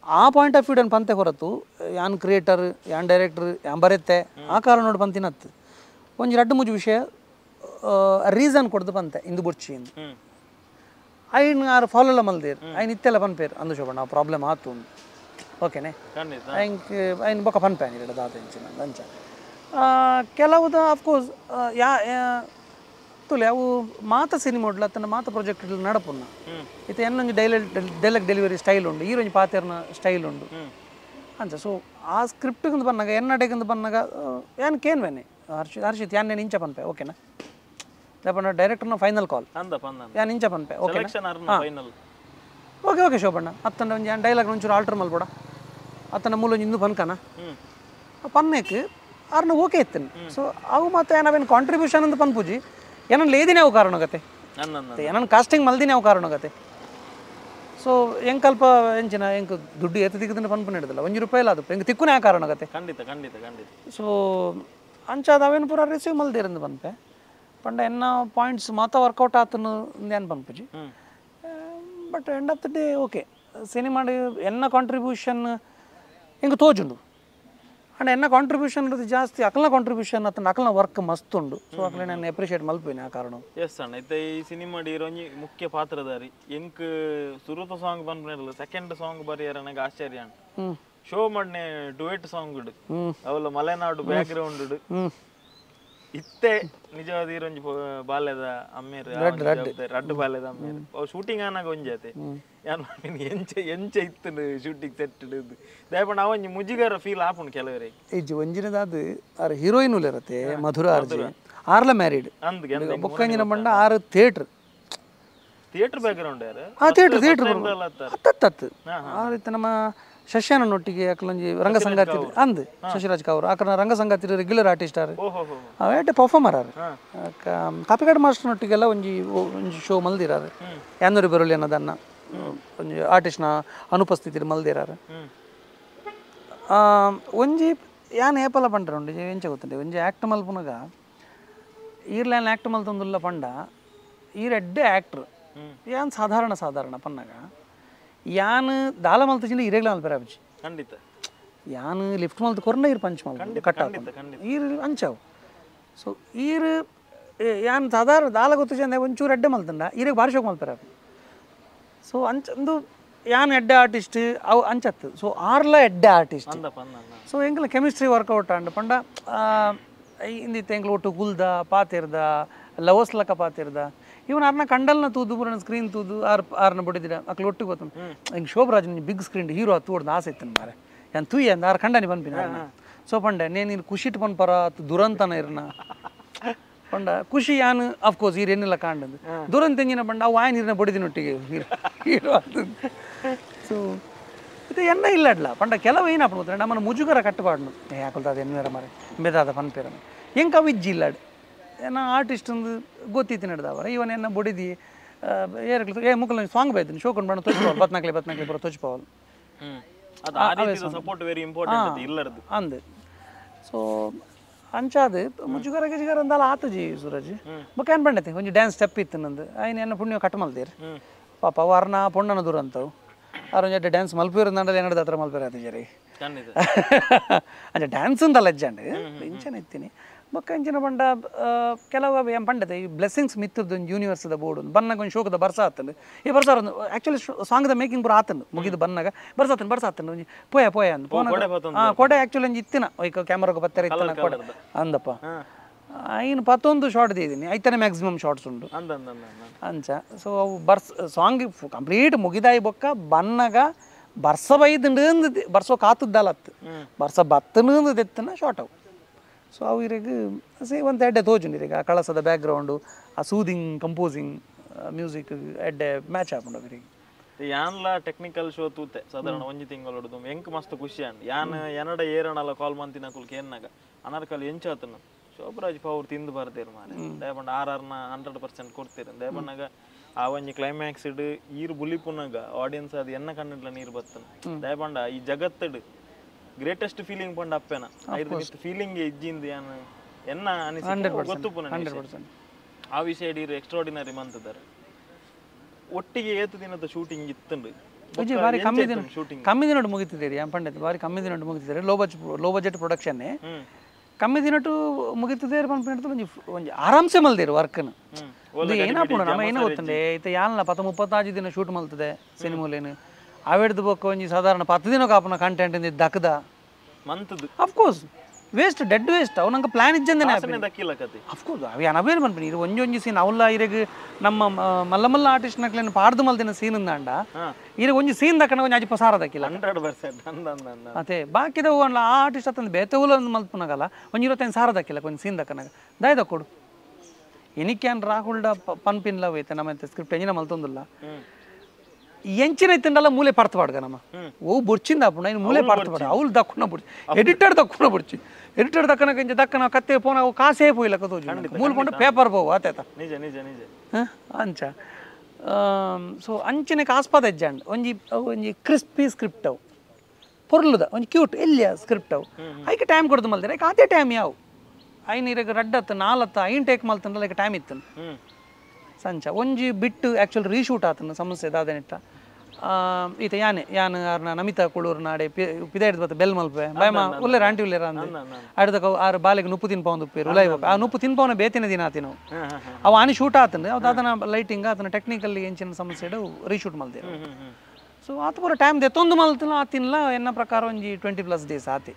ಆ point of view ಪಂತೆ ಹೊರತು ಯಾನ್ ಕ್ರಿಯೇಟರ್ ಯಾನ್ ಡೈರೆಕ್ಟರ್ ಯಾನ್ ಬರೆತ್ತೆ ಆ ಕಾರಣ ನೋಡಿ ಪಂತಿನತ್ತು ಒಂಜಿ ರಡ್ಡು ಮೂಜಿ ವಿಷಯ ರೀಸನ್ ಕೊಡ್ದು ಪಂತೆ ಇಂದು ಬುರ್ಚಿ ಇಂದು ಐನ್ ಆರು ಫಾಲೋಲ ಮಲ್ದೇರು ಐನ್ ಇತ್ತೆಲ್ಲ ಪನ್ಪೇರು ಅಂದು ಶೋಭಣ್ಣ ಪ್ರಾಬ್ಲಮ್ ಆತು ಓಕೆನೆ ಐಂಕ್ ಐನ್ ಬೊಕ್ಕ ಪನ್ಪೆ ಇರಡ ದಾತ ಇಂಚಿನ ಅಂಚ ಕೆಲವುದ ಅಫ್ಕೋರ್ಸ್ ಯಾ ತುಲೆ ಅವು ಮಾತ ಸಿನಿಮಾ ತನ್ನ ಮಾತ ಪ್ರಾಜೆಕ್ಟ್ ನಡಪುನ್ನ ಇತ್ತೆ ಎನ್ನೊಂಜಿ dialogue delivery style ಉಂಡು ಈರೊಂಜಿ ಪಾತೆರ್ನ ಸ್ಟೈಲ್ ಉಂಡು ಅಂಚ ಸೊ ಆ ಸ್ಕ್ರಿಪ್ಟ್ಗಿಂದ ಬನ್ನಾಗ ಎನ್ನಡೆಗಿಂದ ಬನ್ನಾಗ ಯಾನ್ ಕೇನ್ವೇನೆ ಹರ್ಷಿತ್ ಯಾನ್ ನೇನು ಇಂಚ ಪನ್ಪೆ ಓಕೆನಾ ದಪ್ಪಣ್ಣ ಡೈರೆಕ್ಟರ್ನ ಫೈನಲ್ ಕಾಲ್ ಯಾನ್ ಇಂಚ ಪನ್ಪೆ okay okay okay Shobhanna ಅತ್ತಂಡ ಒಂಜಿ ಯಾನ್ ಡೈಲಾಗ್ ಒಂಚೂರು ಆಲ್ಟರ್ ಮಲ್ಬೋಡ ಅತ್ತಂಡ ಮೂಲ ಇಂದು ಪನ್ಕನ ಪನ್ನೇಕ್ ಆರ್ನ ಓಕೆ ಇತ್ತನು ಸೊ ಅವು ಮತ್ತೆ ನಾವೇನು ಕಾಂಟ್ರಿಬ್ಯೂಷನ್ ಅಂತ ಪನ್ಪುಜಿ ಏನನ್ನ ಲೇದಿನೇ ಅವು ಕಾರಣಗತೆ ಏನನ್ನ ಕಾಸ್ಟಿಂಗ್ ಮಲ್ದಿನೇ ಅವು ಕಾರಣಗತೆ ಸೊ ಎಂಕಲ್ಪ ಎಂಚಿನ ಎಂಕ್ ದುಡ್ಡು ಎತ್ತ ದಿಕ್ಕದನ್ನ ಪನ್ಪು ಹಿಡಿದಲ್ಲ ಒಂಜಿ ರೂಪಾಯಿ ಇಲ್ಲ ಅದು ಎಂಕ್ ತಿಕ್ಕುನೇ ಆ ಕಾರಣಗತೆ ಖಂಡಿತ ಖಂಡಿತ ಖಂಡಿತ ಸೊ ಅಂಚಾದ ಅವೇನು ಪೂರ ರಿಸೀವ್ ಮಲ್ದಿರಂದು ಪನ್ಪೆ ಪಂಡ ಎನ್ನ ಪಾಯಿಂಟ್ಸ್ ಮಾತ ವರ್ಕೌಟ್ ಆತನು ಏನು ಪನ್ಪುಜಿ but end of the day okay cinema ಎನ್ನ ಕಾಂಟ್ರಿಬ್ಯೂಷನ್ ಎಂಕ್ ತೋಜುಂಡು ಅಂಡ್ ಎನ್ನ ಕಾಂಟ್ರಿಬ್ಯೂಷನ್ ಜಾಸ್ತಿ ಅಕಲ್ನ ಕಾಂಟ್ರಿಬ್ಯೂಷನ್ ಅತನ ಅಕಲ್ನ ವರ್ಕ್ ಮಸ್ತ್ ಉಂಡು ಸೊ ಅಕಲೆ ನಾನು ಅಪ್ರಿಷಿಯೇಟ್ ಮಲ್ಪಿನ ಆ ಕಾರಣ ಎಸ್ ಅಣ್ಣ ಇತ್ತೆ ಈ ಸಿನಿಮಾ ಹೀರೋನಿ ಮುಖ್ಯ ಪಾತ್ರಧಾರಿ ಎಂಕ್ ಸುರುತ ಸಾಂಗ್ ಬಂದ್ಮೇಲೆ ಸೆಕೆಂಡ್ ಸಾಂಗ್ ಬರಿಯರ ನನಗೆ ಆಶ್ಚರ್ಯ ಅಣ್ಣ ಶೋ ಮಣ್ಣೆ ಡುಯೆಟ್ ಸಾಂಗ್ ಅವಲ ಮಲೆನಾಡು ಬ್ಯಾಕ್ ಗ್ರೌಂಡ್ ಇತ್ತೆ ನಿಜವಾದ ಹೀರೋಂಜಿ ಬಾಲ್ಯದ ಅಮ್ಮೇರು ರಡ್ಡು ಬಾಲ್ಯದ ಅಮ್ಮೇರು ಅವು ಶೂಟಿಂಗ್ ಆನಾಗ ಒಂಜಾತೆ ಯಾನ್ ಎಂಚ ಎಂಚ ಇತ್ತು ಶೂಟಿಂಗ್ ಸೆಟ್ ದಯಪಂಡ ಅವಂಜಿ ಮುಜಿಗಾರ ಫೀಲ್ ಆಪುಂಡು ಕೆಲವರಿಗೆ ಇಜ್ಜಿ ಒಂಜಿನದಾದ ಆರ್ ಹೀರೋಯಿನ್ ಉಲ್ಲೇರತ್ತೆ ಮಧುರ ಆರ್ಜಿ ಆರ್ಲ ಮ್ಯಾರಿಡ್ ಬೊಕ್ಕಂಜಿನ ಬಂಡ ಆರು theatre theatre back ground ಯಾರು ಆ ಥಿಯೇಟರ್ ಥಿಯೇಟರ್ ಅತ್ತತ್ತು ಆ ರೀತಿ ನಮ್ಮ ಶಶ್ಯಾನೊಟ್ಟಿಗೆ ಅಕಲೊಂಜಿ ರಂಗಸಂಗಾತಿ ಅಂದ್ ಶಶಿರಾಜ್ ಕಾವೂರ್ ಆಕನ ರಂಗಸಂಗಾತಿ ರೆಗ್ಯುಲರ್ ಆರ್ಟಿಸ್ಟ್ ಆರ್ ಅವೇಟೆ ಪರ್ಫಾರ್ಮರ್ ಆರ್ ಕಾಪಿಕಾಡ್ ಮಾಸ್ಟರ್ನೊಟ್ಟಿಗೆಲ್ಲ ಒಂಜಿ ಒಂಜಿ ಶೋ ಮಲ್ದಿರಾರು ಯಾನೂರಿ ಬರೋಲಿ ಅನ್ನೋದನ್ನ ಒಂಜಿ ಆರ್ಟಿಸ್ಟ್ನ ಅನುಪಸ್ಥಿತಿ ಮಲ್ದಿರಾರು ಒಂಜಿ ಯಾನ್ ಏಪಲ ಪಂಡ್ರೆ ಉಂಡು ಎಂಚ ಗೊತ್ತುಂಡೆ ಒಂಜಿ ಆ್ಯಕ್ಟ್ ಮಲ್ಪುನಗ ಈರ್ಲ್ಯಾನ್ ಆ್ಯಕ್ಟ್ ಮಲ್ತೊಂದುಲ್ಲ ಪಂಡ ಈರ್ ಎಡ್ಡೆ ಆ್ಯಕ್ಟ್ರ್ ಯಾನ್ ಸಾಧಾರಣ ಸಾಧಾರಣ ಪನ್ನಾಗ ಯಾನ್ ದಾಲ ಮಲ್ತಜಿಂದ ಇರೇಗ್ಲ ಮಲ್ಪೆರ ಅಬ್ಜಿ ಖಂಡಿತ ಯಾನ್ ಲಿಫ್ಟ್ ಮಲ್ತು ಕೊರ್ನ ಈರ್ ಪಂಚ್ ಮಲ್ತು ಕಟ್ ಈರ್ ಅಂಚಾವು ಸೊ ಈರ್ ಯಾನ್ ಸಾಧಾರಣ ದಾಲ ಗೊತ್ತುಜಿ ಅಂದ್ರೆ ಒಂಚೂರು ಎಡ್ಡೆ ಮಲ್ತಂಡ ಈರೆಗ್ ಬಾರಿ ಶೋಕ್ ಮಲ್ಪೆರ ಸೊ ಅಂಚಂದು ಯಾನ್ ಎಡ್ಡೆ ಆರ್ಟಿಸ್ಟ್ ಅವು ಅಂಚತ್ತು ಸೊ ಆರ್ಲ ಎಡ್ಡೆ ಆರ್ಟಿಸ್ಟ್ ಸೊ ಎಂಕಲ chemistry workout and ಪಂಡ ಇಂದಿತ್ತೆ ಎಂಕ್ಲ ಒಟ್ಟು ಕುಲ್ದ ಪಾತಿರ್ದ ಲವಸ್ಲಕ ಪಾತಿರ್ದ ಇವನ್ ಆರ್ನ ಕಂಡಲ್ನ ತೂದು ಪೂರನ ಸ್ಕ್ರೀನ್ ತೂದು ಆರ್ ಆರ್ನ ಬಡಿದಿರ ಅಕ್ಲ ಒಟ್ಟಿಗೆ ಗೊತ್ತ ಹಿಂಗೆ ಶೋಭರಾಜ್ big screen hero ತೂಡ್ದು ಆಸೆ ಇತ್ತನ ಮಾರೆ ಯಾನ್ ತೂಯಿ ಅಂದ ಆರ್ ಕಂಡನಿ ಪನ್ಪಿನ ಸೊ ಪಂಡೆ ನೇನು ಖುಷಿಟ್ ಪನ್ಪರ ದುರಂತನ ಇರ್ನ ಪಂಡ ಖುಷಿ ಯಾನ್ ಅಫ್ಕೋರ್ಸ್ ಈರ್ ಏನಿಲ್ಲ ಕಾಂಡಂದು ದುರಂತ ಎಂಜಿನ ಪಂಡ ಅವು ಆಯ್ನ ನೀರಿನ ಬಡಿದಿನೊಟ್ಟಿಗೆ ಹೀರೋ ಅದು ಸೊ ಇದು ಎನ್ನ ಇಲ್ಲ ಅಡ್ಲ ಪಂಡ ಕೆಲವು ಏನಪ್ಪ ಗೊತ್ತಾ ನಮ್ಮನ್ನು ಮುಜುಗರ ಕಟ್ಟುಪಾಡ್ನು ಯಾಕೊಲ್ತ ಅದು ಎನ್ನೇರ ಮಾರೆ ಬೇದಾದ ಪನ್ಪೇರ ಎಂಕ ಅವು ಇಜ್ಜಿ ಇಲ್ಲ ಏನ ಆರ್ಟಿಸ್ಟ್ ಒಂದು ಗೊತ್ತಿತ್ತು ನಡೆದವರ ಇವನ್ ಎನ್ನ ಬೊಡಿದಿ ಏರಕ್ಲು ಏ ಮುಕ್ಕಲ ಸಾಂಗ್ ಬೈತೀನಿ ಶೋಕೊಂಡು ಬಣ್ಣ ತೊಚ್ಪವಲ್ ಬತ್ನಾಕ್ಲೆ ಬತ್ನಾಕ್ಲೆ ಬರೋ ತೊಚ್ಪವಲ್ support very important ಇಲ್ಲರದು ಅಂದ್ ಸೊ ಅಂಚಾದ ಮುಜುಗರ ಗಿಜುಗರ ಅಂದಲ್ಲ ಆತಜಿ ಸೂರಜ್ ಬೊಕ್ಕ ಏನ್ ಬಂಡತೆ ಒಂಜಿ ಡ್ಯಾನ್ಸ್ ಸ್ಟೆಪ್ ಇತ್ತು ನಂದು ಐನ್ ಎನ್ನ ಪುಣ್ಯ ಕಟ್ ಮಲ್ದೇರ್ ಪಾಪ ಅವು ಅರ್ನ ಪೊಣ್ಣನ ದೂರ ಅಂತವು ಆರೊಂಜಿ ಡ್ಯಾನ್ಸ್ ಮಲ್ಪೇರು ಅಂಡಲ್ಲ ಏನದ ಹತ್ರ ಮಲ್ಪೇರು ಆತ ಜರಿ ಅಂಚ ಡ್ಯಾನ್ಸ್ ಅಂತಲ್ಲ ಅಜ್ಜಂಡ್ ಇಂಚನ ಇತ್ತೀನಿ ಬೊಕ್ಕ ಇಂಚಿನ ಪಂಡ ಕೆಲವು ಏನ್ ಪಂಡತೆ ಈ ಬ್ಲೆಸ್ಸಿಂಗ್ಸ್ ಮಿತ್ತದ ಒಂದು ಯೂನಿವರ್ಸ್ದ ಬೋರ್ಡ್ ಒಂದು ಬನ್ನಾಗ ಒಂದು ಶೋಕದ ಬರ್ಸ ಆತಂದು ಈ ಬರ್ಸ ಆ್ಯಕ್ಚುಲಿ ಸಾಂಗ್ದ ಮೇಕಿಂಗ್ ಪೂರ ಆತಂದು ಮುಗಿದು ಬನ್ನಾಗ ಬರ್ಸಾತನ್ ಬರ್ಸಾತಂದು ಒಂಜಿ ಪೋಯ ಪೋಯ ಅಂದ್ ಹಾಂ ಕೊಡೆ ಆ್ಯಕ್ಚುಲಿ ಒಂಜಿ ಇತ್ತಿನ ಈಗ ಕ್ಯಾಮ್ರಾಗ ಬತ್ತಾರೆ ಇತ್ತಿನ ಕೊಡೆ ಅಂದಪ್ಪ ಐನು ಪತ್ತೊಂದು ಶಾರ್ಟ್ ಇದ್ದೀನಿ ಐತನೇ ಮ್ಯಾಕ್ಸಿಮಮ್ ಶಾರ್ಟ್ಸ್ ಉಂಟು ಅಂಚ ಸೊ ಅವು ಬರ್ಸ್ ಸಾಂಗ್ ಕಂಪ್ಲೀಟ್ ಮುಗಿದಾಯಿ ಬೊಕ್ಕ ಬನ್ನಾಗ ಬರ್ಸ ಬೈದಂಡು ಬರ್ಸೋ ಕಾತದ್ದಲ್ಲ ಅತ್ತು ಬರ್ಸ ಬತ್ತನಂದು ದೆತ್ತನ ಶಾರ್ಟ್ ಅವು ಸೊ ಅವು ಇರೆಗ್ ಸೇ ಒಂದು ಎಡ್ಡೆ ತೋಜುಂಡು ಇರೆಗ್ ಆ ಕಳಸದ ಬ್ಯಾಕ್ಗ್ರೌಂಡು ಆ ಸೂದಿಂಗ್ ಕಂಪೋಸಿಂಗ್ Music ಎಡ್ಡೆ ಮ್ಯಾಚ್ ಆಪುಂಡು ಅವರಿಗೆ. ಯಾನ್ಲ ಟೆಕ್ನಿಕಲ್ ಶೋ ತೂತೆ ಸಾಧಾರಣ ಒಂಜಿ ತಿಂಗಳೊಡ್ದು ಎಂಕ್ ಮಸ್ತ್ ಖುಷಿ ಅಂಡ್ ಯಾನ್ ಎನ್ನಡ ಏರನಲ್ಲ ಕಾಲ್ ಮಂತಿನಕುಲು ಕೇನ್ನಾಗ ಅನಾರ್ಕಲ್ ಎಂಚಾತನು ಶೋಭರಾಜ್ ಪವರ್ ತಿಂದು ಬರ್ತೀರು ಮಾರೆ ದಯಪಂಡ ಆರ್ ಆರ್ನ 100% ಕೊಡ್ತೀರು ದಯಪಣ್ಣಾಗ ಆ ಒಂಜಿ ಕ್ಲೈಮ್ಯಾಕ್ಸ್ ಇಡ್ ಈರು ಬುಲಿಪುನಾಗ ಆಡಿಯನ್ಸ್ ಅದು ಎನ್ನ ಕಣ್ಣಿಡ್ಲ ನೀರು ಬತ್ತನ ದಯಪಂಡ ಈ ಜಗತ್ತಡ್ ಗ್ರೇಟೆಸ್ಟ್ ಫೀಲಿಂಗ್ ಪಂಡ ಅಪ್ಪೇನ ಫೀಲಿಂಗ್ ಇಜ್ಜಿಂದ ಯಾನ್ ಎನ್ನ ಅನಿಸಿಕೆ ಗೊತ್ತುಪುನ ಆ ವಿಷಯ ಇಡೀ ಎಕ್ಸ್ಟ್ರಾಡಿನರಿ ಮಂತದಾರೆ. ಒಟ್ಟಿಗೆ ಏತು ದಿನದ ಶೂಟಿಂಗ್ ಇತ್ತಂಡು ಬಾರಿ ಕಮ್ಮಿ ದಿನ ಕಮ್ಮಿ ದಿನಟ್ಟು ಮುಗಿತಿದ್ದೀರಿ ಪಂಡಿತ್ ಬಾರಿ ಕಮ್ಮಿ ದಿನಟ್ಟು ಮುಗಿತಿದ್ದಾರೆ. Low budget production ಕಮ್ಮಿ ದಿನಟ್ಟು ಮುಗಿತಿದೆ ಪನ್ಪಿನಟ್ಟು ಒಂಜಿ ಒಂಜಿ ಆರಾಮ್ಸೆ ಮಲ್ದಿರು ವರ್ಕ್ನು. ಏನಾಪುಂಡು ನಮ್ಮ ಏನೋ ಗೊತ್ತುಂಡೆ ಇತ್ತ ಯಾನ್ಲ 35 ದಿನ ಶೂಟ್ ಮಲ್ತದೆ ಸಿನಿಮೂಲೇನು ಅವೆಡ್ದು ಬೊಕ್ಕ ಒಂಜಿ ಸಾಧಾರಣ 10 ದಿನ ಕಾಪುನ content ದಕ್ಕದ ಮಂತದ್ದು of course waste dead waste ಅವು ನಂಗೆ ಪ್ಲಾನ್ ಇಜ್ಜಂದೇನೆ ಅಫ್ಕೋರ್ಸ್ ಅವು ಅವೇನು ಪನ್ಪಿನಿ ಇದು ಒಂಜಿ ಒಂಜಿ ಸೀನ್ ಅವಲ್ಲ ಇರೆಗ್ ನಮ್ಮ ಮಲ್ಲ ಮಲ್ಲ ಆರ್ಟಿಸ್ಟ್ ನಕ್ಲೇನು ಪಾಡ್ದು ಮಲ್ದಿನ ಸೀನ್ ಅಂದಾಂಡ ಇರೆಗ್ ಒಂಜಿ ಸೀನ್ ದಕ್ಕನ ಒಂಜಿ ಅಜಿಪ ಸಾರ ದಕ್ಕಿಲ್ಲ 100% ಅದೇ ಬಾಕಿದ ಹೂವಲ್ಲ ಆ ಆರ್ಟಿಸ್ಟ್ ಅತ್ತಂದು ಬೇತೆ ಹೂಲ ಒಂದು ಮಲ್ಪುನಾಗಲ್ಲ ಒಂಜಿ 25 ಸಾರ ದಕ್ಕಿಲ್ಲ ಒಂಜಿ ಸೀನ್ ದಕ್ಕನಾಗ ದಾಯ ದಕ್ಕೊಡು ಎನಿಕ್ಯಾನ್ ರಾಹುಲ್ಡ ಪನ್ಪಿನ್ಲ ಹೋಯ್ತೆ ನಮ್ಮ ಸ್ಕ್ರಿಪ್ಟ್ ಎಂಜಿನ ಮಲ್ತೊಂದಿಲ್ಲ ಎಂಚಿನ ಇತ್ತಂಡಲ್ಲ ಮೂಲೆ ಪಡ್ತವಾಡ್ಗ ನಮ್ಮ ಓ ಬೊರ್ಚಿಂದ ಅಪ್ಪು ನಾನು ಮೂಲೆ ಪಡ್ತವಾಡ ಅವ್ಲು ದಕ್ಕುನ ಬುಡ್ಚಿ ಎಡಿಟರ್ ದಕ್ಕುನ ಬುಡ್ಚಿ ಎಡಿಟರ್ ದಕ್ಕನ ಕಂಜ ದಕ್ಕನ ಕತ್ತೆ ಪೋನ ಅವು ಕಾಸೇ ಪೋಯಿಲ್ಲ ಕತೋಜು ಮೂಲ ಪಂಡ ಪೇಪರ್ ಪೋವು ಆತೇತ ನಿಜ ನಿಜ ನಿಜ ಅಂಚ ಸೊ ಅಂಚಿನ ಕಾಸ್ಪಾದ ಹೆಜ್ಜಾಂಡ್ ಒಂಜಿ ಒಂಜಿ ಕ್ರಿಸ್ಪಿ ಸ್ಕ್ರಿಪ್ಟ್ ಅವು ಪೊರ್ಲುದ ಒಂಜಿ ಕ್ಯೂಟ್ ಎಲ್ಲಿಯ ಸ್ಕ್ರಿಪ್ಟ್ ಅವು ಐಕೆ ಟೈಮ್ ಕೊಡ್ದು ಮಲ್ದಿರ ಐಕೆ ಅದೇ ಟೈಮ್ ಯಾವು ಐನ್ ಇರಗ ರಡ್ಡತ್ತು ನಾಲತ್ತು ಐನ್ ಟೇಕ್ ಮಲ್ತಂಡಲ್ಲ ಐಕೆ ಟೈಮ್ ಇತ್ತು ಸಂಚ ಒಂಜಿ ಬಿಟ್ಟು ಆ್ಯಕ್ಚುಲಿ ರೀಶೂಟ್ ಆತನ ಸಮಸ್ಯೆ ದಾದನಿಟ್ಟ ಈತ ಯಾನೆ ಯಾನ್ ಆರ್ನ ನಮಿತಾ ಕುಳೂರು ನಾಡೆ ಪಿದ ಹಿಡ್ದು ಬತ್ತ ಬೆಲ್ ಮಲ್ಪೆ ಬಾಯಮ್ಮ ಉಲ್ಲೇರ ಆಂಟಿ ಉಲ್ಲೇರ ಅಂದೆ ಅಡ್ದಕ ಆರು ಬಾಲೆಗೆ ನುಪ್ಪು ತಿನ್ಪವನ್ ಉಪ್ಪೇರು ಉಲಾಯಿ ಆ ನುಪ್ಪು ತಿನ್ಪವನ ಬೇತಿನ ದಿನ ಆತಿನ ಅವು ಆನಿ ಶೂಟ್ ಆತಂದ್ರೆ ಅವು ದಾದನ ಲೈಟಿಂಗ್ ಆತನ ಟೆಕ್ನಿಕಲ್ಲಿ ಎಂಚಿನ ಸಮಸ್ಯೆ ರೀಶೂಟ್ ಮಲ್ದೆ. ಸೊ ಆತ ಪೂರ ಟೈಮ್ ದೆತ್ತೊಂದು ಮಲ್ತನ ಆತಿನ್ಲ ಎನ್ನ ಪ್ರಕಾರ ಒಂಜಿ 20+ ಡೇಸ್ ಆತೆ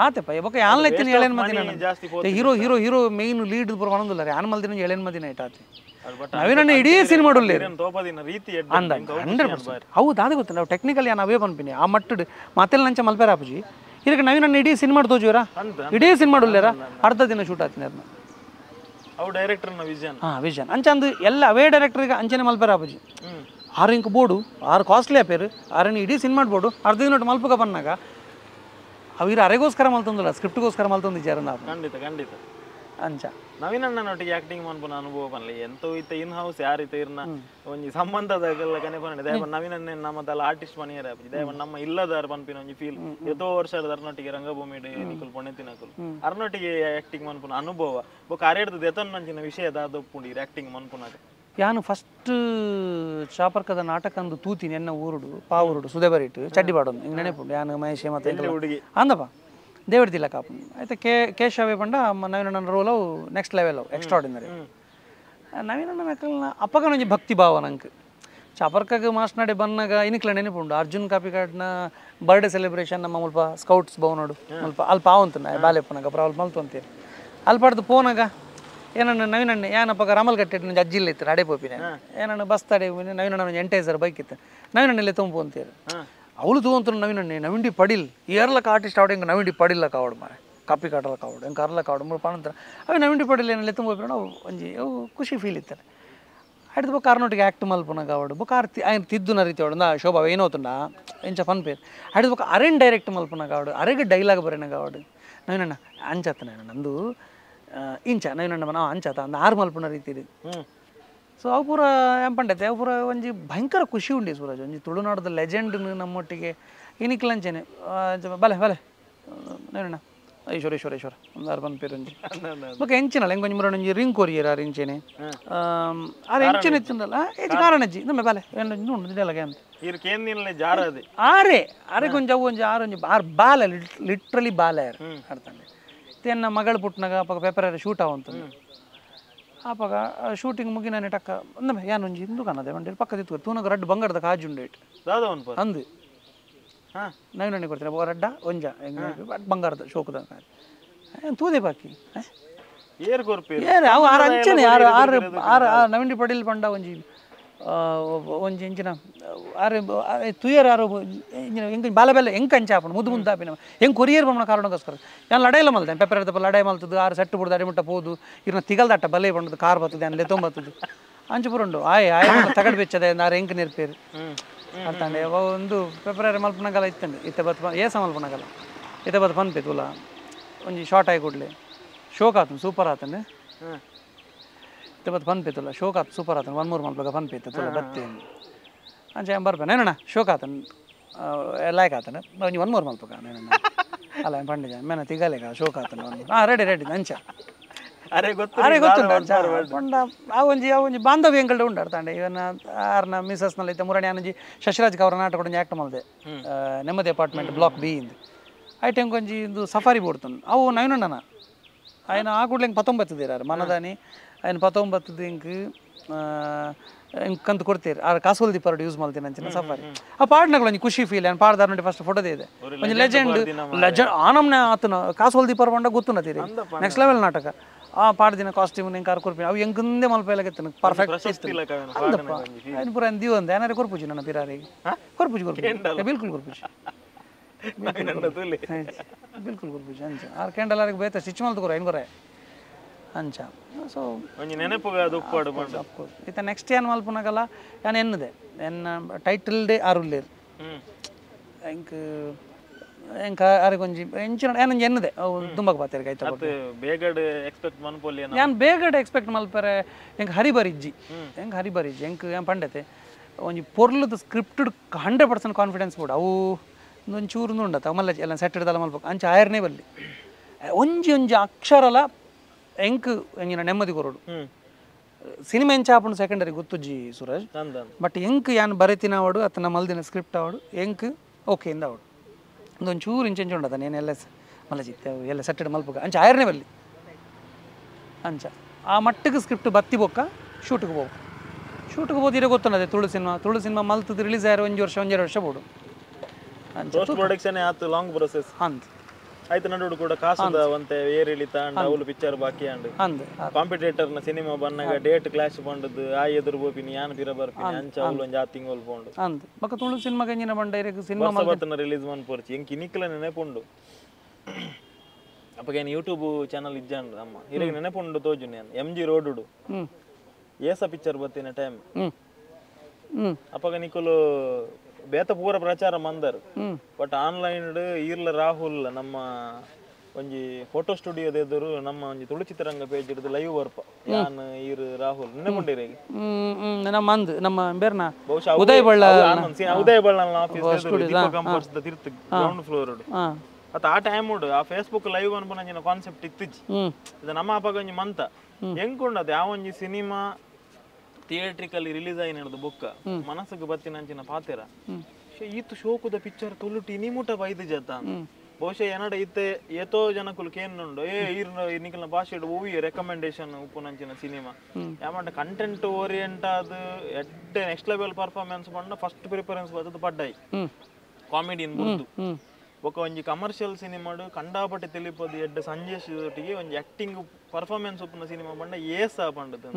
ಆತೆ ಪೈ ಬೊಕ ಯಾನ್ಲ ಇತ್ತಿನ ಏಳೇನು ಮದಿನ hero hero hero main lead ಪೂರ ಒಣಂದಿಲ್ಲ ರೀ ಯಾನ್ ಮಲ್ದಿನ ಏಳೇನು ಮದಿನ ಐಟ್ ಆತೆ ನವೀನಣ್ಣ ಇಡೀ ಸಿನಿಮಾ ಅಂದ 100% ಹೌದು ಅದೇ ಗೊತ್ತ ನಾವು ಟೆಕ್ನಿಕಲಿ ನಾವೇ ಪನ್ಪಿನಿ ಆ ಮಟ್ಟಡ್ ಮಾತೆಲ್ಲ ನಂಚ ಮಲ್ಪೇರ ಆಪುಜಿ ಇದಕ್ಕೆ ನವೀನಣ್ಣ ಇಡೀ ಸಿನಿಮಾ ತೋಜುವರ ಇಡೀ ಸಿನಿಮಾ ಉಲ್ಲೇರ ಅರ್ಧ ದಿನ ಶೂಟ್ ಆತೀನಿ ಅದನ್ನ ಹಾಂ ವಿಷನ್ ಅಂಚ ಅಂದು ಎಲ್ಲ ಅವೇ ಡೈರೆಕ್ಟರ್ಗೆ ಅಂಚನೆ ಮಲ್ಪೇರ ಆಪುಜಿ ಆರು ಇಂಕ್ ಬೋರ್ಡು ಆರು ಕಾಸ್ಟ್ಲಿ ಆಪೇರು ಆರನ್ನು ಇಡೀ ಸಿನಿಮಾ ಬೋರ್ಡು ಅರ್ಧ ದಿನ ಮಲ್ಪಕ ಬಂದಾಗ ಅವು ಅರೆಗೋಸ್ಕರ ಮಲ್ತೊಂದಿಲ್ಲ ಸ್ಕ್ರಿಪ್ಟ್ಗೋಸ್ಕರ ಮಲ್ತೊಂದಿದ್ದಾರೆ ಖಂಡಿತ ಖಂಡಿತ ಅಂಚ ನವೀನಣ್ಣನೊಟ್ಟಿಗೆ ಆಕ್ಟಿಂಗ್ ಮನ್ಪುನ ಅನುಭವ ಪನ್ಲೆ ಎಂತ ಇತ್ತ ಇನ್ ಹೌಸ್ ಯಾರಿತ ಇರ್ನ ಒಂಜಿ ಸಂಬಂಧದಾಗಲ್ಲ ಕನೆ ಪನ್ನೆ ದಯವ ನವೀನಣ್ಣೆ ನಮ್ಮ ತಲ ಆರ್ಟಿಸ್ಟ್ ಮನಿಯರ ದಯವ ನಮ್ಮ ಇಲ್ಲದಾರ ಪನ್ಪಿನ ಒಂಜಿ ಫೀಲ್ ಎತೋ ವರ್ಷದ ಅರ್ನೊಟ್ಟಿಗೆ ರಂಗಭೂಮಿ ನಿಕುಲ್ ಪೊಣೆತಿನಕುಲ್ ಅರ್ನೊಟ್ಟಿಗೆ ಆಕ್ಟಿಂಗ್ ಮನ್ಪುನ ಅನುಭವ ಬೊಕ ಅರೆಡ್ದು ದೆತೊನ್ನಂಚಿನ ವಿಷಯ ದಾದೊಪ್ಪುಂಡು ಆಕ್ಟಿಂಗ್ ಮನ್ಪುನಾಗ. ಯಾನು ಫಸ್ಟ್ ಚಾಪರ್ಕದ ನಾಟಕ ಅಂದು ತೂತೀನಿ ಎನ್ನ ಊರುಡು ಪಾವೂರುಡು ಸುದೇಬರಿಟ್ಟು ಚಡ್ಡಿಪಾಡೊಂದು ಹಿಂಗೆ ನೆನಪುಂಡು ಯಾನು ಮಹೇಶ್ ಮತ್ತೆ ಹುಡುಗಿ ಅಂದಪ್ಪ ದೇವಡ್ದಿಲ್ಲ ಕಾಪು ಆಯ್ತಾ ಕೇಶವೇ ಪಂಡ ನವೀನಣ್ಣನ ರೋಲ್ ಅವು ನೆಕ್ಸ್ಟ್ ಲೆವೆಲ್ ಅವು ಎಕ್ಸ್ಟ್ರಾಡಿನರಿ ನವೀನಣ್ಣನ ಅಕ್ಕಲ್ನ ಅಪ್ಪಗನೊಂಜಿ ಭಕ್ತಿ ಭಾವ ನಂಗೆ ಚಾಪರ್ಕಾಗ ಮಾಸ್ನಾಡೆ ಬನ್ನಾಗ ಇನಿಕ್ಲ ನೆನಪುಂಡು ಅರ್ಜುನ್ ಕಾಪಿಕಾಡ್ನ ಬರ್ಡೇ ಸೆಲೆಬ್ರೇಷನ್ ನಮ್ಮ ಮುಲ್ಪ ಸ್ಕೌಟ್ಸ್ ಭವನೋಡು ಮುಲ್ಪ ಅಲ್ಪ ಆವಂತು ಬಾಲೆಪ್ಪನಾಗ ಅಪ್ಪ ಅಲ್ಪ ಮಲ್ತು ಅಂತೀರಿ ಅಲ್ಪಾಡ್ದು ಪೋನಾಗ ಏನಣ್ಣ ನವೀನಣ್ಣ ಏನಪ್ಪ ರಾಮಲ್ ಕಟ್ಟೆ ನಂಗೆ ಅಜ್ಜಿಲ್ಲ ಇತ್ತು ಅಡೆ ಪೋಪಿನ ಏನಣ್ಣ ಬಸ್ ತಡೆ ನವೀನಣ್ಣ ಎಂಟೈಸರ್ ಬೈಕ್ ಇತ್ತು ನವೀನಣ್ಣಲ್ಲೇ ತುಂಬು ಅಂತೀರಿ ಅವಳು ತೂವಂತ ನವೀನಣ್ಣೆ ನವಿಂಡಿ ಪಡಿಲ್ ಏರ್ಲಕ್ಕ ಆರ್ಟಿಸ್ಟ್ ಆವಡು ಹಿಂಗೆ ನವಿಂಡಿ ಪಡಿಲ್ಲ ಕಾವಡು ಮಾರೆ ಕಾಪಿ ಕಾಟಲ್ಲ ಕಾವಡು ಹಿಂಗೆ ಕರ್ಲ ಕಾವಡು ಮೂರು ಪಾನಂತರ ಅವೆ ನವಿಂಡಿ ಪಡಿಲ್ ಏನಲ್ಲಿ ತುಂಬ ಅವು ಒಂಜಿ ಅವು ಖುಷಿ ಫೀಲ್ ಇತ್ತಾರೆ ಆಯ್ತು ಬೊಕ್ಕ ಅರ್ನೊಟ್ಟಿಗೆ ಆ್ಯಕ್ಟ್ ಮಲ್ಪುನಾಗ ಅವಡು ಬೊಕ್ಕ ಆರ್ ఆయన ತಿದ್ದುನ ರೀತಿ ಅವಡು ನಾ ಶೋಭಾ ಏನೋತುಂಡ ಎಂಚ ಫನ್ ಪೇರ್ ಆಯ್ತು ಬೊಕ್ಕ ಅರೇನ್ ಡೈರೆಕ್ಟ್ ಮಲ್ಪುನಾಗ ಅವಡು ಅರೆಗೆ ಡೈಲಾಗ್ ಬರೆನಾಗ ಅವಡು ನವೀನಣ್ಣ ಅಂಚತ್ತ ನಾನು ನಂದು ಇಂಚ ನವೀನಣ್ಣ ನಾವು ಅಂಚತ ಅಂದ ಆರು ಮಲ್ಪುನ ರೀತಿ ಇದೆ. ಸೊ ಅವು ಪೂರ ಎಂಪಂಡೈತೆ ಅವು ಪೂರ ಒಂಜಿ ಭಯಂಕರ ಖುಷಿ ಉಂಡಿ ಸೂರಜ್ ಒಂಜಿ ತುಳುನಾಡದ ಲೆಜೆಂಡ್ ನಮ್ಮೊಟ್ಟಿಗೆ ಇನಿಕ್ಲಂಚೆನೆ ಬಲೆ ಬಲೆ ನವೀನಣ್ಣ ಈಶ್ವರ ಈಶ್ವರ ಈಶ್ವರ ಒಂದು ಆರು ಬಂದು ಪೇರು ಒಂಜಿ ಬೊಕ ಎಂಚಿನಲ್ಲ ಹೆಂಗೆ ಒಂಜಿ ಮುರ ಒಂಜಿ ರಿಂಗ್ ಕೊರಿಯರ್ ಆರು ಇಂಚೆನೆ ಆರು ಎಂಚಿನ ಇತ್ತಂದಲ್ಲ ಹೆಚ್ಚು ಕಾರಣಜ್ಜಿ ನಮ್ಮ ಬಲೆ ಏನು ಉಂಡು ಡೈಲಾಗ್ ಅಂತ ಆರೆ ಆರೆ ಕೊಂಚ ಅವು ಒಂಜಿ ಆರು ಒಂಜಿ ಆರು ಬಾಲೆ ಲಿಟ್ರಲಿ ಬಾಲೆ ಆರು ಅರ್ಥಂಡೆ ಎನ್ನ ಮಗಳು ಪುಟ್ಟನಾಗ ಅಪ್ಪ ಪೇಪರ್ ಶೂಟ್ ಆವಂತಂದು ಆಪಗ ಶೂಟಿಂಗ್ ಮುಗಿನ ಟಕ್ಕ ಅಂದ ಯಾನೊಂಜಿ ಹಿಂದೂ ಕಾಣದೆ ಒಂಡೆ ಪಕ್ಕದ ಇತ್ತು ತೂನಗ ರಡ್ಡು ಬಂಗಾರದ ಕಾಜುಂಡು ಇಟ್ಟು ಅಂದು ನವೀನಣ್ಣೆ ಕೊಡ್ತೀನಿ ಒಬ್ಬ ರಡ್ಡ ಒಂಜ ಬಂಗಾರದ ಶೋಕದ ತೂದೆ ಬಾಕಿ ಏರು ಅವು ಆರು ಅಂಚನೆ ಆರು ಆರು ಆರು ನವೀನ್ ಪಡೀಲ್ ಪಂಡ ಒಂಜಿ ಒಂಜಿ ಎಂಚಿನ ಆರು ತುಯರ್ ಆರು ಎಂಕ ಬಾಲ ಬೆಲ್ಲ ಎಂಕ ಅಂಚ ಆಪುಂಡು ಮುದ್ದು ಮುದ್ದು ಆಪಿನ ಹೆಂಗೆ ಕೊರಿಯರ್ ಬಂದ ಕಾರಣಕ್ಕೋಸ್ಕರ ನಾನು ಲಡಾಯಿಲ ಮಲ್ದೆ ಪೆಪ್ಪರ್ ಎಡ್ದಪ್ಪ ಲಡಾಯಿ ಮಲ್ತದ್ದು ಆರು ಸೆಟ್ಟು ಬಿಡ್ದು ಅಡಿ ಮುಟ್ಟ ಪೋದು ಇರ್ನ ತಿಗಲ್ದಟ್ಟ ಬಲೆ ಬಂಡದು ಕಾರ್ ಬರ್ತದೆ ಅನ್ ಲೆತ್ತೊಂಬತ್ತದು ಅಂಚ ಪೂರ ಉಂಡು ಆಯ್ ಆಯ್ ತಗಡ್ ಬೆಚ್ಚದೆ ನಾರು ಎಂಕ್ ನೆರ್ಪೇರು ಅರ್ಥಾಂಡೆ ಒಂದು ಫೆಬ್ರವರಿ ಮಲ್ಪನಗಲ ಇತ್ತಂಡು ಇತ್ತೆ ಬತ್ ಏಸ ಮಲ್ಪನಗಲ ಇತ್ತೆ ಬತ್ ಪನ್ಪೆ ತೂಲ ಒಂಜಿ ಶಾರ್ಟ್ ಆಯಿ ಕೂಡ್ಲೆ ಶೋಕ್ ಆತನು ಸೂಪರ್ ಆತನು ಇತ್ತೆ ಬತ್ ಪನ್ಪೆ ತೂಲ ಶೋಕ್ ಆತು ಸೂಪರ್ ಆತನು ಒನ್ ಮೂರು ಮಲ್ಪಗ ಪನ್ಪೆ ಇತ್ತೆ ತೂಲ ಬತ್ತೆ ಅಂಚ ಏನ್ ಬರ್ಪೆ ನೇನಣ್ಣ ಶೋಕ್ ಆತನು ಲಾಯ್ಕ್ ಆತನು ಒಂಜಿ ಒನ್ ಮೂರು ಮಲ್ಪಗ ನೇನಣ್ಣ ಅಲ್ಲ ಪಂಡಿಜ ಮೇನ ತಿಗಲೇಗ ಶೋಕ್ ಆತನು ಹಾಂ ರೆಡಿ ರೆಡಿ ಅಂಚ ಅರೆ ಗೊತ್ತುಂಟು ಅಂಚ ಪಂಡ ಆ ಒಂಜಿ ಬಾಂಧವ್ಯ ಎಂಕಲ್ಡೆ ಉಂಡು ಅರ್ಥಾಂಡೆ ಇವನ್ ಆರ್ನ ಮಿಸಸ್ನಲ್ಲಿ ಇತ್ತೆ ಮುರಣಿ ಆನಂಜಿ ಶಶಿರಾಜ್ ಅವರ ನಾಟಕ ಒಂಜಿ ಆ್ಯಕ್ಟ್ ಮಲ್ದೆ ನೆಮ್ಮದಿ apartment block B ಇಂದು ಐಟೆಂಗ್ ಒಂಜಿ ಇಂದು ಸಫಾರಿ ಬೋಡ್ತನು ಅವು ನೈನಣ್ಣನ ఆయన ಆ ಕೂಡಲೇ ಹಿಂಗೆ ಪತ್ತೊಂಬತ್ತು ಮನದಾನಿ ఆయన ಪತ್ತೊಂಬತ್ತು ಇಂಕ್ ಇಂಕಂತ ಕೊಡ್ತೀರಿ ಆ ಕಾಸೋಲ್ ದೀಪಾರಡು ಯೂಸ್ ಮಾಡ್ತೀನಿ ಅಂಚಿನ ಸಫಾರಿ ಆ ಪಾಡ್ನಗಳು ಒಂಜಿ ಖುಷಿ ಫೀಲ್ ಏನು ಪಾಡ್ದಾರ ನೋಡಿ ಫಸ್ಟ್ ಫೋಟೋ ಇದೆ ಒಂಜಿ ಲೆಜೆಂಡ್ ಲೆಜೆಂಡ್ ಆನಮ್ನೆ ಆತನ ಕಾಸೋಲ್ ದೀಪಾರ ಬಂಡ ಗೊತ್ತುನತೀರಿ ನೆಕ್ಸ್ಟ್ ಲೆವೆಲ್ ನಾಟಕ ಆ ಪಾಡ್ದಿನ ಕಾಸ್ಟ್ಯೂಮ್ ನಿಂಗೆ ಕಾರ್ ಕೊರ್ಪಿ ಅವು ಎಂಕಂದೇ ಮಲ್ಪೆಲಾಗಿತ್ತು ಪರ್ಫೆಕ್ಟ್ ಅಂದಪ್ಪ ఆయన ಪೂರ ದಿವಂದೆ ಏನಾರು ಕೊರ್ಪುಜಿ ನನ್ನ ಪಿರಾರಿಗೆ ಕೊರ್ಪುಜಿ ಕೊರ್ಪುಜಿ ಬಿಲ್ಕುಲ್ ಕೊರ್ಪುಜಿ ಬಿಲ್ಕುಲ್ ಕೊರ್ಪುಜಿ ಅಂಚ ಆರು ಕ್ಯಾಂಡಲ್ ಆರಿಗೆ ಬೇತ ಸ್ಟಿಚ್ ಮಲ್ತು ಕೊರ ಏನು ಕೊರೆ ಅಂಚ ಸೊ ಅಫ್ಕೋರ್ಸ್ ಇತ್ತ ನೆಕ್ಸ್ಟ್ ಏನು ಮಲ್ಪುನಗಲ್ಲ ಯಾನ್ ಎನ್ನದೆ ಎನ್ನ ಟೈಟಲ್ ಡೇ ಆರುಲ್ಲೇರು ಎಂಕ್ ಎಂಕ ಆರಿಗೆ ಒಂಜಿ ಎಂಚಿನ ಏನೊಂಜಿ ಎನ್ನದೆ ಅವು ದುಂಬಗ್ ಬಾತೇರಿಗೆ ಆಯ್ತಾ ಬೇಗಡ್ ಎಕ್ಸ್ಪೆಕ್ಟ್ ಮನ್ಪೊಲಿ ಯಾನ್ ಬೇಗಡ್ ಎಕ್ಸ್ಪೆಕ್ಟ್ ಮಲ್ಪರೆ ಎಂಕ್ ಹರಿಬರಿಜ್ಜಿ ಎಂಕ್ ಹರಿಬರಿಜ್ಜಿ ಎಂಕ್ ಏನ್ ಪಂಡತೆ ಒಂಜಿ ಪೊರ್ಲದ ಸ್ಕ್ರಿಪ್ಟೆಡ್ 100% ಕಾನ್ಫಿಡೆನ್ಸ್ ಬೋಡು ಅವು ಒಂಚೂರು ಉಂಡತ ಮಲ್ಲ ಎಲ್ಲ ಸೆಟ್ ಹಿಡ್ದಲ್ಲ ಮಲ್ಪಕ್ ಅಂಚ ಆಯರ್ನೇ ಬಲ್ಲಿ ಒಂಜಿ ಒಂಜಿ ಅಕ್ಷರಲ ಎಂಕ್ ಎಂಜಿನ ನೆಮ್ಮದಿ ಕೊರಡು ಸಿನಿಮಾ ಎಂಚ ಆಪುಂಡು ಸೆಕೆಂಡರಿ ಗೊತ್ತುಜ್ಜಿ ಸೂರಜ್ ಬಟ್ ಎಂಕ್ ಯಾನ್ ಬರೆತಿನ ಅವಡು ಅತನ ಮಲ್ದಿನ ಸ್ಕ್ರಿಪ್ಟ್ ಅವಡು ಎಂಕ್ ಓಕೆ ಇಂದ ಅವಡು ಒಂದೊಂಚೂರು ಇಂಚೆಂಚು ಉಂಡತ నేను ಎಲ್ಲ ಮಲ್ಲ ಜಿತ್ತೆ ಎಲ್ಲ ಸೆಟ್ಟೆಡ್ ಮಲ್ಪಕ ಅಂಚ ಆಯರ್ನೇ ಬಲ್ಲಿ ಅಂಚ ಆ ಮಟ್ಟಕ್ಕೆ ಸ್ಕ್ರಿಪ್ಟ್ ಬತ್ತಿ ಬೊಕ್ಕ ಶೂಟ್ಗೆ ಹೋಗು ಶೂಟ್ಗೆ ಹೋದಿರೋ ಗೊತ್ತುನ್ನದೆ ತುಳು ಸಿನಿಮಾ ತುಳು ಸಿನಿಮಾ ಮಲ್ತದ ರಿಲೀಸ್ ಆಯ್ರು ಒಂಜಿ ವರ್ಷ ಒಂಜೆರಡು ವರ್ಷ ಬೋಡು ಪೋಸ್ಟ್ ಪ್ರೊಡಕ್ಷನ್ ಆತು ಲಾಂಗ್ ಪ್ರೊಸೆಸ್ ಅಂದ್ ಆಯ್ತು ನಡುಡು ಕೂಡ ಕಾಸುದ ಒಂತೆ ಏರಿಳಿತ ಅಂಡ್ ಅವಳು ಪಿಕ್ಚರ್ ಬಾಕಿ ಅಂಡ್ ಅಂದ್ ಕಾಂಪಿಟೇಟರ್ ನ ಸಿನಿಮಾ ಬನ್ನಗ ಡೇಟ್ ಕ್ಲಾಶ್ ಬಂಡದು ಆ ಎದುರು ಬೋಪಿನಿ ಯಾನ್ ಪಿರ ಬರ್ಪಿನಿ ಅಂಚ ಅವಳು ಒಂಜಿ ಆ ತಿಂಗಳು ಪೋಂಡು ಅಂದ್ ಬೊಕ ತುಳು ಸಿನಿಮಾ ಗಂಜಿನ ಬಂಡ ಇರೆಗ್ ಸಿನಿಮಾ ಬರ್ತನ ರಿಲೀಸ್ ಮನ್ಪೊರ್ಚಿ ಎಂಕ್ ಇನಿಕ್ಲ ನೆನಪುಂಡು ಅಪ್ಪಗ ಏನು ಯೂಟ್ಯೂಬ್ ಚಾನಲ್ ಇಜ್ಜಂಡು ಅಮ್ಮ ಇರೆಗ್ ನೆನಪುಂಡು ತೋಜು ನಾನು ಎಂ ಜಿ ರೋಡುಡು ಏಸ ಪಿಕ್ಚರ್ ಬತ್ತಿನ ಟೈಮ್ ಅಪ್ಪಗ ನಿಕುಲು ಬೇತ ಪೂರ ಪ್ರಚಾರ ಮಂದರು ಬಟ್ ಆನ್ಲೈನ್ ಈರ್ಲ ರಾಹುಲ್ ನಮ್ಮ ಒಂಜಿ ಫೋಟೋ ಸ್ಟುಡಿಯೋದ ಎದುರು ನಮ್ಮ ಒಂಜಿ ತುಳು ಚಿತ್ರರಂಗ ಪೇಜ್ ಹಿಡಿದು ಲೈವ್ ವರ್ಪ ಯಾನ್ ಈರ್ ರಾಹುಲ್ ನೆನಪುಂಡಿರಿ ನಮ್ಮ ಅಂದ್ ನಮ್ಮ ಬೇರ್ನ ಬಹುಶಃ ಉದಯ ಬಳ್ಳ ಉದಯ ಬಳ್ಳ ಆಫೀಸ್ ದೀಪ ಕಂಪರ್ಸ್ the ತಿರ್ತು ground floor ಅತ್ತ ಆ ಟೈಮ್ ಉಂಡು ಆ ಫೇಸ್ಬುಕ್ ಲೈವ್ ಅನ್ಪುನ ಕಾನ್ಸೆಪ್ಟ್ ಇತ್ತಿಜಿ ಇದು ನಮ್ಮ ಅಪ್ಪಗ ಒಂಜಿ ಮಂತ ಹೆಂಗುಂಡದು ಯಾವ ಒಂಜಿ cinema theatrically release ಆಯಿ ಬುಕ್ ಮನಸ್ಸಿಗೆ ಬತ್ತಿನಂಚಿನ ಪಾತೆರ ಈತು ಶೋಕುದ ಪಿಕ್ಚರ್ ತುಳುಟು ಇನಿಮುಟ ಬೈದು ಜತ ಬಹುಶಃ ಏನಡ ಇತ್ತೆ ಏತೋ ಜನಕುಲು ಕೇನುಂಡು ಏ ಈರ್ ನಿಕಲ್ನ ಭಾಷೆ ಓವಿ ರೆಕಮೆಂಡೇಶನ್ ಉಪ್ಪುನಂಚಿನ ಸಿನಿಮಾ ಯಾಮಂಟ ಕಂಟೆಂಟ್ ಓರಿಯೆಂಟ್ ಅದು ಎಡ್ಡೆ next level performance ಪಂಡ ಫಸ್ಟ್ ಪ್ರಿಫರೆನ್ಸ್ ಬತ್ತದ ಪಡ್ಡಾಯಿ ಕಾಮಿಡಿಯನ್ ಬುರ್ದು ಬೊಕ ಒಂಜಿ ಕಮರ್ಷಿಯಲ್ ಸಿನಿಮಾಡು ಕಂಡಾಪಟ್ಟೆ ತಿಳಿಪದು ಎಡ್ಡೆ ಸಂಜಯ್ ಒಟ್ಟಿಗೆ ಒಂಜಿ ಆಕ್ಟಿಂಗ್ ಪರ್ಫಾರ್ಮೆನ್ಸ್ ಉಪ್ಪುನ ಸಿನಿಮಾ ಪಂಡ ಏಸ ಪಂಡದು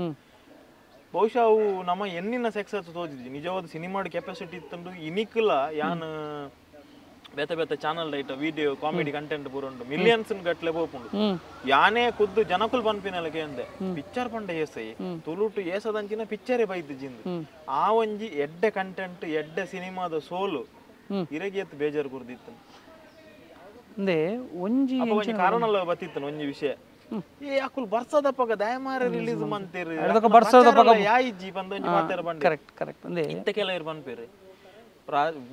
ಬಹುಶಃ ಅವು ನಮ್ಮ ಎನ್ನಿನ ಸಕ್ಸಸ್ ತೋಜಿದ್ವಿ ನಿಜವಾದ ಸಿನಿಮಾಡ್ ಕೆಪಾಸಿಟಿ ಇತ್ತಂಡು ಇನಿಕ್ಲ ಯಾನ್ ಬೇತೆ ಬೇತೆ ಚಾನಲ್ ಐಟ video comedy content ಪೂರ ಉಂಡು ಮಿಲಿಯನ್ಸ್ ಗಟ್ಲೆ ಪೋಪುಂಡು ಯಾನೇ ಖುದ್ದು ಜನಕುಲ್ ಪನ್ಪಿನಲಕ್ಕೆ ಅಂದೆ ಪಿಕ್ಚರ್ ಪಂಡ ಏಸೈ ತುಳುಟು ಏಸದಂಚಿನ ಪಿಕ್ಚರೇ ಬೈದು ಜಿಂದು ಆ ಒಂಜಿ ಎಡ್ಡೆ ಕಂಟೆಂಟ್ ಎಡ್ಡೆ ಸಿನಿಮಾದ ಸೋಲು ಇರಗೆ ಎತ್ತು ಬೇಜಾರು ಕುರ್ದಿತ್ತು ಒಂಜಿ ಒಂಜಿ ಕಾರಣಲ್ಲ ಬತ್ತಿತ್ತು ಒಂಜಿ ವಿಷಯ ಏ ಅಕುಲ್ ಬರ್ಸದಪ್ಪಗ ದಯಮಾರಿ ರಿಲೀಸ್ ಮಂತೀರಿ ಬರ್ಸದಪ್ಪಗ ಯಾಯಿಜ್ಜಿ ಬಂದ ಒಂಜಿ ಮಾತಾರ ಬಂಡಿ ಕರೆಕ್ಟ್ ಕರೆಕ್ಟ್ ಅಂದೆ ಇತ್ತೆ ಕೆಲವರು ಪನ್ಪೇರು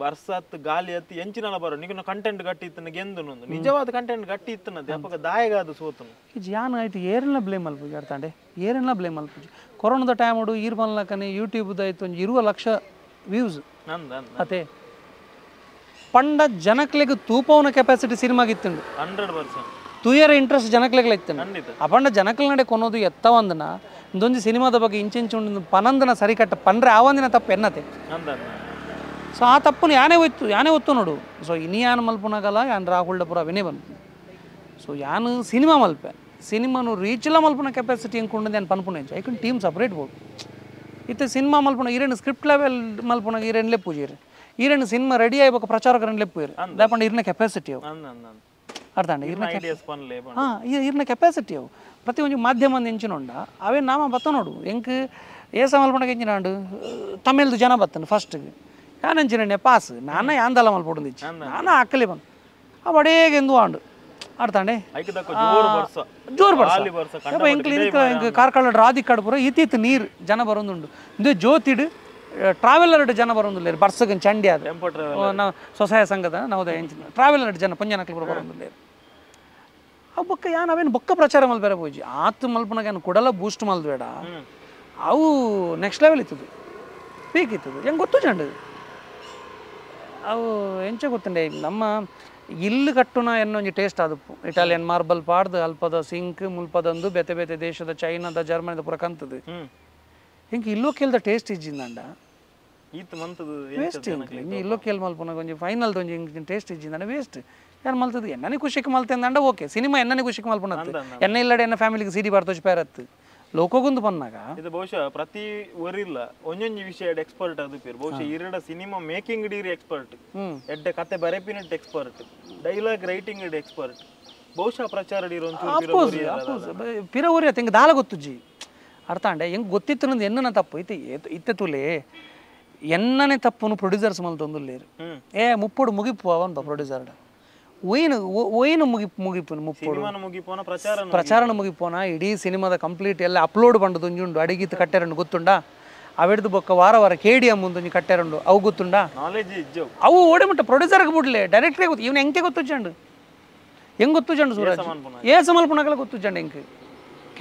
ಬರ್ಸತ್ ಗಾಲಿ ಅತ್ತಿ ಎಂಚಿನಲ ಬರೋ ನಿಗನ ಕಂಟೆಂಟ್ ಗಟ್ಟಿ ಇತ್ತನ ಗೆಂದು ನೊಂದು ನಿಜವಾದ ಕಂಟೆಂಟ್ ಗಟ್ಟಿ ಇತ್ತನದೆ ಅಪ್ಪಗ ದಾಯಗಾದ ಸೋತನು ಜಾನ್ ಆಯ್ತು ಏರೆಲ್ಲ ಬ್ಲೇಮ್ ಮಲ್ಪುಜಿ ಅರ್ಥಾಂಡೆ ಏರೆಲ್ಲ ಬ್ಲೇಮ್ ಮಲ್ಪುಜಿ ಕೊರೋನಾದ ಟೈಮ್ ಉಡು ಈರ್ ಮಲ್ನಕನೆ ಯೂಟ್ಯೂಬ್ ಆಯ್ತು ಒಂಜಿ 20 ಲಕ್ಷ ವ್ಯೂಸ್ ಅತೆ ಪಂಡ ಜನಕ್ಲೆಗ್ ತೂಪವನ ಕೆಪಾಸಿಟಿ ಸಿನಿಮಾಗಿತ್ತುಂಡು 100% ತೂಯರ ಇಂಟ್ರೆಸ್ಟ್ ಜನಕ್ಲೆಗ್ಲ ಇತ್ತುಂಡು ಅಪಂಡ ಜನಕ್ಲ ನಡೆ ಕೊನೋದು ಎತ್ತವಂದನ ಇಂದೊಂಜಿ ಸಿನಿಮಾದ ಬಗ್ಗೆ ಇಂಚಿಂಚು ಉಂಡು ಪನಂದನ ಸರಿಕಟ್ಟ ಪಂಡ್ರೆ ಆವಂದಿನ ತಪ್ಪು ಎನ್ನತೆ. ಸೊ ಆ ತಪ್ಪುನು ಯಾನೇ ಹೋಯ್ತು ಯಾನೇ ಒತ್ತು ನೋಡು. ಸೊ ಇನಿ ಯಾನ್ ಮಲ್ಪುನಗಲ ಯಾನ್ ರಾಹುಲ್ಡ ಪೂರ ಅವಿನೇ ಬಂತು. ಸೊ ಯಾನು ಸಿನಿಮಾ ಮಲ್ಪೆ ಸಿನಿಮಾನು ರೀಚ್ಲ ಮಲ್ಪುನ ಕೆಪಾಸಿಟಿ ಎಂಕುಂಡದೆ ಯಾನ್ ಪನ್ಪುನ ಎಂಚ ಐಕನ್ ಟೀಮ್ ಸಪ್ರೇಟ್ ಬೋಡು. ಇತ್ತೆ ಸಿನಿಮಾ ಮಲ್ಪುನ ಈರೆನ್ ಸ್ಕ್ರಿಪ್ಟ್ ಲೆವೆಲ್ ಮಲ್ಪುನಾಗ ಈರೆನ್ ಲೆಪ್ಪುಜೀರು ಈರೆನ್ ಸಿನಿಮಾ ರೆಡಿ ಆಯ್ಬೇಕು ಪ್ರಚಾರಕ ಲೆಪ್ಪು ಇರು ದಾಪಂಡ ಇರ್ನ ಕೆಪಾಸಿಟಿ ಅವು. ಅರ್ಥ ಇರ್ನ ಹಾಂ ಇರ್ನ ಕೆಪಾಸಿಟಿ ಅವು ಪ್ರತಿ ಒಂಜಿ ಮಾಧ್ಯಮ ಎಂಚಿನ ಉಂಡ ಅವೇ ನಾಮ ಬತ್ತ ನೋಡು ಎಂಕ್ ಏಸ ಮಲ್ಪಣಕ್ಕೆ ಎಂಚಿನ ಉಂಡು ತಮಿಳ್ದು ಜನ ಬತ್ತನು ಫಸ್ಟ್ಗೆ ಯಾನ್ ಎಂಚಿನ ಪಾಸ್ ನಾನ ಯಾಂದಲ ಮಲ್ಪೊಡು ನಾನ ಅಕ್ಕಲಿ ಬಂದು ಆ ಬಡೇಗೆ ಎಂದು ಆಂಡು ಅರ್ಥಾಂಡೆ ಜೋರು ಬರ್ಸ ಎಂಕ್ಲು ಇಂಕ್ ಕಾರ್ಕಳ ರಾಧಿಕಾಡು ಪೂರ ಇತ್ತಿತ್ತು ನೀರು ಜನ ಬರೋದುಂಡು ಇಂದು ಜ್ಯೋತಿಡು ಟ್ರಾವೆಲರ್ ಜನ ಬರೋದಿಲ್ಲ ಬರ್ಸಗನ್ ಚಂಡಿ ಅದು ನಾವು ಸ್ವಸಹಾಯ ಸಂಘದ ನವೋದಯ ಎಂಚಿನ ಟ್ರಾವೆಲರ್ ಜನ ಪಂಜನಕ್ಲು ಪೂರ ಬರೋದಿಲ್ಲ ಅವು ಬೊಕ್ಕ ಯಾನ್ ಅವೇನು ಬೊಕ್ಕ ಪ್ರಚಾರ ಮಲ್ಬೇರೆ ಪೋಜಿ ಆತು ಮಲ್ಪನಾಗ ಏನು ಕೊಡಲ ಬೂಸ್ಟ್ ಮಲ್ದು ಬೇಡ ಅವು ನೆಕ್ಸ್ಟ್ ಲೆವೆಲ್ ಇತ್ತದು ಪೀಕ್ ಇತ್ತದು ಹೆಂಗೆ ಗೊತ್ತು ಚಂಡು ಅವು ಎಂಚ ಗೊತ್ತುಂಡೆ ನಮ್ಮ ಇಲ್ಲು ಕಟ್ಟುನ ಎನ್ನೊಂಜಿ ಟೇಸ್ಟ್ ಆದಪ್ಪು ಇಟಾಲಿಯನ್ ಮಾರ್ಬಲ್ ಪಾಡ್ದು ಅಲ್ಪದ ಸಿಂಕ್ ಮುಲ್ಪದಂದು ಬೇತೆ ಬೇತೆ ದೇಶದ ಚೈನಾದ ಜರ್ಮನಿದ ಪೂರ ಕಂತದು ಹಿಂಗೆ ಇಲ್ಲೋ ಕೇಳ್ದ ಟೇಸ್ಟ್ ಇಜ್ಜಿಂದಂಡ ವೇಸ್ಟ್ ಹಿಂಗೆ ಇಲ್ಲೋ ಕೇಳ್ ಮಲ್ಪುನಾಗ ಒಂಜಿ ಫೈನಲ್ದ ಒಂಜಿ ಹಿಂಗೆ ಟೇಸ್ಟ್ ಇಜ್ಜಿಂದಂಡ ವೇಸ್ಟ್ ಯಾರು ಮಲ್ತದು ಎನ್ನನೆ ಖುಷಿಗೆ ಮಲ್ತೆಂದಂಡ ಓಕೆ ಸಿನಿಮಾ ಎನ್ನನೆ ಖುಷಿಗೆ ಮಲ್ಪುನತ್ತು ಎನ್ನ ಇಲ್ಲಡೆ ಎನ್ನ ಫ್ಯಾಮಿಲಿಗೆ ಸಿಡಿ ಬಾರ್ತೋಜ್ ಪೇರತ್ತು ಲೋಕೋಗುಂದು ಪನ್ನಾಗ ಇದು ಬಹುಶಃ ಪ್ರತಿ ಒರಿಲ್ಲ ಒಂಜೊಂಜಿ ವಿಷಯ ಎಕ್ಸ್ಪರ್ಟ್ ಅದು ಪೇರು ಬಹುಶಃ ಇರಡ ಸಿನಿಮಾ ಮೇಕಿಂಗ್ ಡೀರಿ ಎಕ್ಸ್ಪರ್ಟ್ ಎಡ್ಡೆ ಕತೆ ಬರೆಪಿನಟ್ expert dialogue writing expert ಬಹುಶಃ ಪ್ರಚಾರ ಅಪೋಸ್ ಅಪೋಸ್ ಪಿರ ಊರಿ ಹೆಂಗೆ ದಾಲ ಗೊತ್ತುಜ್ಜಿ ಅರ್ಥ ಅಂಡೆ ಹೆಂಗೆ ಗೊತ್ತಿತ್ತು ನಂದು ಎನ್ನನ ತಪ್ಪು ಇತ್ತೆ ಇತ್ತೆ ತುಲೆ ಎನ್ನನೆ ತಪ್ಪುನು ಪ್ರೊಡ್ಯೂಸರ್ಸ್ ಮಲ್ತೊಂದುಲ್ಲೇರು ಏ ಮುಪ್ಪೋಡು ಮುಗಿಪು ಅವನ್ ಪ್ರೊಡ್ಯೂಸರ್ ಒಯ್ನು ಒಯ್ನು ಮುಗಿಪು ಮುಗಿಪುನು ಮುಪ್ಪೋಡು ಪ್ರಚಾರನ ಮುಗಿಪೋನ ಇಡೀ ಸಿನಿಮಾದ ಕಂಪ್ಲೀಟ್ ಎಲ್ಲ ಅಪ್ಲೋಡ್ ಪಂಡದು ಒಂಜುಂಡು ಅಡಿಗಿತ್ತು ಕಟ್ಟೆರಂಡು ಗೊತ್ತುಂಡಾ ಅವೆಡ್ದು ಬೊಕ್ಕ ವಾರ ವಾರ K D M ಒಂದೊಂಜಿ ಕಟ್ಟೆರಂಡು ಅವು ಗೊತ್ತುಂಡಾ ಅವು ಓಡೆ ಮುಟ್ಟ ಪ್ರೊಡ್ಯೂಸರ್ಗೆ ಬಿಡ್ಲೆ ಡೈರೆಕ್ಟ್ರೇ ಗೊತ್ತು ಇವನು ಹೆಂಗೆ ಗೊತ್ತುಜ್ಜಂಡು ಹೆಂಗೆ ಗೊತ್ತುಜ್ಜಂಡು ಸೂರಜ್ ಏ ಸಮಲ್ಪುನಗಲ ಗೊತ್ತುಜ್ಜಂಡು ಹೆಂಗೆ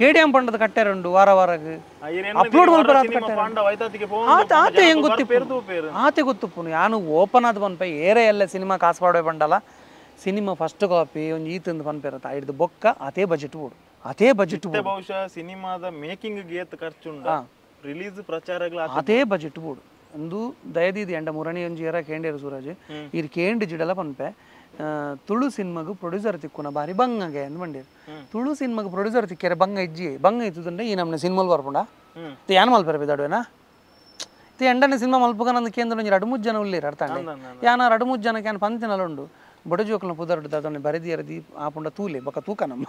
K D M ಪಂಡದ ಕಟ್ಟೆರಂಡು ವಾರ ವಾರಗೆ ಅಪ್ಲೋಡ್ ಮಲ್ಪರ ಆತ ಆತ ಹೆಂಗೆ ಗೊತ್ತಿಪ್ಪು ಆತೆ ಗೊತ್ತುಪ್ಪುನು ಯಾನು ಓಪನ್ ಆದ ಪನ್ಪೆ ಏರೇ ಎಲ್ಲ ಸಿನಿಮಾ ಕಾಸು ಪಾಡುವೆ ಪಂಡಲ್ಲ cinema first copy ಒಂಜಿ ಈತಂದು ಪನ್ಪೆರತ್ತ ಐಡ್ದು ಬೊಕ್ಕ ಅದೇ ಬಜೆಟ್ ಬೋಡು ಅದೇ ಬಜೆಟ್ ಬೋಡು ಬಹುಶಃ ಸಿನಿಮಾದ ಮೇಕಿಂಗ್ ಗೇತ್ ಖರ್ಚುಂಡ ರಿಲೀಸ್ ಪ್ರಚಾರಗಳ ಅದೇ ಬಜೆಟ್ ಬೋಡು ಅಂದು ದಯದೀದಿ ಎಂಡ ಮುರಣಿ ಒಂಜಿ ಏರ ಕೇಂಡೇರು ಸೂರಜ್ ಇರ್ ಕೇಂಡು ಜಿಡಲ ಪನ್ಪೆ ತುಳು ಸಿನಿಮಾಗು ಪ್ರೊಡ್ಯೂಸರ್ ತಿಕ್ಕುನ ಬಾರಿ ಬಂಗಗೆ ಅಂದ್ ಬಂಡೇರು ತುಳು ಸಿನಿಮಾಗು ಪ್ರೊಡ್ಯೂಸರ್ ತಿಕ್ಕರೆ ಬಂಗ ಇಜ್ಜಿ ಬಂಗ ಇತ್ತುದಂಡೆ ಈ ನಮ್ಮನೆ ಸಿನಿಮಾಲ್ ಬರ್ಪುಂಡ ಯಾನ್ ಮಲ್ಪೆರ ಬಿದಾಡುವೆನಾ ಇತ್ತೆ ಎಂಡನೆ ಸಿನಿಮಾ ಮಲ್ಪುಗ ನಂದು ಕೇಂದ್ರ ಒಂಜಿ ರಡು ಮೂರು ಜನ ಉಳ್ಳೇರು ಅರ್ಥ ಯಾನ ರಡು ಮೂರು ಜನಕ್ಕೆ ಯಾನ್ ಪಂತಿನಲುಂಡು ಬಡಜೋಕ್ಲ ಪುದರ್ಡು ದಾದೊಂದು ಬರೆದಿ ಎರದಿ ಆಪುಂಡ ತೂಲೆ ಬೊಕ್ಕ ತೂಕ ನಮ್ಮ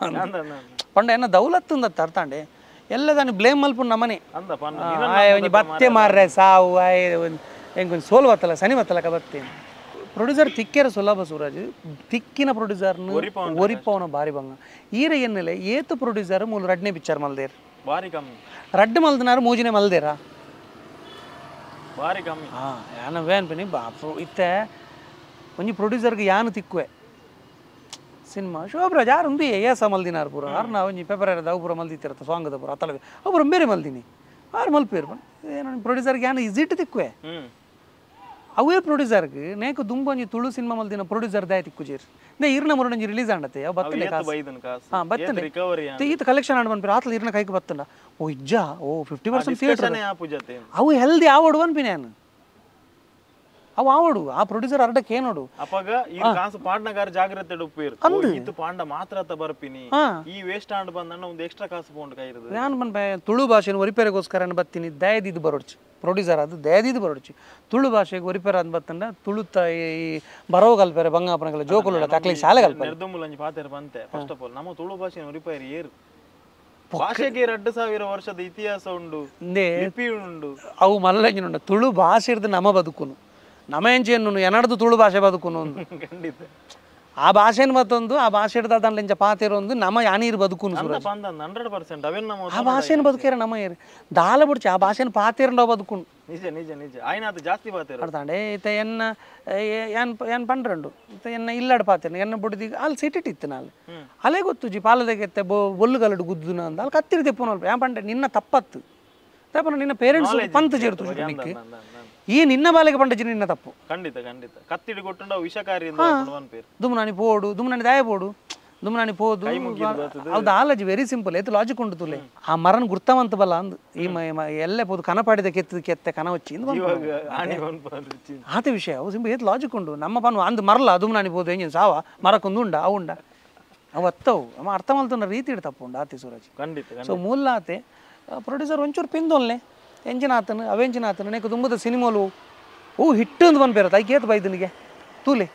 ಪಂಡ ಎನ್ನ ದೌಲತ್ತುಂದತ್ತ ಅರ್ಥಾಂಡೆ ಎಲ್ಲ ದಾನಿ ಬ್ಲೇಮ್ ಮಲ್ಪುಂಡು ನಮ್ಮನೆ ಆಯ್ ಒಂಜಿ ಬತ್ತೆ ಮಾರ್ರೆ ಸಾವು ಆಯ್ ಹೆಂಗೊಂದು ಸೋಲು ಬತ್ತಲ್ಲ ಸನಿ ಬತ್ತಲಕ ಬತ್ತೆ ಪ್ರೊಡ್ಯೂಸರ್ ತಿಕ್ಕೆರ ಸುಲಭ ಸೂರಜ್ ತಿಕ್ಕಿನ ಪ್ರೊಡ್ಯೂಸರ್ನು ಒರಿಪವನ ಬಾರಿ ಬಂಗ ಈರ ಎನ್ನಲೆ ಏತು ಪ್ರೊಡ್ಯೂಸರ್ ಮೂಲು ರಡ್ನೇ ಪಿಕ್ಚರ್ ಮಲ್ದೇರ್ ಬಾರಿ ಕಮ್ಮಿ ರಡ್ಡು ಮಲ್ದನಾರು ಮೂಜಿನೇ ಮಲ್ದೇರಾ ಬಾರಿ ಕಮ್ಮಿ ಹಾಂ ಯಾನ ವೇನ್ ಬಾ ಇತ್ತೆ ಒಂಜಿ ಪ್ರೊಡ್ಯೂಸರ್ಗೆ ಯಾನು ತಿಕ್ಕುವೆ ಸಿನಿಮಾ ಶೋಭರಾಜ್ ಯಾರು ಉಂದು ಏಸ ಮಲ್ದಿನಾರು ಪೂರ ಆರು ನಾವು ಒಂಜಿ ಪೇಪರ್ ಇರೋದು ಅವು ಪೂರ ಮಲ್ದಿತ್ತಿರತ್ತ ಸಾಂಗ್ದ ಪೂರ ಅತ್ತಲವೆ ಅವು ಪೂರ ಬೇರೆ ಮಲ್ದಿನಿ ಆರು ಮಲ್ಪೇರು ಏನು ಪ್ರೊಡ್ಯೂಸರ್ಗೆ ಯಾನು ಇಸಿಟ್ ತಿಕ್ಕುವೆ ಅವೇ ಪ್ರೊಡ್ಯೂಸರ್ಗೆ ನೇಕು ದುಂಬ ಒಂಜಿ ತುಳು ಸಿನಿಮಾ ಮಲ್ದಿನ ಪ್ರೊಡ್ಯೂಸರ್ ದಾಯ ತಿಕ್ಕುಜೇರ್ ನೇ ಇರ್ನ ಮುರೊಂಜಿ ರಿಲೀಸ್ ಆಂಡತೆ ಅವು ಬತ್ತಲೆ ಹಾಂ ಬತ್ತಲೆ ಈತ ಕಲೆಕ್ಷನ್ ಆಂಡ್ ಪನ್ಪಿರ ಆತಲ ಇರ್ನ ಕೈಗೆ ಬತ್ತಂಡ ಓ ಇಜ್ಜಾ ಓ 50% ಥಿಯೇಟರ್ ಅವು ಹೆಲ್ದಿ ಆವಡು ಅನ್ಪಿನ ಯಾನು ಅವು ಆವಡು ಆ ಪ್ರೊಡ್ಯೂಸರ್ ಅರ್ಡಕ್ಕೆ ಏನೋಡು ಅಪಗ ಈ ಕಾಸು ಪಾಂಡಗಾರ ಜಾಗ್ರತೆ ಉಪ್ಪೇರು ಇದು ಪಾಂಡ ಮಾತ್ರ ಅತ್ತ ಬರ್ಪಿನಿ ಈ ವೇಸ್ಟ್ ಆಂಡ್ ಬಂದಣ್ಣ ಒಂದು ಎಕ್ಸ್ಟ್ರಾ ಕಾಸು ಪೋಂಡು ಕೈರದು ನಾನು ಪನ್ಪೆ ತುಳು ಭಾಷೆನ ಒರಿಪೇರೆಗೋಸ್ಕರ ಬತ್ತೀನಿ ದಯದಿದ್ದು ಬರೋಡ್ಚು ಪ್ರೊಡ್ಯೂಸರ್ ಅದು ದಯದಿದ್ದು ಬರೋಡ್ಚು ತುಳು ಭಾಷೆಗೆ ಒರಿಪೇರ ಅಂದ್ ಬತ್ತಂಡ ತುಳುತ್ತ ಈ ಬರೋ ಕಲ್ಪೇರೆ ಬಂಗಾಪನಗಲ ಜೋಕುಲು ತಕ್ಲಿ ಶಾಲೆ ಕಲ್ಪೇರೆ ನಿರ್ದಮುಲಂಜಿ ಪಾತೆರ ಬಂತೆ first of all ನಮ್ಮ ತುಳು ಭಾಷೆನ ಒರಿಪೇರೆ ಏರು ಭಾಷೆಗೆ 2000 ವರ್ಷದ ಇತಿಹಾಸ ಉಂಡು ಲಿಪಿ ಉಂಡು ಅವು ಮಲ್ಲಂಜಿನುಂಡು ತುಳು ಭಾಷೆ ಇರ್ದು ನಮ್ಮ ಬದುಕುನು ನಮ್ಮ ಎಂಚೆನ್ನು ಎನಡ್ದು ತುಳು ಭಾಷೆ ಬದುಕುನು ಖಂಡಿತ ಆ ಭಾಷೆನ ಮತ್ತೊಂದು ಆ ಭಾಷೆ ಹಿಡ್ದ ದಂಡ ಪಾತಿರೊಂದು ನಮ್ಮ ಯಾನೀರು ಬದುಕುನು 100% ಅವೇನು ನಮ್ಮ ಆ ಭಾಷೆನ ಬದುಕೇರ ನಮ್ಮ ಏರು ದಾಲ ಬುಡ್ಚಿ ಆ ಭಾಷೆನ ಪಾತಿರಂಡೋ ಬದುಕುನು ನಿಜ ನಿಜ ನಿಜ ಆಯ್ನ ಅದು ಜಾಸ್ತಿ ಪಾತಿರ ಅರ್ಥಾಂಡೆ ಇತ್ತ ಎನ್ನ ಏನ್ ಏನ್ ಪಂಡ್ರಂಡು ಇತ್ತ ಎನ್ನ ಇಲ್ಲಾಡು ಪಾತಿರ ಎನ್ನ ಬುಡ್ದಿ ಅಲ್ಲಿ ಸಿಟಿಟ್ ಇತ್ತು ನಾಲ್ ಅಲ್ಲೇ ಗೊತ್ತು ಜಿ ಪಾಲದಾಗೆತ್ತೆ ಬೊಲ್ಲು ಗುದ್ದುನ ಅಂದ ಅಲ್ಲಿ ಕತ್ತಿರಿ ತೆಪ್ಪುನ ಅಲ್ಪ ಏನ್ ಪಂಡ್ರೆ ನಿನ್ನ ತಪ್ಪತ್ತು ತಪ್ಪನ ನಿನ್ನ ಪೇರೆಂಟ್ಸ್ ಪಂತ ചേർത്തു ನಿಕ್ಕೆ ಈ ನಿನ್ನ ಬಾಲೆಗೆ ಪಂಡಜಿ ನಿನ್ನ ತಪ್ಪು ಖಂಡಿತ ಖಂಡಿತ ಕತ್ತಿಡಿ ಕೊಟ್ಟುಂಡ ವಿಷಕಾರಿ ದುಮ್ನಾನಿ ಪೋಡು ದುಮ್ನಾನಿ ದಾಯ ಪೋಡು ದುಮ್ನಾನಿ ಪೋದು ಅದು ಆಲಜಿ ವೆರಿ ಸಿಂಪಲ್ ಏತು ಲಾಜಿಕ್ ಉಂಟು ತುಲೆ ಆ ಮರನ್ ಗುರ್ತವಂತ ಬಲ್ಲ ಅಂದು ಈ ಎಲ್ಲೇ ಪೋದು ಕನಪಾಡಿದ ಕೆತ್ತದ ಕೆತ್ತೆ ಕನ ವಚ್ಚಿ ಆತ ವಿಷಯ ಅವು ಸಿಂಪಲ್ ಏತು ಲಾಜಿಕ್ ಉಂಟು ನಮ್ಮ ಪನ್ನು ಅಂದು ಮರಲ್ಲ ದುಮ್ನಾನಿ ಪೋದು ಎಂಜಿನ್ ಸಾವ ಮರಕ್ಕೊಂದು ಉಂಡ ಅವು ಉಂಡ ಅವು ಅತ್ತವು ಅಮ್ಮ ಅರ್ಥ ಮಲ್ತುನ ರೀತಿ ಇಡು ತಪ್ಪು ಉಂಡು ಆತಿ ಸೂರಜ್ ಖಂಡಿತ ಸೊ ಮೂಲ ಆತೆ ಪ್ರೊಡ್ಯೂಸರ್ ಒಂಚೂರು ಪಿಂದೊಲ್ನೆ ಎಂಜಿನ ಆತನು ಅವೆಂಜಿನ ಆತನು ನೇಕು ದುಂಬದ ಸಿನಿಮಾಲು ಓ ಹಿಟ್ಟು ಅಂದು ಬಂದ್ಪೇರತ್ತ ಐಕೇತು ಬೈದನಿಗೆ ತೂಲೆ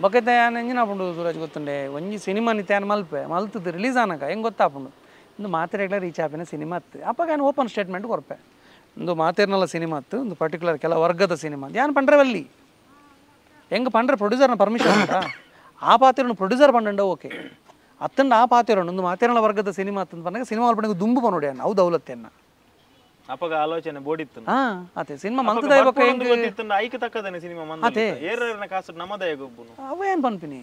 ಬೊಕೈತೆ ಯಾನ್ ಎಂಜಿನ ಆಪುಂಡು ಸೂರಜ್ ಗೊತ್ತುಂಡೆ ಒಂಜಿ ಸಿನಿಮಾ ನಿತ್ಯಾನ ಮಲ್ಪೆ ಮಲ್ತದ್ದು ರಿಲೀಸ್ ಆನಗ ಹೆಂಗೆ ಗೊತ್ತಾಪುಂಡು ಒಂದು ಮಾತೆರೆಗ್ಲ ರೀಚ್ ಆಪಿನ ಸಿನಿಮಾ ಅತ್ತು ಅಪ್ಪಾಗ ಏನು ಓಪನ್ ಸ್ಟೇಟ್ಮೆಂಟ್ ಕೊರ್ಪೆ ಒಂದು ಮಾತೇರ್ನಲ್ಲ ಸಿನಿಮಾ ಅತ್ತು ಒಂದು ಪರ್ಟಿಕ್ಯುಲರ್ ಕೆಲ ವರ್ಗದ ಸಿನಿಮಾ ಯಾನ್ ಪಂಡ್ರೆ ವಲ್ಲಿ ಹೆಂಗೆ ಪಂಡ್ರೆ ಪ್ರೊಡ್ಯೂಸರ್ನ ಪರ್ಮಿಷನ್ ಉಂಟಾ ಆ ಪಾತ್ರನು ಪ್ರೊಡ್ಯೂಸರ್ ಪಂಡ ಓಕೆ ಅತ್ತಂಡ ಆ ಪಾತ್ರ ಒಂದು ಮಾತೇರ್ನ ವರ್ಗದ ಸಿನಿಮಾ ಅತ್ತಂದು ಪಂಡಾಗ ಸಿನಿಮಾ ಪಂಡ ದುಂಬು ಪನೋಡಿ ಅನ್ನ ಅವು ದೌಲತ್ತೆನ್ನ ಅಪ್ಪಗ ಆಲೋಚನೆ ಬೋಡಿತ್ತು ಅದೇ ಸಿನಿಮಾ ಮಂತದ ಗೊತ್ತಿತ್ತು ಐಕ ತಕ್ಕದನೆ ಸಿನಿಮಾ ಮಂದ ಏರನ ಕಾಸು ನಮ್ಮದೇ ಗೊಬ್ಬುನು ಅವ ಏನು ಪನ್ಪಿನಿ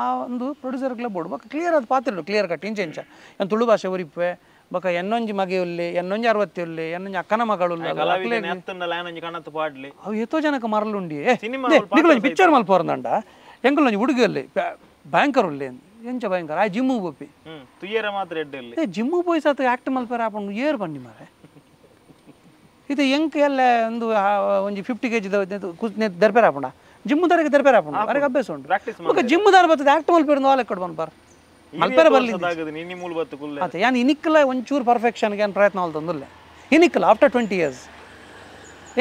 ಆ ಒಂದು ಪ್ರೊಡ್ಯೂಸರ್ಗಳ ಬೋರ್ಡ್ ಬೊಕ್ಕ ಕ್ಲಿಯರ್ ಅದು ಪಾತ್ರ ಕ್ಲಿಯರ್ ಕಟ್ ಇಂಚ ಇಂಚ ಏನು ತುಳು ಭಾಷೆ ಒರಿಪೆ ಬೊಕ್ಕ ಎನ್ನೊಂಜಿ ಮಗೆ ಉಲ್ಲಿ ಎನ್ನೊಂಜಿ ಅರವತ್ತಿ ಉಲ್ಲಿ ಎನ್ನೊಂಜಿ ಅಕ್ಕನ ಮಗಳು ಪಾಡ್ಲಿ ಅವು ಎತ್ತೋ ಜನಕ್ಕೆ ಮರಳುಂಡಿ ಪಿಕ್ಚರ್ ಮಲ್ಪೋರ್ದಂಡ ಎಂಕುಲೊಂಜಿ ಹುಡುಗಿ ಅಲ್ಲಿ ಬ್ಯಾಂಕರ್ ಉಲ್ಲಿ ಎಂಚ ಭಯಂಕರ ಆ ಜಿಮ್ಮು ಬೋಪಿ ತುಯ್ಯರ ಮಾತ್ರ ಎಡ್ಡೆ ಜಿಮ್ಮು ಪೋಯ್ ಸಾತ್ ಆಕ್ಟ್ ಮಲ್ಪೇರ ಆಪುಂಡು ಏರ್ ಬನ್ನಿ ಮಾರೆ ಇದು ಎಂಕ್ ಎಲ್ಲ ಒಂದು ಒಂಜಿ 50 ಕೆಜಿ ದರ್ಪೇರ ಆಪುಂಡ ಜಿಮ್ಮು ದಾರಿಗೆ ದರ್ಪೇರ ಆಪುಂಡು ಅರೆಗೆ ಅಭ್ಯಾಸ ಉಂಟು ಬೊಕ್ಕ ಜಿಮ್ಮು ದಾರ ಬರ್ತದೆ ಆಕ್ಟ್ ಮಲ್ಪೇರ ವಾಲೆ ಕೊಡು ಬನ್ಪಾರ್ ಮಲ್ಪೇರ ಬರ್ಲಿ ಅದೇ ಯಾನ್ ಇನಿಕ್ಕಲ ಒಂಚೂರು ಪರ್ಫೆಕ್ಷನ್ಗೆ ಏನು ಪ್ರಯತ್ನ ಮಲ್ತೊಂದುಲ್ಲೆ ಇನಿಕ್ಕಲ ಆಫ್ಟರ್ 20 ಇಯರ್ಸ್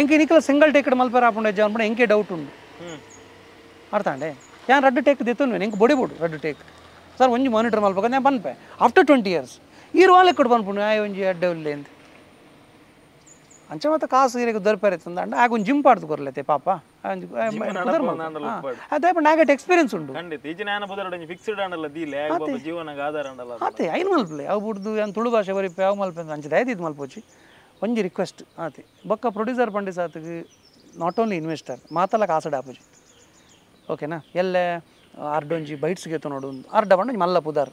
ಎಂಕ್ ಇನಿಕ್ಕಲ ಸಿಂಗಲ್ ಟೇಕ್ ಮಲ್ಪೇರ ಆಪುಂಡು ಹೆಜ್ಜೆ ಅನ್ಪುಂಡು ಎಂಕೆ ಡೌಟ್ ಉಂಡು ಅರ್ಥ ಅಂಡೆ ಯಾನ್ ರಡ್ಡು ಟೇಕ್ ದೆತ್ತೊನ್ವೆ ಎಂಕ್ ಬೊಡಿಬೋಡು ರಡ್ಡು ಟೇಕ್ ಸರ್ ಒಂಜಿ ಮಾನಿಟರ್ ಮಲ್ಪಕ ನಾನು ಪನ್ಪೆ ಆಫ್ಟರ್ 20 ಇಯರ್ಸ್ ಈ ವಾಲೆ ಕೊಡು ಪನ್ಪುಂಡು ಆಯ್ ಒಂಜಿ ಅಡ್ಡೆ ಉಲ್ಲೆ ಅಂತ ಅಂಚ ಮತ್ತೆ ಕಾಸು ಇರಕ್ಕೆ ದೊರಪೇರೆ ತಂದ ಆಗ ಒಂದು ಜಿಮ್ ಪಾಡ್ದು ಕೊರ್ಲತೆ ಪಾಪ ಅದೇ ನಾಗಟ್ ಎಕ್ಸ್ಪೀರಿಯನ್ಸ್ ಉಂಟು ಆತೆ ಐನು ಮಲ್ಪಲೆ ಅವು ಬುಡ್ದು ಏನು ತುಳು ಭಾಷೆ ಬರಿಪೆ ಅವು ಮಲ್ಪೆ ಅಂತ ಅಂಚೆ ದಯದಿದ್ದು ಮಲ್ಪೋಚಿ ಒಂಜಿ ರಿಕ್ವೆಸ್ಟ್ ಆತೆ ಬೊಕ್ಕ ಪ್ರೊಡ್ಯೂಸರ್ ಪಂಡಿ ಸಾತಿಗೆ not only investor ಮಾತಲ್ಲ ಕಾಸಡ ಆಪುಜಿ ಓಕೆನಾ ಎಲ್ಲೆ ಅರ್ಡೊಂಜಿ ಬೈಟ್ಸ್ಗೆ ನೋಡು ಅರ್ಡ ಪಂಡ ಮಲ್ಲ ಪುದಾರ್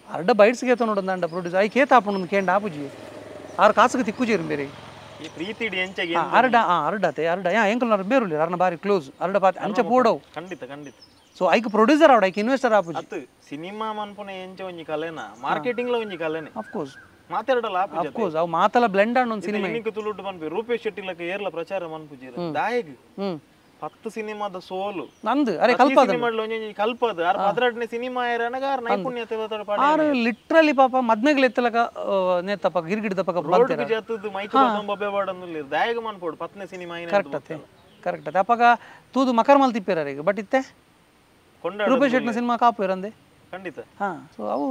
ಅರ್ಡ ಬೈಟ್ಸ್ಗೆ ನೋಡು ಅಂಡ ಪ್ರೊಡ್ಯೂಸರ್ I ಕೇತ ಆಪುಂಡು ಕೇಂಡ ಆಪುಜಿ ಆರು ಕಾಸುಗೆ ತಿಕ್ಕುಜಿ ಬೇರೆ ಪ್ರೀತಿ ಅರ್ಡ ಅರ್ಡತೆ ಅರ್ಡ ಯಾ ಎಂಕಲ್ ಬೇರುಲಿ ಅರ್ನ ಬಾರಿ ಕ್ಲೋಸ್ ಅರ್ಡ ಪಾತ್ ಅಂಚ ಪೋಡವು ಖಂಡಿತ ಖಂಡಿತ ಸೊ ಐಕ್ ಪ್ರೊಡ್ಯೂಸರ್ ಆವಡ ಐಕ್ ಇನ್ವೆಸ್ಟರ್ ಆಪುಜಿ ಅತ್ತು ಸಿನಿಮಾ ಮನ್ಪುನೆ ಎಂಚ ಒಂಜಿ ಕಲೆನಾ ಮಾರ್ಕೆಟಿಂಗ್ ಲ ಒಂಜಿ ಕಲೆನೆ ಆಫ್ ಕೋರ್ಸ್ ಮಾತಾಡಲ್ಲ ಆಪುಜಿ ಆಫ್ ಕೋರ್ಸ್ ಅವು ಮಾತಲ ಬ್ಲೆಂಡ್ ಆನ್ ಒಂದು ಸಿನಿಮಾ ಇನ್ನಿಕ್ ತುಳುಟು ಪನ್ಪಿ ರೂಪೇಶ್ ಶೆಟ್ಟಿ ಲಕ ಏರ್ಲ ಪ್ರಚಾರ ಮನ್ಪುಜಿ ದಾಯಗ್ 10 ಸಿನಿಮಾದ ಸೋಲು ನಂದು ಅರೆ ಕಲ್ಪದ ಸಿನಿಮಾಡ್ಲ ಒಂಜಿ ಕಲ್ಪದ ಆರ್ 12ನೇ ಸಿನಿಮಾ ಏರನಗ ಆರ್ ನೈಪುಣ್ಯತೆ ಬತಡ ಪಾಡ ಆರ್ ಲಿಟರಲಿ ಪಾಪ ಮದ್ಮೆಗ್ಲ ಎತ್ತಲಕ ನೇತಪ ಗಿರ್ಗಿಡ್ದ ಪಕ ರೋಡ್ ಜತ್ತದ ಮೈಕ್ ಬೊಂಬೆ ಬಾಡಂದುಲ್ಲ ದಾಯಗ ಮನ್ಪೋಡು 10ನೇ ಸಿನಿಮಾ ಐನ ಕರೆಕ್ಟ್ ಅತೆ ಕರೆಕ್ಟ್ ಅತೆ ಅಪಗ ತೂದು ಮಕರ್ ಮಲ್ ತಿಪ್ಪೇರರಿಗೆ ಬಟ್ ಇತ್ತೆ ಕೊಂಡಾಡ ರೂಪೇಶ್ ಶೆಟ್ಟಿನ ಸಿನಿಮಾ ಕಾಪು ಇರಂದೆ ಖಂಡಿತ ಹಾ ಸೊ ಅವು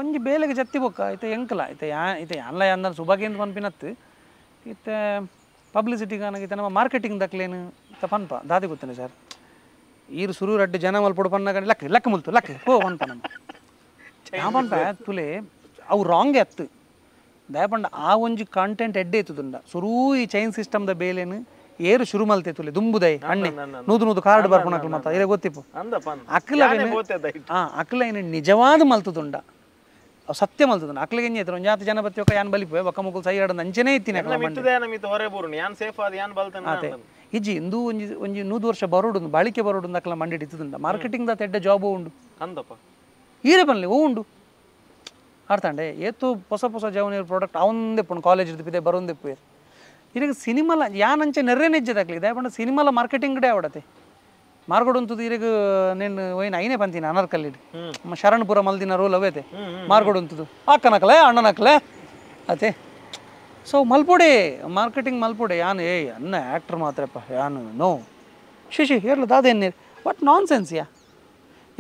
ಒಂಜಿ ಬೇಲೆಗೆ ಜತ್ತಿ ಬೊಕ್ಕ ಇತ್ತೆ ಎಂಕಲ ಇತ್ತೆ ಯಾ ಇತ್ತೆ ಯಾನ್ಲ ಯಾಂದನ ಸುಬಾಗೇಂದ್ ಪನ್ಪಿನತ್ತು ಇತ್ತೆ ಪಬ್ಲಿಸಿಟಿ ಕಾನಗಿತ್ತೆ ನಮ್ಮ ಮಾರ್ಕೆಟಿಂಗ್ ದಕ್ಲೇನು ಪನ್ಪ ದಾದಿ ಗೊತ್ತೇನೆ ಸರ್ ಈರು ಸುರು ರಡ್ಡು ಜನ ಮಲ್ಪೊಡು ಪನ್ನಾಗ ಲಕ್ ಲಕ್ ಮುಲ್ತು ಲಕ್ ಹೋ ಪನ್ಪ ನಮ್ಮ ಯಾ ಪನ್ಪ ತುಲೆ ಅವು ರಾಂಗ್ ಅತ್ತು ದಯಪಂಡ ಆ ಒಂಜಿ ಕಾಂಟೆಂಟ್ ಎಡ್ಡೆ ಇತ್ತುದುಂಡ ಸುರೂ ಈ ಚೈನ್ ಸಿಸ್ಟಮ್ದ ಬೇಲೇನು ಏರು ಶುರು ಮಲ್ತೆ ತುಲೆ ದುಂಬುದೈ ಅಣ್ಣೆ ನೂದು ನೂದು ಕಾರ್ಡ್ ಬರ್ಪುನಕ್ಲು ಮತ್ತ ಇರೇ ಗೊತ್ತಿಪ್ಪು ಅಕ್ಲ ಅಕ್ಲ ಏನು ನಿಜವಾದ ಮಲ್ತುದುಂಡ ಸತ್ಯ ಮಲ್ತದ ಅಕ್ಲಿಗೆ ಎಂಜ ಇತ್ತು ಒಂಜಾತ ಜನ ಬತ್ತಿ ಒಕ್ಕ ಯಾನ್ ಬಲಿಪುವೆ ಒಕ್ಕ ಮುಕುಲ್ ಸೈ ಆಡಂದು ಅಂಚೆನೇ ಇತ್ತೀನಿ ಅತೆ ಇಜ್ಜಿ ಇಂದು ಒಂಜಿ ಒಂಜಿ 100 ವರ್ಷ ಬರೋಡು ಬಾಳಿಕೆ ಬರೋಡು ಅಕ್ಲ ಮಂಡಿ ಇತ್ತುದುಂಡ ಮಾರ್ಕೆಟಿಂಗ್ ದಾತ ಎಡ್ಡೆ ಜಾಬ್ ಉಂಡು ಅಂದಪ್ಪ ಈರೆ ಬನ್ಲಿ ಓ ಉಂಡು ಅರ್ಥಂಡೆ ಏತು ಹೊಸ ಹೊಸ ಜವನಿಯರ್ ಪ್ರಾಡಕ್ಟ್ ಅವಂದೇ ಪುಣ್ ಕಾಲೇಜ್ ಇದ್ದು ಬರೋಂದೆ ಪುಯರ್ ಇರಗ ಸಿನಿಮಾಲ ಯಾನ್ ಅಂಚೆ ನೆರ್ರೆ ನಿಜ್ಜದಾಕ್ಲಿ ದಯಪಂಡ ಸಿನಿಮಾಲ ಮಾರ್ಕೆಟಿಂಗ್ ಡೇ ಅವಡತೆ ಮಾರ್ಗೋಡು ಇರಗ నేను ಹೋಯ್ನ ಐನೇ ಪಂತೀನಿ ಅನರ್ಕಲ್ಲಿಡ್ ನಮ್ಮ ಶರಣಪುರ ಮಲ್ದಿನ ರೋಲ್ ಅವೇತೆ ಮಾರ್ಗೋಡು ಅಂತದು ಅಕ್ಕನಕಲೆ ಅಣ್ಣನಕಲೆ ಅತೆ ಸೊ ಮಲ್ಪೊಡೆ ಮಾರ್ಕೆಟಿಂಗ್ ಮಲ್ಪೊಡೆ ಯಾನ್ ಏ ಅನ್ನ ಆ್ಯಕ್ಟರ್ ಮಾತ್ರಪ್ಪ ಯಾನು ನೋ ಶಿಶಿ ಹೇರ್ಲ ದಾದೇನು what non sense yeah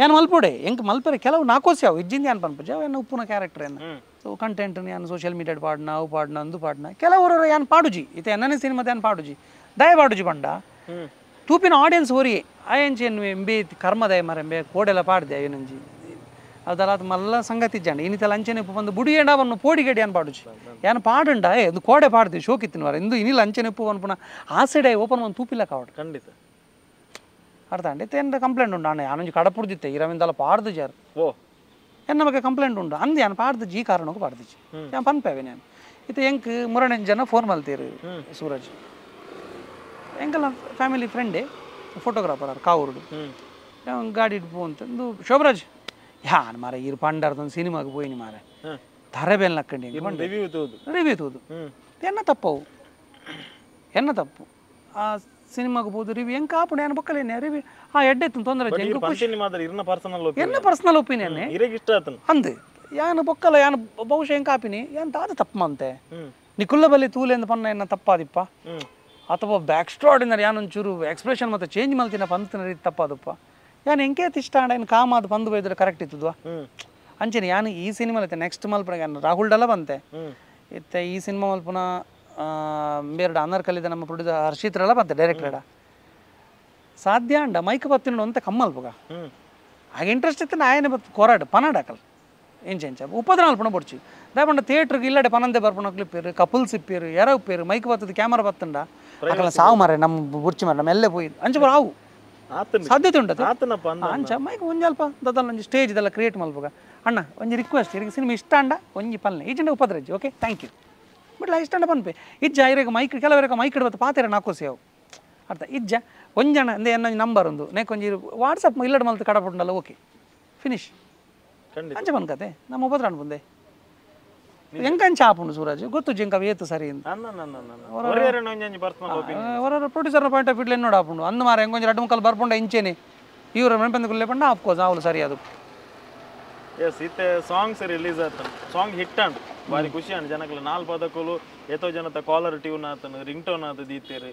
ಯಾನ್ ಮಲ್ಪೊಡೆ ಎಂಕ್ ಮಲ್ಪರೆ ಕೆಲವು ನಾಕೋಸಿ ಅವು ಇಜ್ಜಿಂದ ಯಾನ್ ಪನ್ಪುಜಿ ಅವು ಎನ್ನ ಉಪ್ಪುನ ಕ್ಯಾರೆಕ್ಟರ್ ಎನ್ನ ಸೊ ಕಂಟೆಂಟ್ ಯಾನ್ ಸೋಷಿಯಲ್ ಮೀಡಿಯಾ ಪಾಡ್ನ ಅವು ಪಾಡ್ನ ಅಂದು ಪಾಡ್ನ ಕೆಲವರು ಯಾನ್ ಪಾಡುಜಿ ಇತ್ತೆ ಎನ್ನನೇ ಸಿನಿಮಾದ ಯಾನ್ ಪಾಡುಜಿ ದಯ ಪಾಡುಜಿ ಪಂಡ ತೂಪಿನ ಆಡಿಯನ್ಸ್ ಓರಿ ಆಯಂಚಿ ಎನ್ನು ಎಂಬೆ ಕರ್ಮದಯ ಮರ ಎಂಬೆ ಕೋಡೆಲ್ಲ ಪಾಡ್ದೆ ಅಯ್ಯನಂಜಿ ಅದಲ್ಲ ಅದು ಮಲ್ಲ ಸಂಗತಿ ಜಾಂಡ ಇನ್ನಿತೆಲ್ಲ ಅಂಚೆನೆ ಬಂದು ಬುಡಿಯಂಡ ಅವನು ಪೋಡಿಗಡಿ ಅನ್ ಪಾಡುಜಿ ಯಾನ್ ಪಾಡುಂಡ ಏ ಅದು ಕೋಡೆ ಪಾಡ್ದೆ ಶೋಕಿತ್ತಿನ ವಾರ ಇಂದು ಇನ್ನಿಲ್ಲ ಅಂಚೆನೆ ಉಪ್ಪು ಅನ್ಪುನ ಆ ಸೈಡ್ ಓಪನ್ ಒಂದು ತೂಪಿಲ್ಲ ಕಾವಡು ಖಂಡಿತ ಅರ್ಥ ಅಂಡೆ ಏನಾರ ಕಂಪ್ಲೇಂಟ್ ಉಂಡು ಅಣ್ಣ ಯಾನೊಂಜಿ ಕಡಪುಡ್ದಿತ್ತೆ ಇರವಿಂದಲ್ಲ ಪಾಡ್ದು ಜಾರು ಓ ಏನು ನಮಗೆ ಕಂಪ್ಲೇಂಟ್ ಉಂಡು ಅಂದು ಯಾನ್ ಪಾಡ್ದು ಜಿ ಕಾರಣಕ್ಕೂ ಪಾಡ್ದಿಜಿ ಯಾನ್ ಪನ್ಪೇವೆ ನಾನು ಇತ್ತೆ ಎಂಕ್ ಮುರಣೆನ್ ಜನ ಫೋನ್ ಮಲ್ತೀರು ಸೂರಜ್ ಎಂಕಲ್ಲ ಫ್ಯಾಮಿಲಿ ಫ್ರೆಂಡೇ ಫೋಟೋಗ್ರಾಫರ್ ಆರ್ ಕಾವೂರುಡು ಗಾಡಿ ಪೋ ಅಂತ ಶೋಭರಾಜ್ ಯಾನ್ ಮಾರ ಈರು ಪಂಡಾರ್ದೊಂದು ಸಿನಿಮಾಗೆ ಪೋಯಿನಿ ಮಾರ ತರೆ ಬೇಲ್ ನಕ್ಕಂಡಿ ರಿವ್ಯೂ ತೂದು ಎನ್ನ ತಪ್ಪವು ಎನ್ನ ತಪ್ಪು ಆ ಸಿನಿಮಾಗೆ ಹೋದು ರಿವ್ಯೂ ಹೆಂಗೆ ಕಾಪುಂಡು ಯಾನ್ ಬೊಕ್ಕಲೇನೆ ರಿವ್ಯೂ ಆ ಎಡ್ಡೆ ತೊಂದರೆ ಎನ್ನ ಪರ್ಸನಲ್ ಒಪಿನಿಯನ್ ಅಂದು ಯಾನ್ ಬೊಕ್ಕಲ ಯಾನ್ ಬಹುಶಃ ಹೆಂಗೆ ಕಾಪಿನಿ ಯಾನ್ ದಾದ ತಪ್ಪು ಮಂತೆ ನಿಕುಲ್ಲ ಬಲ್ಲಿ ತೂಲೆ ಅಂದ ಪನ್ನ ಎನ್ನ ತಪ್ಪಾದಿಪ್ಪ ಅಥವಾ ಬ್ಯಾಕ್ಸ್ಟ್ರಾಡಿನರ್ ಯಾನೊಂಚೂರು ಎಕ್ಸ್ಪ್ರೆಷನ್ ಮತ್ತು ಚೇಂಜ್ ಮಲ್ತಿನ ಪಂತಿನ ರೀತಿ ತಪ್ಪಾದಪ್ಪ ಯಾನ್ ಎಂಕೇತ್ ಇಷ್ಟ ಆಂಡ ಏನು ಕಾಮಾದ ಬಂದು ಬೈದ್ರೆ ಕರೆಕ್ಟ್ ಇತ್ತದ್ವಾ ಅಂಚನೆ ಯಾನು ಈ ಸಿನಿಮಾ ಇತ್ತೆ ನೆಕ್ಸ್ಟ್ ಮಲ್ಪುನ ಯಾನ್ ರಾಹುಲ್ ಡಲ ಬಂತೆ ಇತ್ತೆ ಈ ಸಿನಿಮಾ ಮಲ್ಪುನ ಬೇರೆ ಅನರ್ಕಲಿದ ನಮ್ಮ ಪ್ರೊಡ್ಯೂಸರ್ ಹರ್ಷಿತ್ರಲ್ಲ ಬಂತೆ ಡೈರೆಕ್ಟರ್ ಸಾಧ್ಯ ಅಂಡ ಮೈಕ್ ಬತ್ತಿನ ಅಂತ ಕಮ್ಮಲ್ಪುಗ ಆಗ ಇಂಟ್ರೆಸ್ಟ್ ಇತ್ತು ನಾಯನೆ ಬತ್ತು ಕೊರಾಡು ಪನಾಡಾಕಲ್ ಎಂಚ ಎಂಚ ಉಪದ್ರ ಅಲ್ಪಣ ಬೊಡ್ಚಿ ದಾಪಂಡ ಥಿಯೇಟ್ರಿಗೆ ಇಲ್ಲಡೆ ಪನಂದೆ ಬರ್ಪಣ ಕ್ಲಿಪ್ಪೇರು ಕಪಲ್ಸ್ ಇಪ್ಪೇರು ಯಾರ ಉಪ್ಪೇರು ಮೈಕ್ ಬತ್ತದ ಕ್ಯಾಮರಾ ಬತ್ತಂಡ ಅಕಲ ಸಾವು ಮಾರೆ ನಮ್ಮ ಬುರ್ಚಿ ಮಾರೆ ನಮ್ಮ ಎಲ್ಲೇ ಪೋಯಿ ಅಂಚ ಬರ ಆವು ಸಾಧ್ಯತೆ ಉಂಟು ಅಂಚ ಮೈಕ್ ಒಂಜಿ ಅಲ್ಪ ದದಲ್ಲ ಒಂಜಿ ಸ್ಟೇಜ್ ಇದೆಲ್ಲ ಕ್ರಿಯೇಟ್ ಮಲ್ಪುಗ ಅಣ್ಣ ಒಂಜಿ ರಿಕ್ವೆಸ್ಟ್ ಇರಿಗೆ ಸಿನಿಮಾ ಇಷ್ಟ ಅಂಡ ಒಂಜಿ ಪಲ್ನೆ ಈಜಂಡ ಉಪದ್ರಜ್ಜಿ okay thank you but ಇಷ್ಟ ಅಂಡ ಪನ್ಪೆ ಇಜ್ಜ ಇರಗ ಮೈಕ್ ಕೆಲವರಿಗೆ ಮೈಕ್ ಇಡ್ಬತ್ತು ಪಾತೆರ ನಾಕೋಸಿ ಅವು ಅರ್ಥ ಇಜ್ಜ ಒಂಜಣ ಅಂದೆ ಎನ್ನೊಂಜಿ ನಂಬರ್ ಒಂದು ನೇಕೊಂಜಿ ವಾಟ್ಸಪ್ ಇಲ್ಲಡ ಮಲ್ತು ಕಡಪುಂಡಲ್ಲ ಓಕೆ ಫಿನಿಶ್ ಅಂಚ ಬನ್ಕತೆ ನಮ್ಮ ಉಪದ್ರ ಅನ್ಪುಂದೆ ಎಂಕಂಚ ಆಪುಂಡು ಸೂರಜ್ ಗೊತ್ತು ಜಿಂಕ ಏತು ಸರಿ ಹೊರ ಪ್ರೊಡ್ಯೂಸರ್ನ ಪಾಯಿಂಟ್ ಆಫ್ ಇಡ್ಲಿ ನೋಡ ಆಪುಂಡು ಅಂದು ಮಾರ ಹೆಂಗೊಂಜಿ ರಡ್ಡು ಮುಕ್ಕಲ್ ಬರ್ಪುಂಡ ಇಂಚೇನೆ ಇವ್ರ ನೆನಪಂದ ಕುಲ್ಲೆ ಪಂಡ ಆಫ್ಕೋರ್ಸ್ ಆవుಲು ಸರಿ ಅದು. ಎಸ್ ಇತ್ತೆ ಸಾಂಗ್ಸ್ ರಿಲೀಸ್ ಆತನು ಸಾಂಗ್ ಹಿಟ್ ಅಂಡ್ ಬಾರಿ ಖುಷಿ ಅಂಡ್ ಜನಕಲ ನಾಲ್ ಪದಕುಲು ಏತೋ ಜನತ ಕಾಲರ್ ಟ್ಯೂನ್ ಆತನು ರಿಂಗ್ ಟೋನ್ ಆತ ದೀತೇರು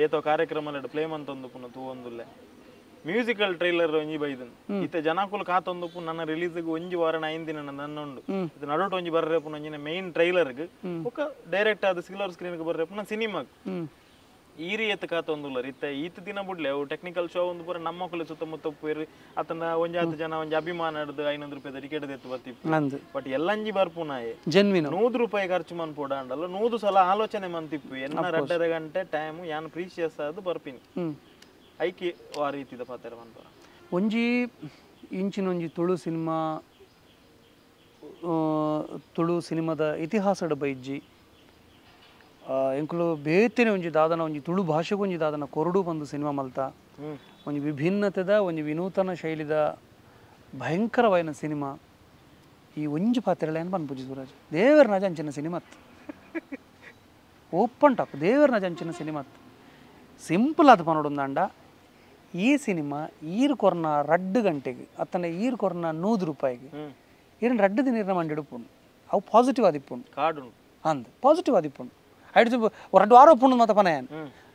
ಏತೋ ಕಾರ್ಯಕ್ರಮ ಪ್ಲೇ ಮಂತೊಂದು ಪುನ ತೂವೊಂದುಲ್ಲೆ ಮ್ಯೂಸಿಕಲ್ ಟ್ರೈಲರ್ ಒಂಜಿ ಬೈದನ್ ಇತ್ತೆ ಜನಕುಲು ಕಾತೊಂದು ಪು ನನ್ನ ರಿಲೀಸ್ ಒಂಜಿ ವಾರ 5 ದಿನ ನನ್ನುಂಡು ಇದು ನಡುಟು ಒಂಜಿ ಬರ್ರೆ ಪುನ ಒಂಜಿನ ಮೇನ್ ಟ್ರೈಲರ್ ಬೊಕ ಡೈರೆಕ್ಟ್ ಆದ ಸಿಲ್ವರ್ ಸ್ಕ್ರೀನ್ ಗೆ ಬರ್ರೆ ಪುನ ಸಿನಿಮಾಗ್ ಈ ರೀತಿ ಕಾತೊಂದುಲ್ಲ ಇತ್ತೆ ಈತ ದಿನ ಬುಡ್ಲೆ ಅವು ಟೆಕ್ನಿಕಲ್ ಶೋ ಒಂದು ಪೂರ ನಮ್ಮ ಮಕ್ಕಳು ಸುತ್ತಮುತ್ತ ಪೇರು ಆತನ ಒಂಜಾತ ಜನ ಒಂಜಿ ಅಭಿಮಾನ ಹಿಡ್ದು 500 ರೂಪಾಯಿ ಟಿಕೆಟ್ ಎತ್ತು ಬರ್ತಿಪ್ಪು ಬಟ್ ಎಲ್ಲಂಜಿ ಬರ್ಪುನಾಯೆ ಜೆನ್ವಿನ್ 100 ರೂಪಾಯಿ ಖರ್ಚು ಮನ್ಪೋಡ ಅಂಡಲ್ಲ 100 ಸಲ ಆಲೋಚನೆ ಮಂತಿಪ್ಪು ಎನ್ನ 2.5 ಗಂಟೆ ಟೈಮ್ ಯಾನ್ ಪ್ರೀಶಿಯಸ್ ಆದ್ ಬರ್ಪಿನಿ ಐಕೆ ಆ ರೀತಿದ ಪಾತ್ರ ಮನ್ಪರ ಒಂಜಿ ಇಂಚಿನೊಂಜಿ ತುಳು ಸಿನಿಮಾ ತುಳು ಸಿನಿಮಾದ ಇತಿಹಾಸದ ಬೈಜ್ಜಿ ಎಂಕುಲು ಬೇತೇನೆ ಒಂಜಿ ದಾದನ ಒಂಜಿ ತುಳು ಭಾಷೆಗೆ ಒಂಜಿ ದಾದನ ಕೊರಡು ಬಂದು ಸಿನಿಮಾ ಮಲ್ತ ಒಂಜಿ ವಿಭಿನ್ನತೆದ ಒಂಜಿ ವಿನೂತನ ಶೈಲಿದ ಭಯಂಕರವಾಯಿನ ಸಿನಿಮಾ ಈ ಒಂಜಿ ಪಾತ್ರೆಗಳೇನು ಪನ್ಪುಜಿ ಸೂರಜ್ ದೇವರ ನಜ ಅಂಚಿನ ಸಿನಿಮಾತ್ ಓಪನ್ ಟಾಕ್ ದೇವರ ನಜ ಅಂಚಿನ ಸಿನಿಮಾತ್ ಸಿಂಪಲ್ ಅದು ಪನೋಡೊಂದಾಂಡ ಈ ಸಿನಿಮಾ ಈರು ಕೊರ್ನ 2 ಗಂಟೆಗೆ ಅತ್ತನ ಈರು ಕೊರ್ನ 100 ರೂಪಾಯಿಗೆ ಈರನ್ನ 2 ದಿನ ನೀರಿನ ಮಂಡಿಡುಪುಂಡು ಅವು ಪಾಸಿಟಿವ್ ಆದಿಪ್ಪುಂಡು ಕಾಡು ಅಂದ್ ಪಾಸಿಟಿವ್ ಆದಿಪ್ಪುಂಡು ಐದು 2 ವಾರ ಪುಂಡು ಮಾತ ಪನಯಾನ್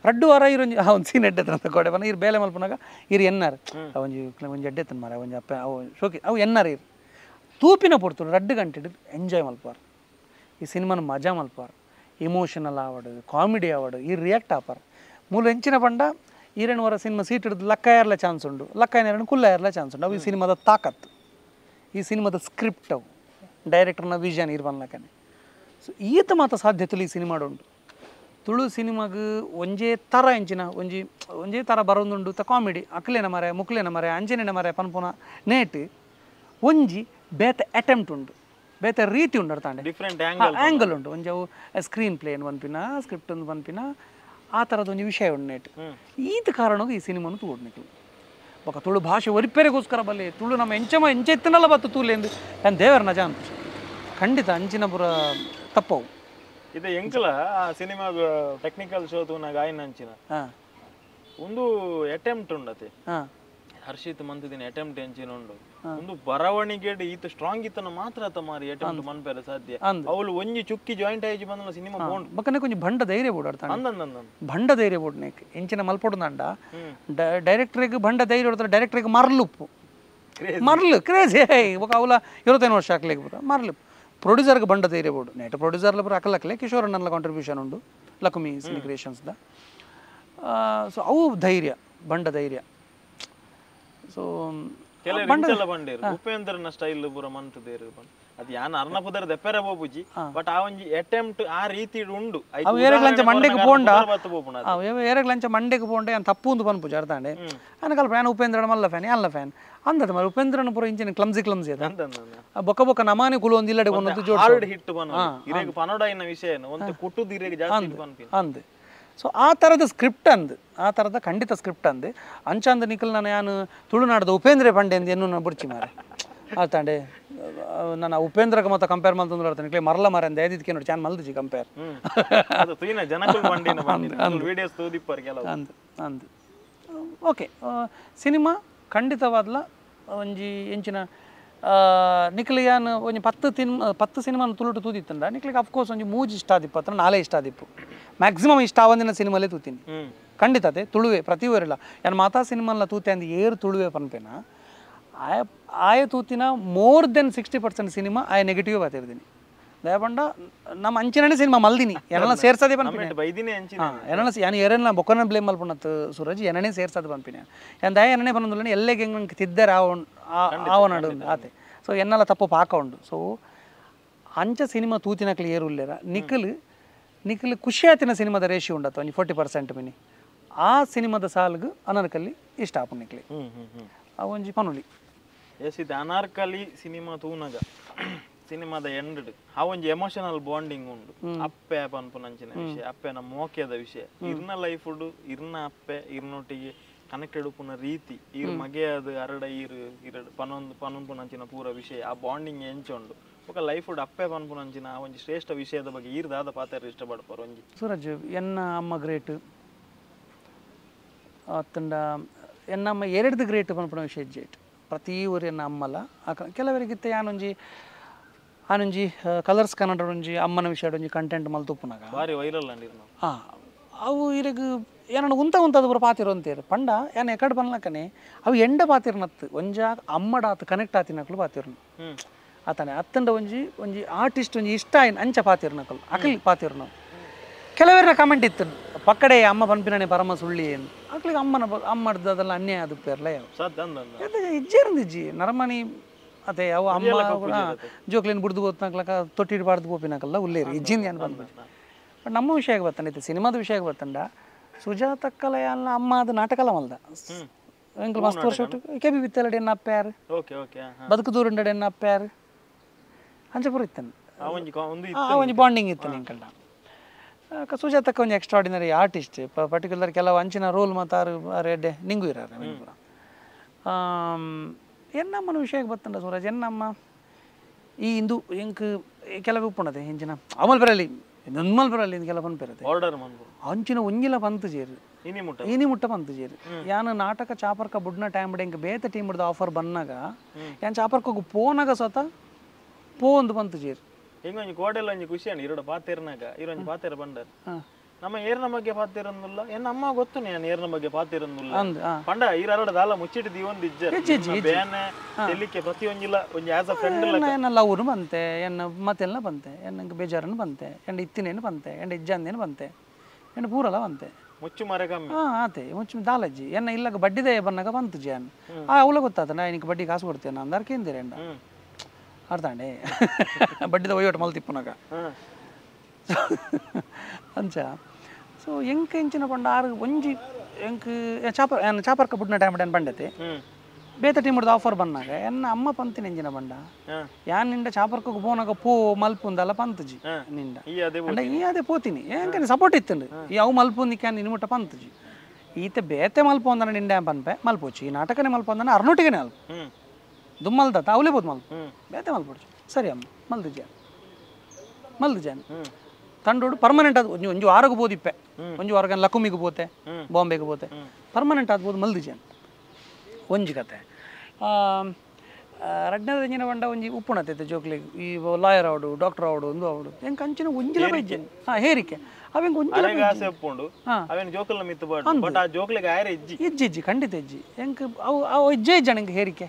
2 ವಾರ ಇರು ಒಂದು ಸೀನ್ ಎಡ್ಡೆ ಅಂತ ಕೊಡೆ ಪನ ಇರು ಬೇಲೆ ಮಲ್ಪನಾಗ ಇರು ಎನ್ನಾರು ಒಂಜಿ ಒಂಜಿ ಎಡ್ಡೆ ತನ್ ಮಾರ ಒಂಜಿ ಅಪ್ಪ ಅವು ಶೋಕಿ ಅವು ಎನ್ನಾರು ಇರು ತೂಪಿನ ಪೊಡ್ತು 2 ಗಂಟೆ ಎಂಜಾಯ್ ಮಲ್ಪಾರು ಈ ಸಿನಿಮಾನ ಮಜಾ ಮಲ್ಪಾರು ಇಮೋಷನಲ್ ಆವಡು ಕಾಮಿಡಿ ಆವಡು ಈ ರಿಯಾಕ್ಟ್ ಆಪಾರು ಮೂಲ ಎಂಚಿನ ಪಂಡ ಈರಣ್ಣು ವಾರ ಸಿನಿಮಾ ಸೀಟ್ ಹಿಡಿದು ಲಕ್ಕ ಯಾರಲ್ಲ ಚಾನ್ಸ್ ಉಂಡು ಲಕ್ಕ ಏನಾರ ಕುಲ್ಲ ಯಾರಲ್ಲ ಚಾನ್ಸ್ ಉಂಡು ಅವು ಈ ಸಿನಿಮಾದ ತಾಕತ್ತು ಈ ಸಿನಿಮಾದ ಸ್ಕ್ರಿಪ್ಟ್ ಅವು ಡೈರೆಕ್ಟರ್ನ ವಿಷನ್ ಇರ್ಬನ್ಲಕ್ಕನೆ ಸೊ ಈತ ಮಾತ ಸಾಧ್ಯತೆలు ಈ ಸಿನಿಮಾಡು ಉಂಡು ತುಳು ಸಿನಿಮಾಗ ಒಂಜೇ ಥರ ಎಂಚಿನ ಒಂಜಿ ಒಂಜೇ ಥರ ಬರೋದುಂಡು ತ ಕಾಮಿಡಿ ಅಕ್ಲೇನ ಮರೆ ಮುಕ್ಲೇನ ಮರೆ ಅಂಜನೇನ ಮರೆ ಪನ್ಪುನ ನೇಟ್ ಒಂಜಿ ಬೇತೆ ಅಟೆಂಪ್ಟ್ ಉಂಡು ಬೇತೆ ರೀತಿ ಉಂಡು ಅರ್ಥಾಂಡೆ different angle angle ಉಂಟು ಒಂಜಿ ಅವು ಸ್ಕ್ರೀನ್ ಪ್ಲೇನ್ ಪನ್ಪಿನ ಸ್ಕ್ರಿಪ್ಟ್ ಒಂದು ಪನ್ಪಿನ ಆ ಥರದ ಒಂಜಿ ವಿಷಯ ಉಂಡು ನೇಟ್ ಈತ ಕಾರಣಕ್ಕೂ ಈ ಸಿನಿಮಾನು ತೂಡ್ನಿಕ್ಲು ಬೊಕ ತುಳು ಭಾಷೆ ಒರಿಪೇರೆಗೋಸ್ಕರ ಬಲ್ಲೆ ತುಳು ನಮ್ಮ ಎಂಚಮ ಎಂಚ ಎತ್ತನಲ್ಲ ಬತ್ತು ತೂಲೆಂದು ನಾನು ದೇವರ ನಜ ಅಂತ ಖಂಡಿತ ಅಂಚಿನ ಪುರ ತಪ್ಪವು ಇದು ಎಂಕಲ ಆ cinema technical show ತೂನಾಗ ಆಯ್ನ ಅಂಚಿನ ಒಂದು ಅಟೆಂಪ್ಟ್ ಉಂಡತೆ ಹರ್ಷಿತ್ ಮಂತಿದಿನ ಅಟೆಂಪ್ಟ್ ಎಂಚಿನ ಉಂಡು ಒಂದು ಬರವಣಿಗೆ ಈತ ಸ್ಟ್ರಾಂಗ್ ಇತ್ತನ ಮಾತ್ರ ಆತ ಮಾರಿ ಅಟೆಂಪ್ಟ್ ಮನ್ಪೆರೆ ಸಾಧ್ಯ ಅವಳು ಒಂಜಿ ಚುಕ್ಕಿ ಜಾಯಿಂಟ್ ಆಗಿ ಬಂದಲ್ಲ ಸಿನಿಮಾ ಬೋಂಡ್ ಬಕ್ಕನೆ ಕೊಂಚ ಭಂಡ ಧೈರ್ಯ ಬೋಡ್ ಅರ್ಥ ಅಂದಂದ ಭಂಡ ಧೈರ್ಯ ಬೋಡ್ ನೇಕ್ ಎಂಚಿನ ಮಲ್ಪೊಡುಂಡ ಡೈರೆಕ್ಟರ್ಗೆ ಭಂಡ ಧೈರ್ಯ ಹೊಡ್ತಾರೆ ಡೈರೆಕ್ಟರ್ಗೆ ಮರ್ಲುಪ್ಪು ಮರ್ಲು ಕ್ರೇಜ್ ಬೊಕ ಅವಲ 25 ವರ್ಷ ಹಾಕ್ಲಿಕ್ಕೆ ಪೂರ ಮರ್ಲು ಪ್ರೊಡ್ಯೂಸರ್ಗೆ ಬಂಡ ಧೈರ್ಯ ಬೋರ್ಡು ನೆಟ್ ಪ್ರೊಡ್ಯೂಸರ್ಲ ಪೂರ ಅಕಲಕ್ಲೆ ಕಿಶೋರ್ ಅಣ್ಣನ ಕಾಂಟ್ರಿಬ್ಯೂಷನ್ ಉಂಡು ಲಕ್ಷ್ಮಿ ಸಿನಿ ಕ್ರಿಯೇಷನ್ಸ್ದ ಸೊ ಅವು ಧೈರ್ಯ ಬಂಡ ಧೈರ್ಯ ಸೊ ಕೆಲವರು ಬಂಡೇರು ಉಪೇಂದ್ರನ ಸ್ಟೈಲ್ ಪೂರ ಮಂತದೇರು ಅದು ಯಾನ ಅರ್ಣ ಪುದರ್ ದೆಪ್ಪೆರ ಬೋಬುಜಿ ಬಟ್ ಆ ಒಂಜಿ ಅಟೆಂಪ್ಟ್ ಆ ರೀತಿ ಉಂಡು ಅವು ಏರೆಗ್ ಲಂಚ ಮಂಡೆಗೆ ಪೋಂಡ ಏರೆಗ್ ಲಂಚ ಮಂಡೆಗೆ ಪೋಂಡೆ ಅಂತ ತಪ್ಪು ಒಂದು ಪನ್ಪುಜಿ ಅರ್ಥಾಂಡೆ ಅನಕಲ್ಪ ಯಾನ ಉಪೇಂದ್ರನ ಮಲ್ಲ ಫ್ಯಾನ್ ಅಲ್ಲ ಫ್ಯಾನ್ ಅಂದದ ಮಾರೆ ಉಪೇಂದ್ರನ ಪೂರ ಇಂಚಿನ ಕ್ಲಮ್ಸಿ ಕ್ಲಮ್ಸಿ ಅದ ಬೊಕ್ಕ ಬೊಕ್ಕ ನಮಾನೆ ಕುಲು ಒಂದು ಇಲ್ಲಡೆ ಒಂದು ಜೋಡ್ ಹಾರ್ಡ್ ಹಿಟ್ ಬನ ಇರೆಗ್ ಪನೋಡಾಯಿನ ವಿಷಯ ಒಂದು ಕುಟ್ಟುದು ಇರೆಗ್ ಜಾಸ್ತಿ ಹಿಟ್ ಪನ್ಪಿ ಅಂದ್ ಸೊ ಆ ಥರದ ಸ್ಕ್ರಿಪ್ಟ್ ಅಂದ್ ಆ ಥರದ ಖಂಡಿತ ಸ್ಕ್ರಿಪ್ಟ್ ಅಂದ್ ಅಂಚಾಂದ ನಿಖಲ್ ನಾನು ಯಾನು ತುಳುನಾಡದ ಉಪೇಂದ್ರ ಪಂಡೆ ಅಂದ್ ಎನ್ನು ನಾನು ಬುಡ್ಚಿ ಮಾರೆ ಆತಾಂಡೆ ನಾನು ಉಪೇಂದ್ರಕ್ಕೆ ಮತ್ತೆ ಕಂಪೇರ್ ಮಾಡ್ತಂದ್ರೆ ಅರ್ಥ ನಿಕ್ಲೆ ಮರಲ ಮಾರೆ ಅಂದ ಐದಿದ್ಕೆ ನೋಡಿ ಚಾನ್ ಮಲ್ದಿಜಿ ಕಂಪೇರ್ ಅದು ತುಯಿನ ಜನಕುಲ್ ಬಂಡಿನ ವಿಡಿಯೋಸ್ ತೂದಿಪ್ಪರ್ ಕೆಲವು ಅಂದ್ ಅಂದ್ ಓಕೆ ಸಿನಿಮಾ ಖಂಡಿತವಾದ್ಲ ಒಂಜಿ ಎಂಚಿನ ನಿಕ್ಲಿಯಾನ್ ಒಂಜಿ 10 ಸಿನಿಮಾನ ತುಳುಟು ತೂದಿತ್ತಂಡ ನಿಕ್ಲಿಗೆ ಅಫ್ಕೋರ್ಸ್ ಒಂಜಿ 3 ಇಷ್ಟ ಆದಿಪ್ಪು ಅಥವಾ 4 ಇಷ್ಟ ಆದಿಪ್ಪು ಮ್ಯಾಕ್ಸಿಮಮ್ ಇಷ್ಟ ಆವಂದಿನ ಸಿನಿಮಾಲೇ ತೂತೀನಿ ಖಂಡಿತತೆ ತುಳುವೆ ಪ್ರತಿ ಊರಿಲ್ಲ ಯಾನ್ ಮಾತಾ ಸಿನಿಮಾಲ ತೂತೆ ಅಂದ್ ಏರು ತುಳುವೆ ಪನ್ಪೇನ ಆಯ ಆಯ ತೂತಿನ more than 60% cinema ಆಯ ನೆಗೆಟಿವ್ ಬಾತಿರ್ತೀನಿ ದಯಪಂಡ ನಮ್ಮ ಅಂಚಿನೇ ಸಿನಿಮಾ ಮಲ್ದಿನಿ ಎನ್ನ ಸೇರ್ಸದೆ ಪನ್ಪಿನಿ ಎನ್ನ ಯಾನ್ ಏರೆಲ್ಲ ಬೊಕ್ಕನ ಬ್ಲೇಮ್ ಮಲ್ಪುನತ್ ಸೂರಜ್ ಎನ್ನನೇ ಸೇರ್ಸದೆ ಪನ್ಪಿನಿ ಯಾನ್ ದಯ ಎನ್ನನೇ ಪನ್ನೊಂದುಲ್ಲ ಎಲ್ಲೆಗೆ ಹೆಂಗೆ ತಿದ್ದರೆ ಆವನಾಡು ಆತೆ ಸೊ ಎನ್ನೆಲ್ಲ ತಪ್ಪು ಪಾಕ ಉಂಡು ಸೊ ಅಂಚ ಸಿನಿಮಾ ತೂತಿನಕ್ಲು ಏರುಲ್ಲೇರ ನಿಖಲ್ ನಿಖಲ್ ಖುಷಿ ಆತಿನ ಸಿನಿಮಾದ ರೇಷಿ ಉಂಡತ್ತ ಒಂಜಿ 40% ಮಿನಿ ಆ ಸಿನಿಮಾದ ಸಾಲ್ಗ್ ಅನಾರ್ಕಲಿ ಇಷ್ಟ ಆಪು ನಿಕ್ಲಿ ಆ ಒಂಜಿ ಪನುಲಿ ಎಸ್ ಇದು ಅನಾರ್ಕಲಿ ಸಿನಿಮಾ ತೂನಗ ಸಿನಿಮಾದ ಎಂಡ್ ಆ ಒಂಜಿ ಎಮೋಷನಲ್ ಬಾಂಡಿಂಗ್ ಉಂಡು ಅಪ್ಪೆ ಪನ್ಪುನಂಚಿನ ವಿಷಯ ಅಪ್ಪೆನ ಮೋಕ್ಯದ ವಿಷಯ ಇರ್ನ ಲೈಫ್ ಉಡು ಇರ್ನ ಅಪ್ಪೆ ಇರ್ನೊಟ್ಟಿಗೆ ಕನೆಕ್ಟೆಡ್ ಉಪ್ಪುನ ರೀತಿ ಈರ್ ಮಗೆ ಅದು ಅರಡ ಈರು ಇರಡು ಪನೊಂದು ಪನೊಂಪುನಂಚಿನ ಪೂರ ವಿಷಯ ಆ ಬಾಂಡಿಂಗ್ ಎಂಚುಂಡು ఒక ಲೈಫ್ ಅಪ್ಪೆ ಪನ್ಪುನಂಚಿನ ಆ ಒಂಜಿ ಶ್ರೇಷ್ಠ ವಿಷಯದ ಬಗ್ಗೆ ಈರ್ದಾದ ಪಾತ್ರ ಇಷ್ಟಪಡ್ಪಾರ ಒಂಜಿ ಸೂರಜ್ ಎನ್ನ ಅಮ್ಮ ಗ್ರೇಟ್ ಅತ್ತಂಡ ಎನ್ನಮ್ಮ ಎರಡ್ದು ಗ್ರೇಟ್ ಪನ್ಪುನ ವಿಷಯ ಜೇಟ್ ಪ್ರತಿ ಊರು ಎನ್ನ ಅಮ್ಮಲ ಕೆಲವರಿಗಿತ್ತ ಯಾನೊಂಜಿ ಆನೊಂಜಿ ಕಲರ್ಸ್ ಕನ್ನಡ ಒಂಜಿ ಅಮ್ಮನ ವಿಷಯ ಒಂಜಿ ಕಂಟೆಂಟ್ ಮಲ್ತುಪ್ಪುನಾಗ ಬಾರಿ ವೈರಲ್ ಅಂಡಿ ಹಾಂ ಅವು ಇರಗ್ ಏನೋ ಉಂತ ಉಂತದ ಪೂರ ಪಾತಿರು ಅಂತೀರು ಪಂಡ ಏನ್ ಎಕಡೆ ಬನ್ಲಕ್ಕನೆ ಅವು ಎಂಡ ಪಾತಿರ್ನತ್ತು ಒಂಜ ಅಮ್ಮಡಾತು ಕನೆಕ್ಟ್ ಆತಿನಕ್ಲು ಪಾತಿರ್ನು ಆತಾನೆ ಅತ್ತಂಡ ಒಂಜಿ ಒಂಜಿ ಆರ್ಟಿಸ್ಟ್ ಒಂಜಿ ಇಷ್ಟ ಆಯ್ನ ಅಂಚ ಪಾತಿರ್ನಕಲು ಅಕಲಿ ಪಾತಿರ್ನು ಕೆಲವರ ಕಮೆಂಟ್ ಇತ್ತು ಪಕ್ಕಡೆ ಅಮ್ಮ ಪನ್ಪಿನೇ ಪರಮ ಸುಳ್ಳಿ ಏನು ಅಕ್ಲಿಗೆ ಅಮ್ಮನ ಅಮ್ಮಡ್ದು ಅದೆಲ್ಲ ಅನ್ಯಾಯ ಅದು ಪೇರ್ಲ ಯಾವ ಇಜ್ಜೇರಂದಿಜ್ಜಿ ನರಮನಿ ಅದೇ ಅವು ಅಮ್ಮ ಜೋಕ್ಲಿನ ಬುಡ್ದು ಹೋತ್ನಾಕ್ಲಕ ತೊಟ್ಟಿಡ್ ಬಾರ್ದು ಪೋಪಿನಾಕಲ್ಲ ಉಲ್ಲೇರಿ ಇಜ್ಜಿಂದ ಏನು ಬಂದ್ಬಿಟ್ಟು ಬಟ್ ನಮ್ಮ ವಿಷಯಕ್ಕೆ ಬರ್ತಾನೆ ಇತ್ತು ಸಿನಿಮಾದ ವಿಷಯಕ್ಕೆ ಬರ್ತಂಡ ಸುಜಾತಕ್ಕಲ ಅಲ್ಲ ಅಮ್ಮ ಅದು ನಾಟಕಲ ಮಲ್ದ ಎಂಕಲ್ ಮಸ್ತ್ ವರ್ಷ ಕೆಬಿ ಬಿತ್ತಲಡೆ ಎನ್ನ ಅಪ್ಪ್ಯಾರು ಬದುಕು ದೂರಂಡಡೆ ಎನ್ನ ಅಪ್ಪ್ಯಾರು ಅಂಚಪುರ ಇತ್ತನು ಆ ಒಂಜಿ ಬಾಂಡಿಂಗ್ ಇತ್ತು ಎಂಕಲ್ಡ ಸುಜಾತಕ್ಕ ಒಂಜಿ extraordinary artist particular ಕೆಲವು ಅಂಚಿನ ರೋಲ್ ಮತ್ತು ಆರು ಎಡ್ಡೆ ನಿಂಗು ಇರಾರೆ ಪೂರ ಎನ್ನಮ್ಮನ ವಿಷಯಕ್ಕೆ ಬತ್ತಂಡ ಸೂರಜ್ ಎನ್ನಮ್ಮ ಈ ಇಂದು ಎಂಕ್ ಕೆಲವು ಉಪ್ಪುಣದೆ ಇಂಚಿನ ಅಮಲ್ ಬರಲಿ ನನ್ಮಲ್ ಬರಲಿ ಕೆಲವು ಪನ್ಪೆರದೆ ಅಂಚಿನ ಒಂಜಿಲ ಪಂತು ಜೇರು ಇನಿ ಮುಟ್ಟ ಪಂತು ಜೇರು ಯಾನ್ ನಾಟಕ ಚಾಪರ್ಕ ಬುಡ್ನ ಟೈಮ್ ಎಂಕ್ ಬೇತೆ ಟೀಮ್ ಹಿಡ್ದು ಆಫರ್ ಬನ್ನಾಗ ಯಾನ್ ಚಾಪರ್ಕೋಗು ಪೋನಾಗ ಸ್ವತಃ ಪೋ ಒಂದು ಪಂತು ಜೇರು ಹಿಂಗೊಂಜಿ ಕೋಡೆಲ್ಲ ಒಂಜಿ ಖುಷಿ ಅಣ್ಣ ಇರೋಡ ಪಾತಿರ್ನಾಗ ಇರೊಂಜಿ ಪಾತಿರ ಬಂಡರ್ ನಮ್ಮ ಏರ್ನ ಬಗ್ಗೆ ಪಾತಿರಂದುಲ್ಲ ಎನ್ನ ಅಮ್ಮ ಗೊತ್ತು ನಾನು ಏರ್ನ ಬಗ್ಗೆ ಪಾತಿರಂದುಲ್ಲ ಪಂಡ ಈರಡ ದಾಲ ಮುಚ್ಚಿಟ್ಟು ದೀವೊಂದು ಇಜ್ಜ ಬೇನೆ ತೆಲಿಕೆ ಪ್ರತಿಯೊಂಜಿಲ್ಲ ಒಂಜಿ as a friend ಎನ್ನ ಲವ್ರು ಬಂತೆ ಎನ್ನ ಮತ್ತೆಲ್ಲ ಬಂತೆ ಎನ್ನಂಗೆ ಬೇಜಾರನ್ನು ಬಂತೆ ಎಂಡ ಇತ್ತಿನೇನು ಬಂತೆ ಎಂಡ ಇಜ್ಜಂದೇನು ಬಂತೆ ಎಂಡ ಪೂರಲ್ಲ ಬಂತೆ ಮುಚ್ಚು ಮರೆ ಕಮ್ಮಿ ಹಾಂ ಆತೆ ಮುಚ್ಚು ದಾಲಜ್ಜಿ ಎನ್ನ ಇಲ್ಲಗ ಬಡ್ಡಿದೇ ಬನ್ನಾಗ ಬಂತು ಜಾನ್ ಆ ಅವಳ ಗೊತ್ತಾತ ನಾ ನಿನಗೆ ಬಡ್ಡಿ ಕಾಸು ಕೊಡ್ತೇನೆ ಅಂದಾರ ಕೇಂದಿರ ಎಂಡ ಅರ್ಧಾಂಡೆ ಬಡ್ಡಿದ ವಹಿವಾಟು ಮಲ್ತಿಪ್ಪುನಾಗ ಅಂಚ ಸೊ ಎಂಕ್ ಎಂಚಿನ ಪಂಡ ಆರು ಒಂಜಿ ಎಂಕ್ ಚಾಪರ್ ಚಾಪರ್ಕ ಬುಡ್ನ ಟೈಮ್ ಏನು ಬಂಡತೆ ಬೇತ ಟೀಮ್ ಹಿಡ್ದು ಆಫರ್ ಬನ್ನಾಗ ಎನ್ನ ಅಮ್ಮ ಪಂತಿನ ಎಂಜಿನ ಬಂಡ ಯಾನ್ ನಿಂಡ ಚಾಪರ್ಕಕ್ಕೆ ಪೋನಾಗ ಪೋ ಮಲ್ಪುಂದಲ್ಲ ಪಂತಜಿ ನಿಂಡ ಅಂಡ ಈ ಅದೇ ಪೋತೀನಿ ಎಂಕನೆ ಸಪೋರ್ಟ್ ಇತ್ತಂಡು ಈ ಅವು ಮಲ್ಪುಂದಿಕ್ಕೆ ನಿನ್ನ ಮುಟ್ಟ ಪಂತಜಿ ಈತ ಬೇತೆ ಮಲ್ಪ ಅಂದನ ನಿಂಡ ಪನ್ಪೆ ಮಲ್ಪೋಚಿ ಈ ನಾಟಕನೇ ಮಲ್ಪ ಅಂದನ ಅರ್ನೋಟಿಗೆನೇ ಅಲ್ಪ ದುಮ್ಮಲ್ದತ್ತ ಅವಲೇ ಬೋದು ಮಲ್ಪ ಬೇತೆ ಮಲ್ಪೊಡ್ಚಿ ಸರಿ ಅಮ್ಮ ಮಲ್ದು ಜಾನ್ ಮಲ್ದು ಜಾನ್ ತಂಡೋಡು ಪರ್ಮನೆಂಟ್ ಅದು ಒಂಜಿ ಒಂಜಿ ವಾರಕ್ಕೆ ಬೋದಿಪ್ಪೆ ಒಂಜಿ ವಾರಕ್ಕೆ ಲಕುಮಿಗೆ ಪೋತೆ ಬಾಂಬೆಗೆ ಪೋತೆ ಪರ್ಮನೆಂಟ್ ಆದ್ಬೋದು ಮಲ್ದು ಜಾನ್ ಒಂಜಿ ಕತೆ ರಡ್ನದ ಎಂಜಿನ ಬಂಡ ಒಂಜಿ ಉಪ್ಪುಣತೈತೆ ಜೋಕ್ಲಿಗೆ ಈ ಲಾಯರ್ ಅವಡು ಡಾಕ್ಟರ್ ಅವಡು ಒಂದು ಅವಡು ಹೆಂಗೆ ಅಂಚಿನ ಒಂಜಿಲ ಬೈಜನ್ ಹಾಂ ಹೇರಿಕೆ ಅವೆಂಗೆ ಒಂಜಿಲ ಇಜ್ಜಿ ಇಜ್ಜಿ ಖಂಡಿತ ಇಜ್ಜಿ ಹೆಂಗೆ ಅವು ಅವು ಇಜ್ಜೆ ಇಜ್ಜಣ ಹೆಂಗೆ ಹೇರಿಕೆ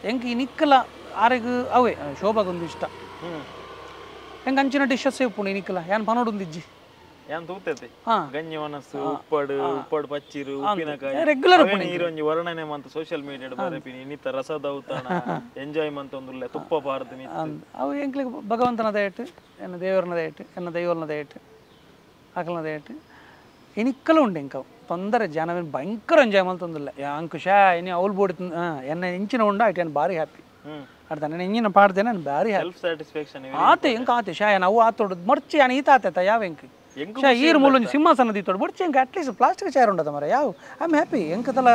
ಹೆಂಗೆ ಈ ನಿಕ್ಕಲ ಆರೆಗ್ ಅವೇ ಶೋಭಾಗೊಂದು ಇಷ್ಟ ಹೆಂಗೆ ಅಂಚಿನ ಡಿಶಸ್ ಉಪ್ಪುಂಡು ಈ ನಿಕ್ಕಲ ಯಾನ್ ಪನೋಡೊಂದು ಇಜ್ಜಿ ಯಾನ್ ತೂತೈತೆ ಗಂಜಿ ಒಣಸು ಉಪ್ಪಡು ಉಪ್ಪಡು ಪಚ್ಚಿರು ಉಪ್ಪಿನಕಾಯಿ ರೆಗ್ಯುಲರ್ ಒಂಜಿ ವರ್ಣನೆ ಮಂತ ಸೋಷಿಯಲ್ ಮೀಡಿಯಾ ಬರೆಪಿನಿ ಇನ್ನಿತ ರಸದ ಔತಣ ಎಂಜಾಯ್ ಮಂತ ಒಂದುಲ್ಲೆ ತುಪ್ಪ ಬಾರದು ಅವು ಎಂಕ್ಲಿಗೆ ಭಗವಂತನ ದಯಟ್ಟು ಎನ್ನ ದೇವರನ ದಯಟ್ಟು ಎನ್ನ ದೈವಲನ ದಯಟ್ಟು ಅಕಲನ ದಯಟ್ಟು ಇನಿಕ್ಕಲ ಉಂಡು ಎಂಕವು ತೊಂದರೆ ಜನವೇನು ಭಯಂಕರ ಎಂಜಾಯ್ ಮಲ್ತೊಂದುಲ್ಲ ಯಾಂಕುಶ ಇನಿ ಅವ್ಲು ಬೋಡಿ ಎನ್ನ ಇಂಚಿನ ಉಂಡ ಆಯ್ತು ಏನು ಭಾರಿ ಹ್ಯಾಪಿ ಅರ್ಥ ನಾನು ಇಂಜಿನ ಪಾಡ್ತೇನೆ ನಾನು ಭಾರಿ ಸೆಲ್ಫ್ ಸ್ಯಾಟಿಸ್ಫ್ಯಾಕ್ಷನ್ ಆತೆ ಎಂಕ ಆತೆ ಶಾ ನಾವು ಆತೋಡು ಮರ್ಚಿ ಯಾನ್ ಈತ ಆತೇತ ಯಾವ ಎಂಕ್ ಶಾ ಈರು ಮೂಲೊಂಜಿ ಸಿಂಹಾಸನ ದೀತೋಡು ಬೊಡ್ಚಿ ಎಂಕ್ at least plastic chair ಉಂಡದ ಮರ ಯಾವ I am happy ಎಂಕದಲ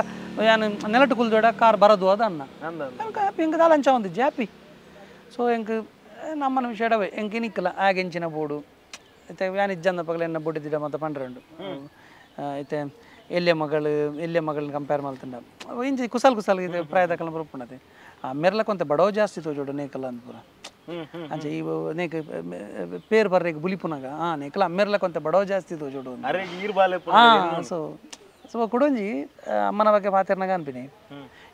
ಯಾನ್ ನೆಲಟು ಕುಲ್ದೋಡ ಕಾರ್ ಬರದು ಅದ ಅನ್ನ ಎಂಕ ಹ್ಯಾಪಿ ಎಂಕ ದಾಲ ಅಂಚ ಒಂದು ಹ್ಯಾಪಿ ಸೊ ಎಂಕ್ ನಮ್ಮನ ವಿಷಯಡವೆ ಎಂಕ್ ಇನಿಕ್ಕಲ ಆಗೆಂಚಿನ ಬೋಡು ಇತ್ತೆ ಯಾನ್ ಇಜ್ಜಂದ ಪಗಲ ಎನ್ನ ಬೊಡ್ಡಿದ್ದಿಡ ಮತ್ತೆ ಪಂಡ್ರಂಡು ಇತ್ತೆ ಎಲ್ಯ ಮಗಳು ಎಲ್ಯ ಮಗಳನ್ನ ಕಂಪೇರ್ ಮಲ್ತಂಡ ಇಂಚಿ ಕುಸಲ್ ಕುಸಲ್ ಇದೆ ಪ್ರಾಯದ ಕಲ ಬರುಪುಂಡತೆ ಆ ಮೆರ್ಲಕೊಂತೆ ಬಡವ ಜಾಸ್ತಿ ತೋಜೋಡು ನೇಕಲ್ಲ ಅಂದ್ ಪೂರ ಅಂಚೆ ಈ ನೇಕ್ ಪೇರ್ ಬರ್ರೆಗ್ ಬುಲಿಪುನಾಗ ಆ ನೆಕ್ಲ ಅಮ್ಮೆರ್ಲ ಕೊಂತ ಬಡವ ಜಾಸ್ತಿ ತೋಜೋಡು ಸೊ ಸೊ ಕುಡೊಂಜಿ ಅಮ್ಮನ ಬಗ್ಗೆ ಪಾತೆರ್ನಾಗ ಅನ್ಪಿನಿ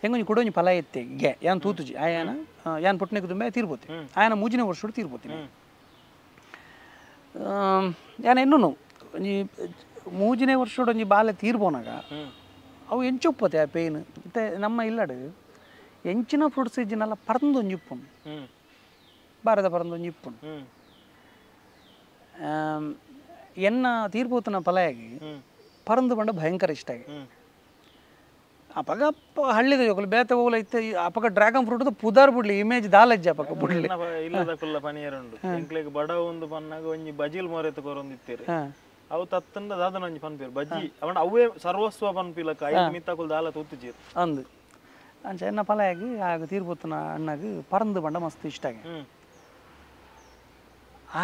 ಹೆಂಗೊಂಜಿ ಕುಡೊಂಜಿ ಫಲ ಎತ್ತೆ ಗೆ ಯಾನ್ ತೂತುಜಿ ಆಯನ ಯಾನ್ ಪುಟ್ಟನೆಗ್ ತುಂಬೆ ತೀರ್ಬೋತಿ ಆಯನ ಮೂಜಿನ ವರ್ಷಡು ತೀರ್ಬೋತೀನಿ ಯಾನ್ ಎನ್ನುನು ಒಂಜಿ ಮೂಜಿನೇ ವರ್ಷಡು ಒಂಜಿ ಬಾಲೆ ತೀರ್ಬೋನಾಗ ಅವು ಎಂಚುಪ್ಪತೆ ಆ ಪೇನ್ ಮತ್ತೆ ನಮ್ಮ ಇಲ್ಲಡು ಎಂಚಿನ ಫ್ರೂಟ್ಸ್ ಇಜ್ಜಿನಲ್ಲ ಪರಂದು ಒಂಜಿ ಉಪ್ಪುಂಡು ಬಾರದ ಪರಂದು ಒಂಜಿ ಉಪ್ಪುಂಡು ಎನ್ನ ತೀರ್ಪೋತನ ಫಲಯಾಗಿ ಪರಂದು ಬಂಡ ಭಯಂಕರ ಇಷ್ಟ ಆಗಿ ಅಪಗ ಹಳ್ಳಿದ ಜೋಕುಲು ಬೇತೆ ಹೋಗಲ ಇತ್ತೆ ಅಪಗ ಡ್ರ್ಯಾಗನ್ ಫ್ರೂಟ್ ಪುದಾರ್ ಬುಡ್ಲಿ ಇಮೇಜ್ ದಾಲಜ್ಜ ಅಪಗ ಬುಡ್ಲಿ ಇಲ್ಲದ ಕುಲ್ಲ ಪನಿಯರುಂಡು ಎಂಕ್ಲೆಗ್ ಬಡ ಒಂದು ಪನ್ನಾಗ ಒಂಜಿ ಬಜಿಲ್ ಮೊರೆತು ಕೊರೊಂದಿತ್ತೀರಿ ಅವು ತತ್ತಂಡ ದಾದನ ಒಂಜಿ ಪನ್ಪೇರು ಬಜ್ಜಿ ಅವನ ಅವೇ ಸರ್ವಸ್ವ ಪನ್ಪಿಲಕ್ಕ ಐದು ಮಿತ್ತಕುಲ್ ದಾಲ ತೂತುಜೀರ್ ಅಂದು ಅಂಚ ಎನ್ನ ಫಲಯಾಗಿ ಆಗ ತೀರ್ಪೋತನ ಅಣ್ಣಗ್ ಪರಂದು ಬಂಡ ಮಸ್ತ್ ಇಷ್ಟ ಆಗಿ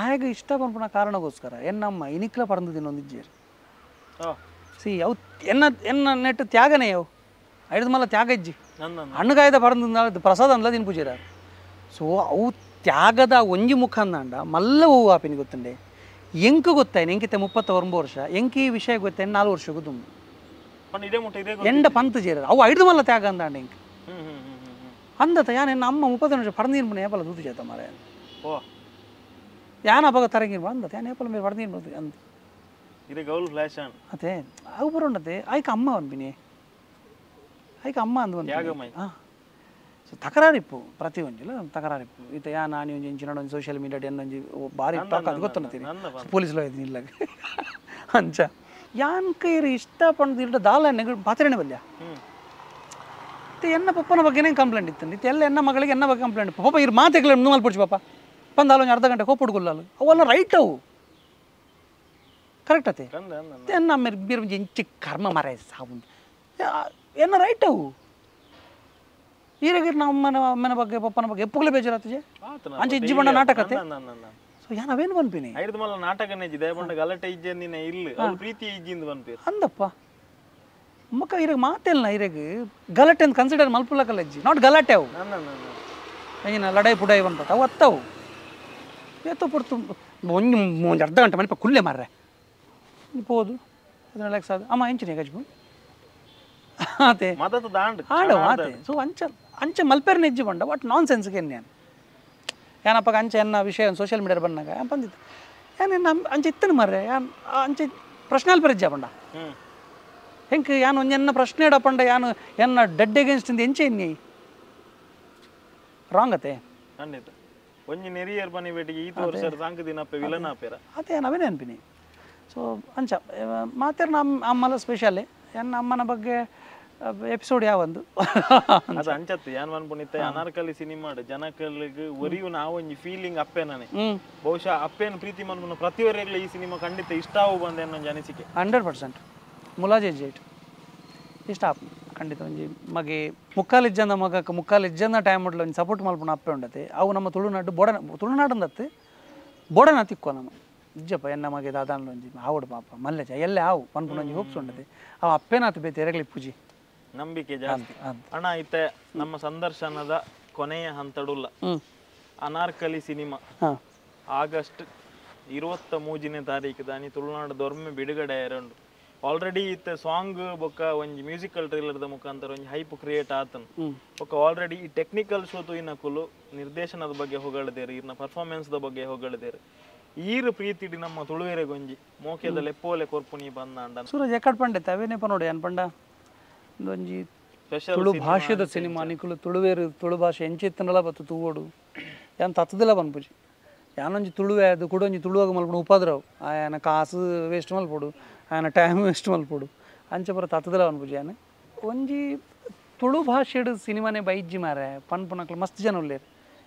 ಆಗ ಇಷ್ಟ ಪನ್ಪುನ ಕಾರಣಕ್ಕೋಸ್ಕರ ಎನ್ನಮ್ಮ ಇನಿಕ್ಲ ಪರಂದು ತಿನ್ನೊಂದಿಜ್ಜೇರು ಸಿ ಅವು ಎನ್ನ ಎನ್ನ ನೆಟ್ಟು ತ್ಯಾಗನೇ ಅವು ಐದು ಮಲ್ಲ ತ್ಯಾಗ ಇಜ್ಜಿ ಹಣ್ಣುಗಾಯದ ಪರಂದು ಪ್ರಸಾದ ಅಂದ್ಲ ದಿನ ಪೂಜೆರ ಸೊ ಅವು ತ್ಯಾಗದ ಒಂಜಿ ಮುಖ ಅಂದಾಂಡ ಮಲ್ಲ ಹೂವು ಆಪಿನಿ ಗೊತ್ತುಂಡೆ ಎಂಕು ಗೊತ್ತಾಯ್ನು ಎಂಕಿತ್ತೆ 39 ವರ್ಷ ಎಂಕಿ ಈ ವಿಷಯ ಗೊತ್ತಾಯ್ನು 4 ವರ್ಷಕ್ಕೂ ತುಂಬ ಎಂಡ ಪಂತ ಜೇರ ಅವು ಐದು ಮಲ್ಲ ತ್ಯಾಗ ಅಂದಾಂಡ ಎಂಕ್ ಅಂದತ ಯಾನ್ ಎನ್ನ ಅಮ್ಮ 30 ವರ್ಷ ಪರಂದಿನ ಪುಣ ಏಪಲ ದೂತು చేತ ಮಾರ ಯಾನ್ ಅಪಗ ತರಂಗಿನ ಅಂದತ ಯಾನ್ ಏಪಲ ಮೇಲೆ ಪರಂದಿನ ಅಂದ ಇದು ಗೌಲ್ ಫ್ಲಾಶ್ ಆನ್ ಅದೇ ಅವು ಬರೋಣತೆ ಆಯ್ಕ ಅಮ್ಮ ಅನ್ಬಿನಿ ಆಯ್ಕ ಅಮ್ಮ ಅಂದು ಹಾಂ ಸೊ ತಕರಾರಿಪ್ಪು ಪ್ರತಿ ಒಂಜಿಲ ತಕರಾರಿಪ್ಪು ಈತ ಯಾ ನಾನಿ ಒಂಜಿ ಇಂಚಿನ ಒಂಜಿ ಸೋಷಿಯಲ್ ಮೀಡಿಯಾ ಒಂಜಿ ಭಾರಿ ಟಾಕ್ ಅದು ಗೊತ್ತನ್ನತ್ತೀನಿ ಪೊಲೀಸ್ ಇದ್ದೀನಿ ಇಲ್ಲ ಅಂಚ ಯಾನ್ ಕೈರಿ ಇಷ್ಟ ಪಂಡ್ದು ಇಲ್ಡ ದಾಲ ನೆಗಡು ಪಾತ್ರೆಣೆ ಬಲ್ಯ ಮತ್ತೆ ಎನ್ನ ಪಪ್ಪನ ಬಗ್ಗೆನೇ ಕಂಪ್ಲೇಂಟ್ ಇತ್ತು ಇತ್ತು ಎಲ್ಲ ಎನ್ನ ಮಗಳಿಗೆ ಎನ್ನ ಬಗ್ಗೆ ಕಂಪ್ಲೇಂಟ್ ಪಾಪ ಇರು ಮಾತೆಗಳ ನುಮ್ಮಲ್ ಪುಡ್ಚಿ ಪಾಪ ಬಂದಾಲ ಒಂಜಿ ಅರ್ಧ ಗಂಟೆ ಕೋಪುಡ್ಗುಲ್ಲಾಲು ಅವೆಲ್ಲ ರೈಟ್ ಅವು ಕರೆಕ್ಟ್ ಅತ್ತೆ ಎನ್ನ ಬೇರೆ ಒಂಜಿ ಎಂಚಿ ಕರ್ಮ ಮರ ಸಾವು ಎನ್ನ ರೈಟ್ ಅವು ಈರಗಿರ್ ನಮ್ಮ ಅಮ್ಮನ ಬಗ್ಗೆ ಪಪ್ಪನ ಬಗ್ಗೆ ಎಪ್ಪುಗಲೇ ಬೇಜಾರಾತಜೆ ಅಂಚೆ ಇಜ್ಜಿ ಬಂಡ ನಾಟಕತೆ ಸೊ ಯಾನ್ ಅವೇನು ಪನ್ಪಿನಿ ಐದು ಮಲ್ಲ ನಾಟಕನೇ ಇಜ್ಜಿ ದಯಪಂಡ ಗಲಾಟೆ ಇಜ್ಜಿ ಇಲ್ಲ ಅವ್ಳು ಪ್ರೀತಿ ಇಜ್ಜಿಂದು ಪನ್ಪೇರು ಅಂದಪ್ಪ ಮಕ್ಕ ಇರಗ ಮಾತೆಲ್ಲ ಇರಗ ಗಲಾಟೆ ಅಂತ ಕನ್ಸಿಡರ್ ಮಲ್ಪುಲಕಲ್ಲ ಇಜ್ಜಿ not ಗಲಾಟೆ ಅವು ಏನ ಲಡಾಯಿ ಪುಡಾಯಿ ಬಂತ ಅವು ಅತ್ತವು ಏತೋ ಪೊರ್ತು ಒಂಜಿ ಒಂದು ಅರ್ಧ ಗಂಟೆ ಮನಿಪ ಕುಲ್ಲೆ ಮಾರ್ರೆ ಪೋದು ಅದನ್ನ ಲೆಕ್ಸ ಅಮ್ಮ ಎಂಚಿನ ಗಜ್ಬು ಆತೆ ಆಡ ಆತೆ ಸೊ ಅಂಚ ಅಂಚೆ ಮಲ್ಪೇರ್ನ ಇಜ್ಜಿ ಬಂಡ what ನಾನ್ ಸೆನ್ಸ್ಗೆ ನಾನು ಯಾನಪ್ಪ ಅಂಚೆ ಎನ್ನ ವಿಷಯ ಸೋಷಿಯಲ್ ಮೀಡಿಯಾ ಬಂದಾಗ ಯಾನ್ ಬಂದಿತ್ತು ಯಾನ್ ಅಂಚೆ ಇತ್ತನ ಮಾರ್ರೆ ಯಾನ್ ಅಂಚೆ ಪ್ರಶ್ನೆ ಅಲ್ಪೇರ್ ಇಜ್ಜ ಬಂಡ ಹೆಂಗೆ ಯಾನ್ ಒಂಜಿ ಎನ್ನ ಪ್ರಶ್ನೆ ಇಡಪಂಡ ಯಾನು ಎನ್ನ ಡೆಡ್ ಎಗೇನ್ಸ್ಟ್ ಇಂದ ಎಂಚೆ ಎನ್ನಿ ರಾಂಗ್ ಅತೆ ಖಂಡಿತ ಒಂಜಿ ನೆರಿಯರ್ ಬನ್ನಿ ಬೇಟಿಗೆ ಈತ ವರ್ಷ ಸಾಂಕ ದಿನಪ್ಪೆ ವಿಲನ್ ಆಪೇರ ಅದೇ ನಾವೇನೇ ಅನ್ಪಿನಿ ಸೊ ಅಂಚ ಮಾತೇರ್ ನಮ್ಮ ಅಮ್ಮಲ ಸ್ಪೆಷಲ್ಲೇ ಎನ್ನ ಅಮ್ಮನ ಬಗ್ಗೆ ಎಪಿಸೋಡ್ ಯಾವೊಂದು ಅದು ಅಂಚತ್ತು ಯಾನ್ ಅನ್ಕೊಂಡಿತ್ತೆ ಅನಾರ್ಕಲಿ ಸಿನಿಮಾ ಜನಕಲಿಗೆ ಒರಿಯು ನಾವೊಂಜಿ ಫೀಲಿಂಗ್ ಅಪ್ಪೆ ನಾನೇ ಬಹುಶಃ ಅಪ್ಪೇನು ಪ್ರೀತಿ ಮನ್ಪುನ ಪ್ರತಿಯೊರಿಗ್ಲ ಈ ಸಿನಿಮಾ ಖಂಡಿತ ಇಷ್ಟ ಆವು ಬಂದೆ ಅನ್ನೋ ಅನಿಸಿಕೆ 100% ಮುಲಾಜೆ ಜೇಟ್ ಇಷ್ಟ ಆಪ್ ಖಂಡಿತ ಒಂಜಿ ಮಗೆ ಮುಕ್ಕಾಲು ಮಗಕ್ಕೆ ಮುಕ್ಕಾಲು ಇಜ್ಜಂದ ಟೈಮ್ ಉಡ್ಲ ಒಂಜಿ ಸಪೋರ್ಟ್ ಮಲ್ಪುನ ಅಪ್ಪೆ ಉಂಡತೆ ಅವು ನಮ್ಮ ತುಳುನಾಡು ಬೋಡನ ತುಳುನಾಡಂದತ್ತು ಬೋಡನ ತಿಕ್ಕೋ ನಮ್ಮ ಇಜ್ಜಪ್ಪ ಎನ್ನ ಮಗೆ ದಾದಾನ್ಲ ಒಂಜಿ ಆವಡು ಪಾಪ ಮಲ್ಲೆಜ ಎಲ್ಲೆ ಆವು ಪನ್ಪುನ ಒಂಜಿ ಹೋಪ್ಸ್ ಉಂಡತೆ ಅವು ಅಪ್ಪೇನಾತು ಬೇತೆ ಎರಗಲಿ ಪೂಜಿ ನಂಬಿಕೆ ಜಾಸ್ತಿ ಅಣ್ಣ ಇತ್ತೆ ನಮ್ಮ ಸಂದರ್ಶನದ ಕೊನೆಯ ಹಂತಡುಲ್ಲ ಅನಾರ್ಕಲಿ ಸಿನಿಮಾ ಆಗಸ್ಟ್ 23ನೇ ತಾರೀಕು ದಾನಿ ತುಳುನಾಡು ದೊರ್ಮೆ ಬಿಡುಗಡೆ ಎರಡು ಆಲ್ರೆಡಿ ಇತ್ತೆ ಸಾಂಗ್ ಬೊಕ್ಕ ಒಂಜಿ ಮ್ಯೂಸಿಕಲ್ ಟ್ರೈಲರ್ದ ಮುಖಾಂತರ ಒಂಜಿ ಹೈಪ್ ಕ್ರಿಯೇಟ್ ಆತನು ಬೊಕ್ಕ ಆಲ್ರೆಡಿ ಈ ಟೆಕ್ನಿಕಲ್ ಶೋ ತೂಯಿನಕುಲು ನಿರ್ದೇಶನದ ಬಗ್ಗೆ ಹೊಗಳದೇರು ಇರ್ನ ಪರ್ಫಾರ್ಮೆನ್ಸ್ the ಬಗ್ಗೆ ಹೊಗಳದೇರು ಈರು ಪ್ರೀತಿಡಿ ನಮ್ಮ ತುಳುವೆರೆಗೊಂಜಿ ಮೋಕೆದ ಲೆಪ್ಪೋಲೆ ಕೊರ್ಪುನಿ ಬಂದ ಸೂರಜ್ ಎಕ್ಕಡ್ ಪಂಡೆ ಅವೇನೇಪ ನೋಡಿ ಅನ್ಪಂಡ ಒಂಜಿ ತುಳು ಭಾಷೆದ ಸಿನಿಮಾ ನಿಕುಲು ತುಳುವೇರು ತುಳು ಭಾಷೆ ಎಂಚಿತ್ತನಲ ಬತ್ತು ತೂವೋಡು ಯಾನ್ ತತ್ತದಿಲ್ಲ ಪನ್ಪುಜಿ ಯಾನೊಂಜಿ ತುಳುವೆ ಅದು ಕೂಡ ಒಂಜಿ ತುಳುವಾಗ ಮಲ್ಪಡು ಉಪದ್ರವ್ ಆಯನ ಕಾಸು ವೇಸ್ಟ್ ಮಲ್ಪೊಡು ಆಯನ ಟೈಮ್ ವೇಸ್ಟ್ ಮಲ್ಪೊಡು ಅಂಚೆ ಪೂರ ತತ್ತದಿಲ್ಲ ಪನ್ಪುಜಿ ಯಾನ್ ಒಂಜಿ ತುಳು ಭಾಷೆಡ್ ಸಿನಿಮಾನೇ ಬೈಜ್ಜಿ ಮಾರೆ ಪನ್ಪುನಕ್ಲು ಮಸ್ತ್ ಜನ ಉಲ್ಲೇರು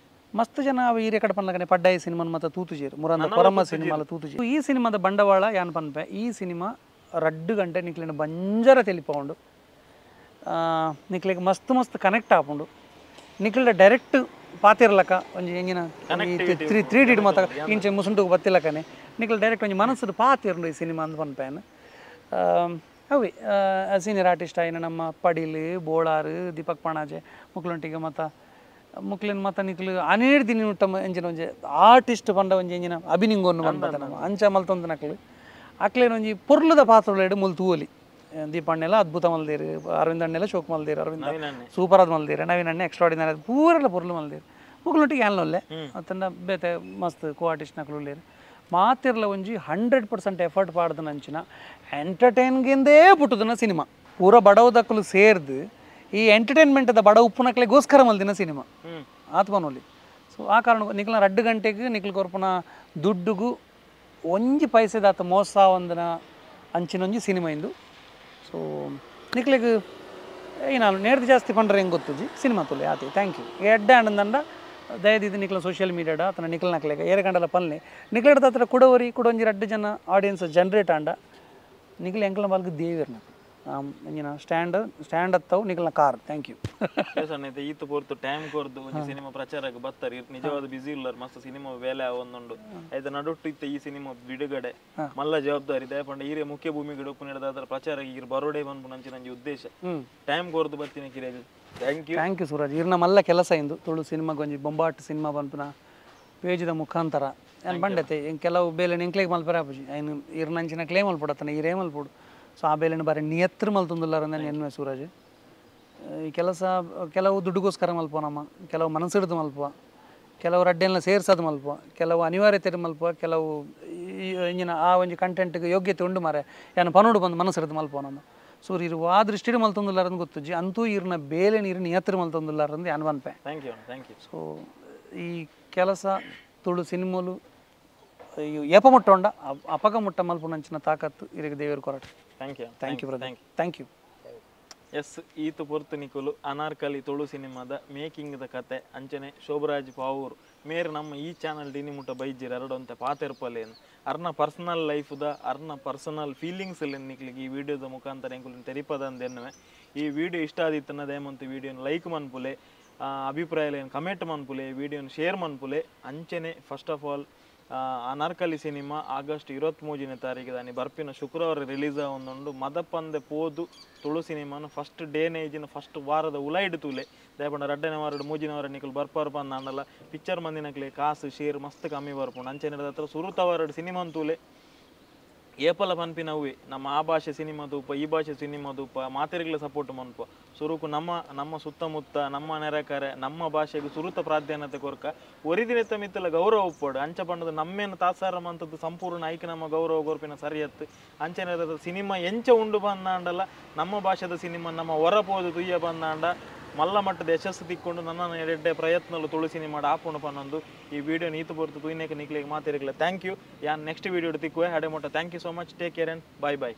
ಮಸ್ತ್ ಜನ ಅವು ಈ ರೆಕಾರ್ಡ್ ಪನ್ಲಕನೆ ಪಡ್ಡಾಯಿ ಸಿನಿಮಾನ ಮತ್ತು ತೂತುಜೇರು ಮುರಂದ ಕೊರಮ್ಮ ಸಿನಿಮಾಲ ತೂತುಜೇರು ಈ ಸಿನಿಮಾದ ಬಂಡವಾಳ ಯಾನ್ ಪನ್ಪೆ ಈ ಸಿನಿಮಾ 2 ಗಂಟೆ ನಿಕ್ಲಿನ ಬಂಜರ ತೆಲಿಪೌಂಡು ನಿಕ್ಲಿಗೆ ಮಸ್ತ್ ಮಸ್ತ್ ಕನೆಕ್ಟ್ ಆಪುಂಡು ನಿಕ್ಲಿಡ ಡೈರೆಕ್ಟ್ ಪಾತಿರ್ಲಕ ಒಂಜಿ ಎಂಜಿನ 3 ಡಿ ಮಾತ ಇಂಚೆ ಮುಸುಂಟುಗು ಬತ್ತಿಲಕನೆ ನಿಕ್ಲ ಡೈರೆಕ್ಟ್ ಒಂಜಿ ಮನಸ್ಸು ಪಾತಿರ್ಂಡು ಈ ಸಿನಿಮಾ ಅಂದ್ ಪನ್ಪೇನ್ ಅವೆ ಸೀನಿಯರ್ ಆರ್ಟಿಸ್ಟ್ ಆಯಿನ ನಮ್ಮ ಪಡೀಲ್ ಬೋಳಾರು ದೀಪಕ್ ಪಾಣಾಜೆ ಮುಕ್ಲೊಂಟಿಗೆ ಮತ್ತು ಮುಕ್ಲಿನ ಮಾತ ನಿಕ್ಲು ಅನೇರ್ ದಿನ ಉತ್ತಮ ಎಂಜಿನ ಒಂಜಿ ಆರ್ಟಿಸ್ಟ್ ಪಂಡ ಒಂಜಿ ಎಂಜಿನ ಅಭಿನಿಂಗೊನ್ನು ಪಂಡ ನಮ್ಮ ಅಂಚ ಮಲ್ತೊಂದು ನಕ್ಲು ಅಕ್ಲೇನ ಒಂಜಿ ಪೊರ್ಲುದ ಪಾತ್ರೊಲೆಡ್ ಮುಲ್ ತೂವೊಲಿ ದೀಪಣ್ಣೆಲ ಅದ್ಭುತ ಮಲ್ದೇರು ಅರವಿಂದ ಅಣ್ಣೆಲ ಶೋಕ್ ಮಲ್ದೇರು ಅರವಿಂದ ಸೂಪರ್ ಆದ್ ಮಲ್ದೇರು ನವೀನ್ ಅಣ್ಣೆ ಎಕ್ಸ್ಟ್ರಾಡಿನರಿ ಪೂರೆಲ್ಲ ಪೊರ್ಲು ಮಲ್ದೇರು ಮುಕ್ಲೊಟ್ಟಿಗೆ ಏನ್ಲೊಲ್ಲೆ ಅತ್ತಂಡ ಬೇತೆ ಮಸ್ತ್ ಕೋ ಆರ್ಟಿಸ್ಟ್ ನಕ್ಲು ಉಲ್ಲೇರು ಮಾತಿರ್ಲ ಒಂಜಿ 100% ಎಫರ್ಟ್ ಪಾಡ್ದನ ಅಂಚಿನ ಎಂಟರ್ಟೈನ್ಗಿಂದೇ ಪುಟ್ಟುದನ ಸಿನಿಮಾ ಪೂರ ಬಡವದಕ್ಕಲು ಸೇರ್ದು ಈ ಎಂಟರ್ಟೈನ್ಮೆಂಟ್ದ ಬಡ ಉಪ್ಪುನಕ್ಲೆಗೋಸ್ಕರ ಮಲ್ದಿನ ಸಿನಿಮಾ ಆತ್ಮನೊಲಿ ಸೊ ಆ ಕಾರಣ ನಿಕ್ಲ 2 ಗಂಟೆಗೆ ನಿಕ್ಲು ಕೊರ್ಪುನ ದುಡ್ಡುಗು ಒಂಜಿ ಪೈಸೆದಾತ ಮೋಸ ಒಂದನ ಅಂಚಿನೊಂಜಿ ಸಿನಿಮಾ ಇಂದು ಸೊ ನಿಕ್ಲೆಗ್ ಏನಾಲು ನೇರ್ದು ಜಾಸ್ತಿ ಪಂಡ್ರೆ ಹೆಂಗೆ ಗೊತ್ತುಜಿ ಸಿನಿಮಾ ತುಲೆ ಆತಿ thank you ಎಡ್ಡೆ ಆನಂದಂಡ ದಯದಿದ್ದು ನಿಕ್ಲ ಸೋಷಿಯಲ್ ಮೀಡಿಯಾಡ ಆತನ ನಿಕ್ಲ ನಕ್ಲೆಗ ಏರೆ ಗಂಡಲ ಪಲ್ನೆ ನಿಕ್ಲೆಡ್ದ ಹತ್ರ ಕುಡವರಿ ಕುಡೊಂಜಿ 2 ಜನ ಆಡಿಯನ್ಸ್ ಜನ್ರೇಟ್ ಆಂಡ ನಿಕ್ಲ ಎಂಕ್ಲ ಬಾಲ್ಗೆ ದೇವಿರ್ನ ಇಂಜಿನ ಸ್ಟ್ಯಾಂಡ್ ಸ್ಟ್ಯಾಂಡ್ ಹತ್ತವು ನಿಕ್ಲ ಕಾರ್ thank you ಈತ ಪೊರ್ತು ಟೈಮ್ ಕೊರ್ದು ಒಂಜಿ ಸಿನಿಮಾ ಪ್ರಚಾರಕ್ಕೆ ಬತ್ತಾರೆ ನಿಜವಾದ ಬಿಸಿ ಇಲ್ಲ ಮಸ್ತ್ ಸಿನಿಮಾ ಬೇಲೆ ಒಂದುಂಡು ಐತ ನಡುಟ್ಟು ಇತ್ತ ಈ ಸಿನಿಮಾ ಬಿಡುಗಡೆ ಮಲ್ಲ ಜವಾಬ್ದಾರಿ ದಯಪಂಡ ಈರೆ ಮುಖ್ಯ ಭೂಮಿಗೆ ಡೊಪ್ಪು ನಡೆದಾದ್ರ ಪ್ರಚಾರ ಈರ್ ಬರೋಡೆ ಬಂದು ನಂಚಿನ ನಂಜಿ ಉದ್ದೇಶ ಟೈಮ್ ಕೊರ್ದು ಬರ್ತೀನಿ ಕಿರೇಜ್ thank you thank you Suraj ಇರ್ನ ಮಲ್ಲ ಕೆಲಸ ಇಂದು ತುಳು ಸಿನಿಮಾಗೊಂಜಿ ಬೊಂಬಾಟ್ ಸಿನಿಮಾ ಪನ್ಪುನ ಪೇಜ್ದ ಮುಖಾಂತರ ಏನು ಬಂಡತೆ ಕೆಲವು ಬೇಲೆ ಎಂಕ್ಲೇಗ್ ಮಲ್ಪರೆ ಆಪುಜಿ ಐನು ಇರ್ನಂಚಿನ ಕ್ಲೇಮ್ ಮಲ್ಪೊಡತ್ತನ ಈರೇ ಮಲ್ಪೊಡು ಸೊ ಆ ಬೇಲೆನ ಬಾರಿ ನಿಯತ್ರ ಮಲ್ತೊಂದುಲ್ಲಾರ ನಾನು ಎನ್ನುವೆ ಸೂರಜ್ ಈ ಕೆಲಸ ಕೆಲವು ದುಡ್ಡುಗೋಸ್ಕರ ಮಲ್ಪ ನಮ್ಮ ಕೆಲವು ಮನಸ್ಸಿಡ್ದು ಮಲ್ಪ ಕೆಲವು ರಡ್ಡೆಲ್ಲ ಸೇರ್ಸೋದು ಮಲ್ಪ ಕೆಲವು ಅನಿವಾರ್ಯತೆ ಮಲ್ಪ ಕೆಲವು ಇಂಜಿನ ಆ ಒಂಜಿ ಕಂಟೆಂಟ್ಗೆ ಯೋಗ್ಯತೆ ಉಂಡು ಮಾರೆ ಯಾನು ಪನೋಡು ಬಂದು ಮನಸ್ಸಿಡ್ದು ಮಲ್ಪ ನಮ್ಮ ಸೊ ಇರು ಆ ದೃಷ್ಟಿಡ್ ಮಲ್ತೊಂದುಲ್ಲಾರಂದು ಗೊತ್ತುಜಿ ಅಂತೂ ಇರ್ನ ಬೇಲೆ ನೀರು ನಿಯತ್ರ ಮಲ್ತೊಂದುಲ್ಲಾರಂದು ಯಾನು ಪನ್ಪೆ thank you thank you so ಈ ಕೆಲಸ ತುಳು ಸಿನಿಮೋಲು ಏಪ ಮುಟ್ಟೊಂಡ ಅಪಗ ಮುಟ್ಟ ಮಲ್ಪುನಂಚಿನ ತಾಕತ್ತು ಇರಿಗೆ ದೇವರು ಕೊರಟ thank you thank you brother thank you yes ಈತ ಪೊರ್ತು ನಿಕುಲು ಅನಾರ್ಕಲಿ ತುಳು ಸಿನಿಮಾದ ಮೇಕಿಂಗ್ದ ಕತೆ ಅಂಚನೆ ಶೋಭರಾಜ್ ಪಾವೂರ್ ಮೇರ್ ನಮ್ಮ ಈ ಚಾನಲ್ ಡಿನಿ ಮುಟ್ಟ ಬೈಜಿರ್ ಎರಡೊಂತೆ ಪಾತೆರ್ಪಲೇನು ಅರ್ನ ಪರ್ಸನಲ್ ಲೈಫ್ದ ಅರ್ನ ಪರ್ಸನಲ್ ಫೀಲಿಂಗ್ಸ್ ನಿಕ್ಲಿಗೆ ಈ ವಿಡಿಯೋದ ಮುಖಾಂತರ ಎಂಕುಲು ತೆರಿಪದಂದೆನ್ನುವೆ ಈ ವಿಡಿಯೋ ಇಷ್ಟ ಆದಿತ್ತನ್ನ ದಯಮಂತು ವಿಡಿಯೋನ ಲೈಕ್ ಮನ್ಪುಲೆ ಅಭಿಪ್ರಾಯ ಕಮೆಂಟ್ ಮನ್ಪುಲೆ ವಿಡಿಯೋನ ಶೇರ್ ಮನ್ಪುಲೆ ಅಂಚನೆ first of all Anarkali cinema August 23ನೇ ತಾರೀಕು ದಾನಿ ಬರ್ಪಿನ ಶುಕ್ರವಾರ ರಿಲೀಸ್ ಆವೊಂದುಂಡು ಮದಪಂದೆ ಪೋದು ತುಳು ಸಿನಿಮಾನು ಫಸ್ಟ್ ಡೇನೇಜಿನ ಫಸ್ಟ್ ವಾರದ ಉಲೈಡ್ ತೂಲೆ ದಯಪಂಡ ರಡ್ಡನೇ ವಾರ ಮೂಜಿನ ವಾರ ನಿಕುಲು ಬರ್ಪಾರು ಪಂದಾಂಡಲ ಪಿಕ್ಚರ್ ಮಂದಿನಕ್ಲೆ ಕಾಸು ಶೇರ್ ಮಸ್ತ್ ಕಮ್ಮಿ ಬರ್ಪುಂಡು ಅಂಚನೆ ಹತ್ರ ಸುರುತ ವಾರಡ್ ಸಿನಿಮಾನ್ ತೂಲೆ ಏಪಲ ಪನ್ಪಿನವ್ವೆ ನಮ್ಮ ಆ ಭಾಷೆ ಸಿನಿಮಾ ತೂಪ ಈ ಭಾಷೆ ಸಿನಿಮಾ ತೂಪ ಮಾತೆರಿಗಳ ಸಪೋರ್ಟ್ ಮನ್ಪ ಸುರುಕು ನಮ್ಮ ನಮ್ಮ ಸುತ್ತಮುತ್ತ ನಮ್ಮ ನೆರೆಕರೆ ನಮ್ಮ ಭಾಷೆಗೆ ಸುರುತ ಪ್ರಾಧಾನ್ಯತೆ ಕೊರ್ಕ ಒರಿದಿನೆತ್ತ ಮಿತ್ತಲ ಗೌರವ ಉಪ್ಪಡು ಅಂಚ ಪಂಡದ ನಮ್ಮೇನು ತಾತ್ಸಾರ ಅಂತದ್ದು ಸಂಪೂರ್ಣ ಐಕ್ ನಮ್ಮ ಗೌರವ ಕೊರ್ಪಿನ ಸರಿಯತ್ತು ಅಂಚನೆ ಸಿನಿಮಾ ಎಂಚ ಉಂಡು ಬಂದಾಂಡಲ್ಲ ನಮ್ಮ ಭಾಷೆದ ಸಿನಿಮಾ ನಮ್ಮ ಹೊರಪೋದು ತುಯ್ಯ ಬಂದಾಂಡ ಮಲ್ಲ ಮಟ್ಟದ ಯಶಸ್ಸು ತಿಕ್ಕೊಂಡು ನನ್ನ ಎಡೆಡ್ಡೆ ಪ್ರಯತ್ನಲು ತುಳು ಸಿನಿಮಾ ಆಪುಂಡು ಪನ್ನೊಂದು ಈ ವಿಡಿಯೋ ನೀತು ಪೊರ್ತು ತುಯ್ನೇಕ ನಿಕ್ಲೆಗ್ ಮಾತೆರಿಗ್ಲ thank you ಯಾನ್ ನೆಕ್ಸ್ಟ್ ವಿಡಿಯೋ ತಿಕ್ಕುವೆ ಅಡೆ ಮೊಟ್ಟ thank you so much take care and bye bye.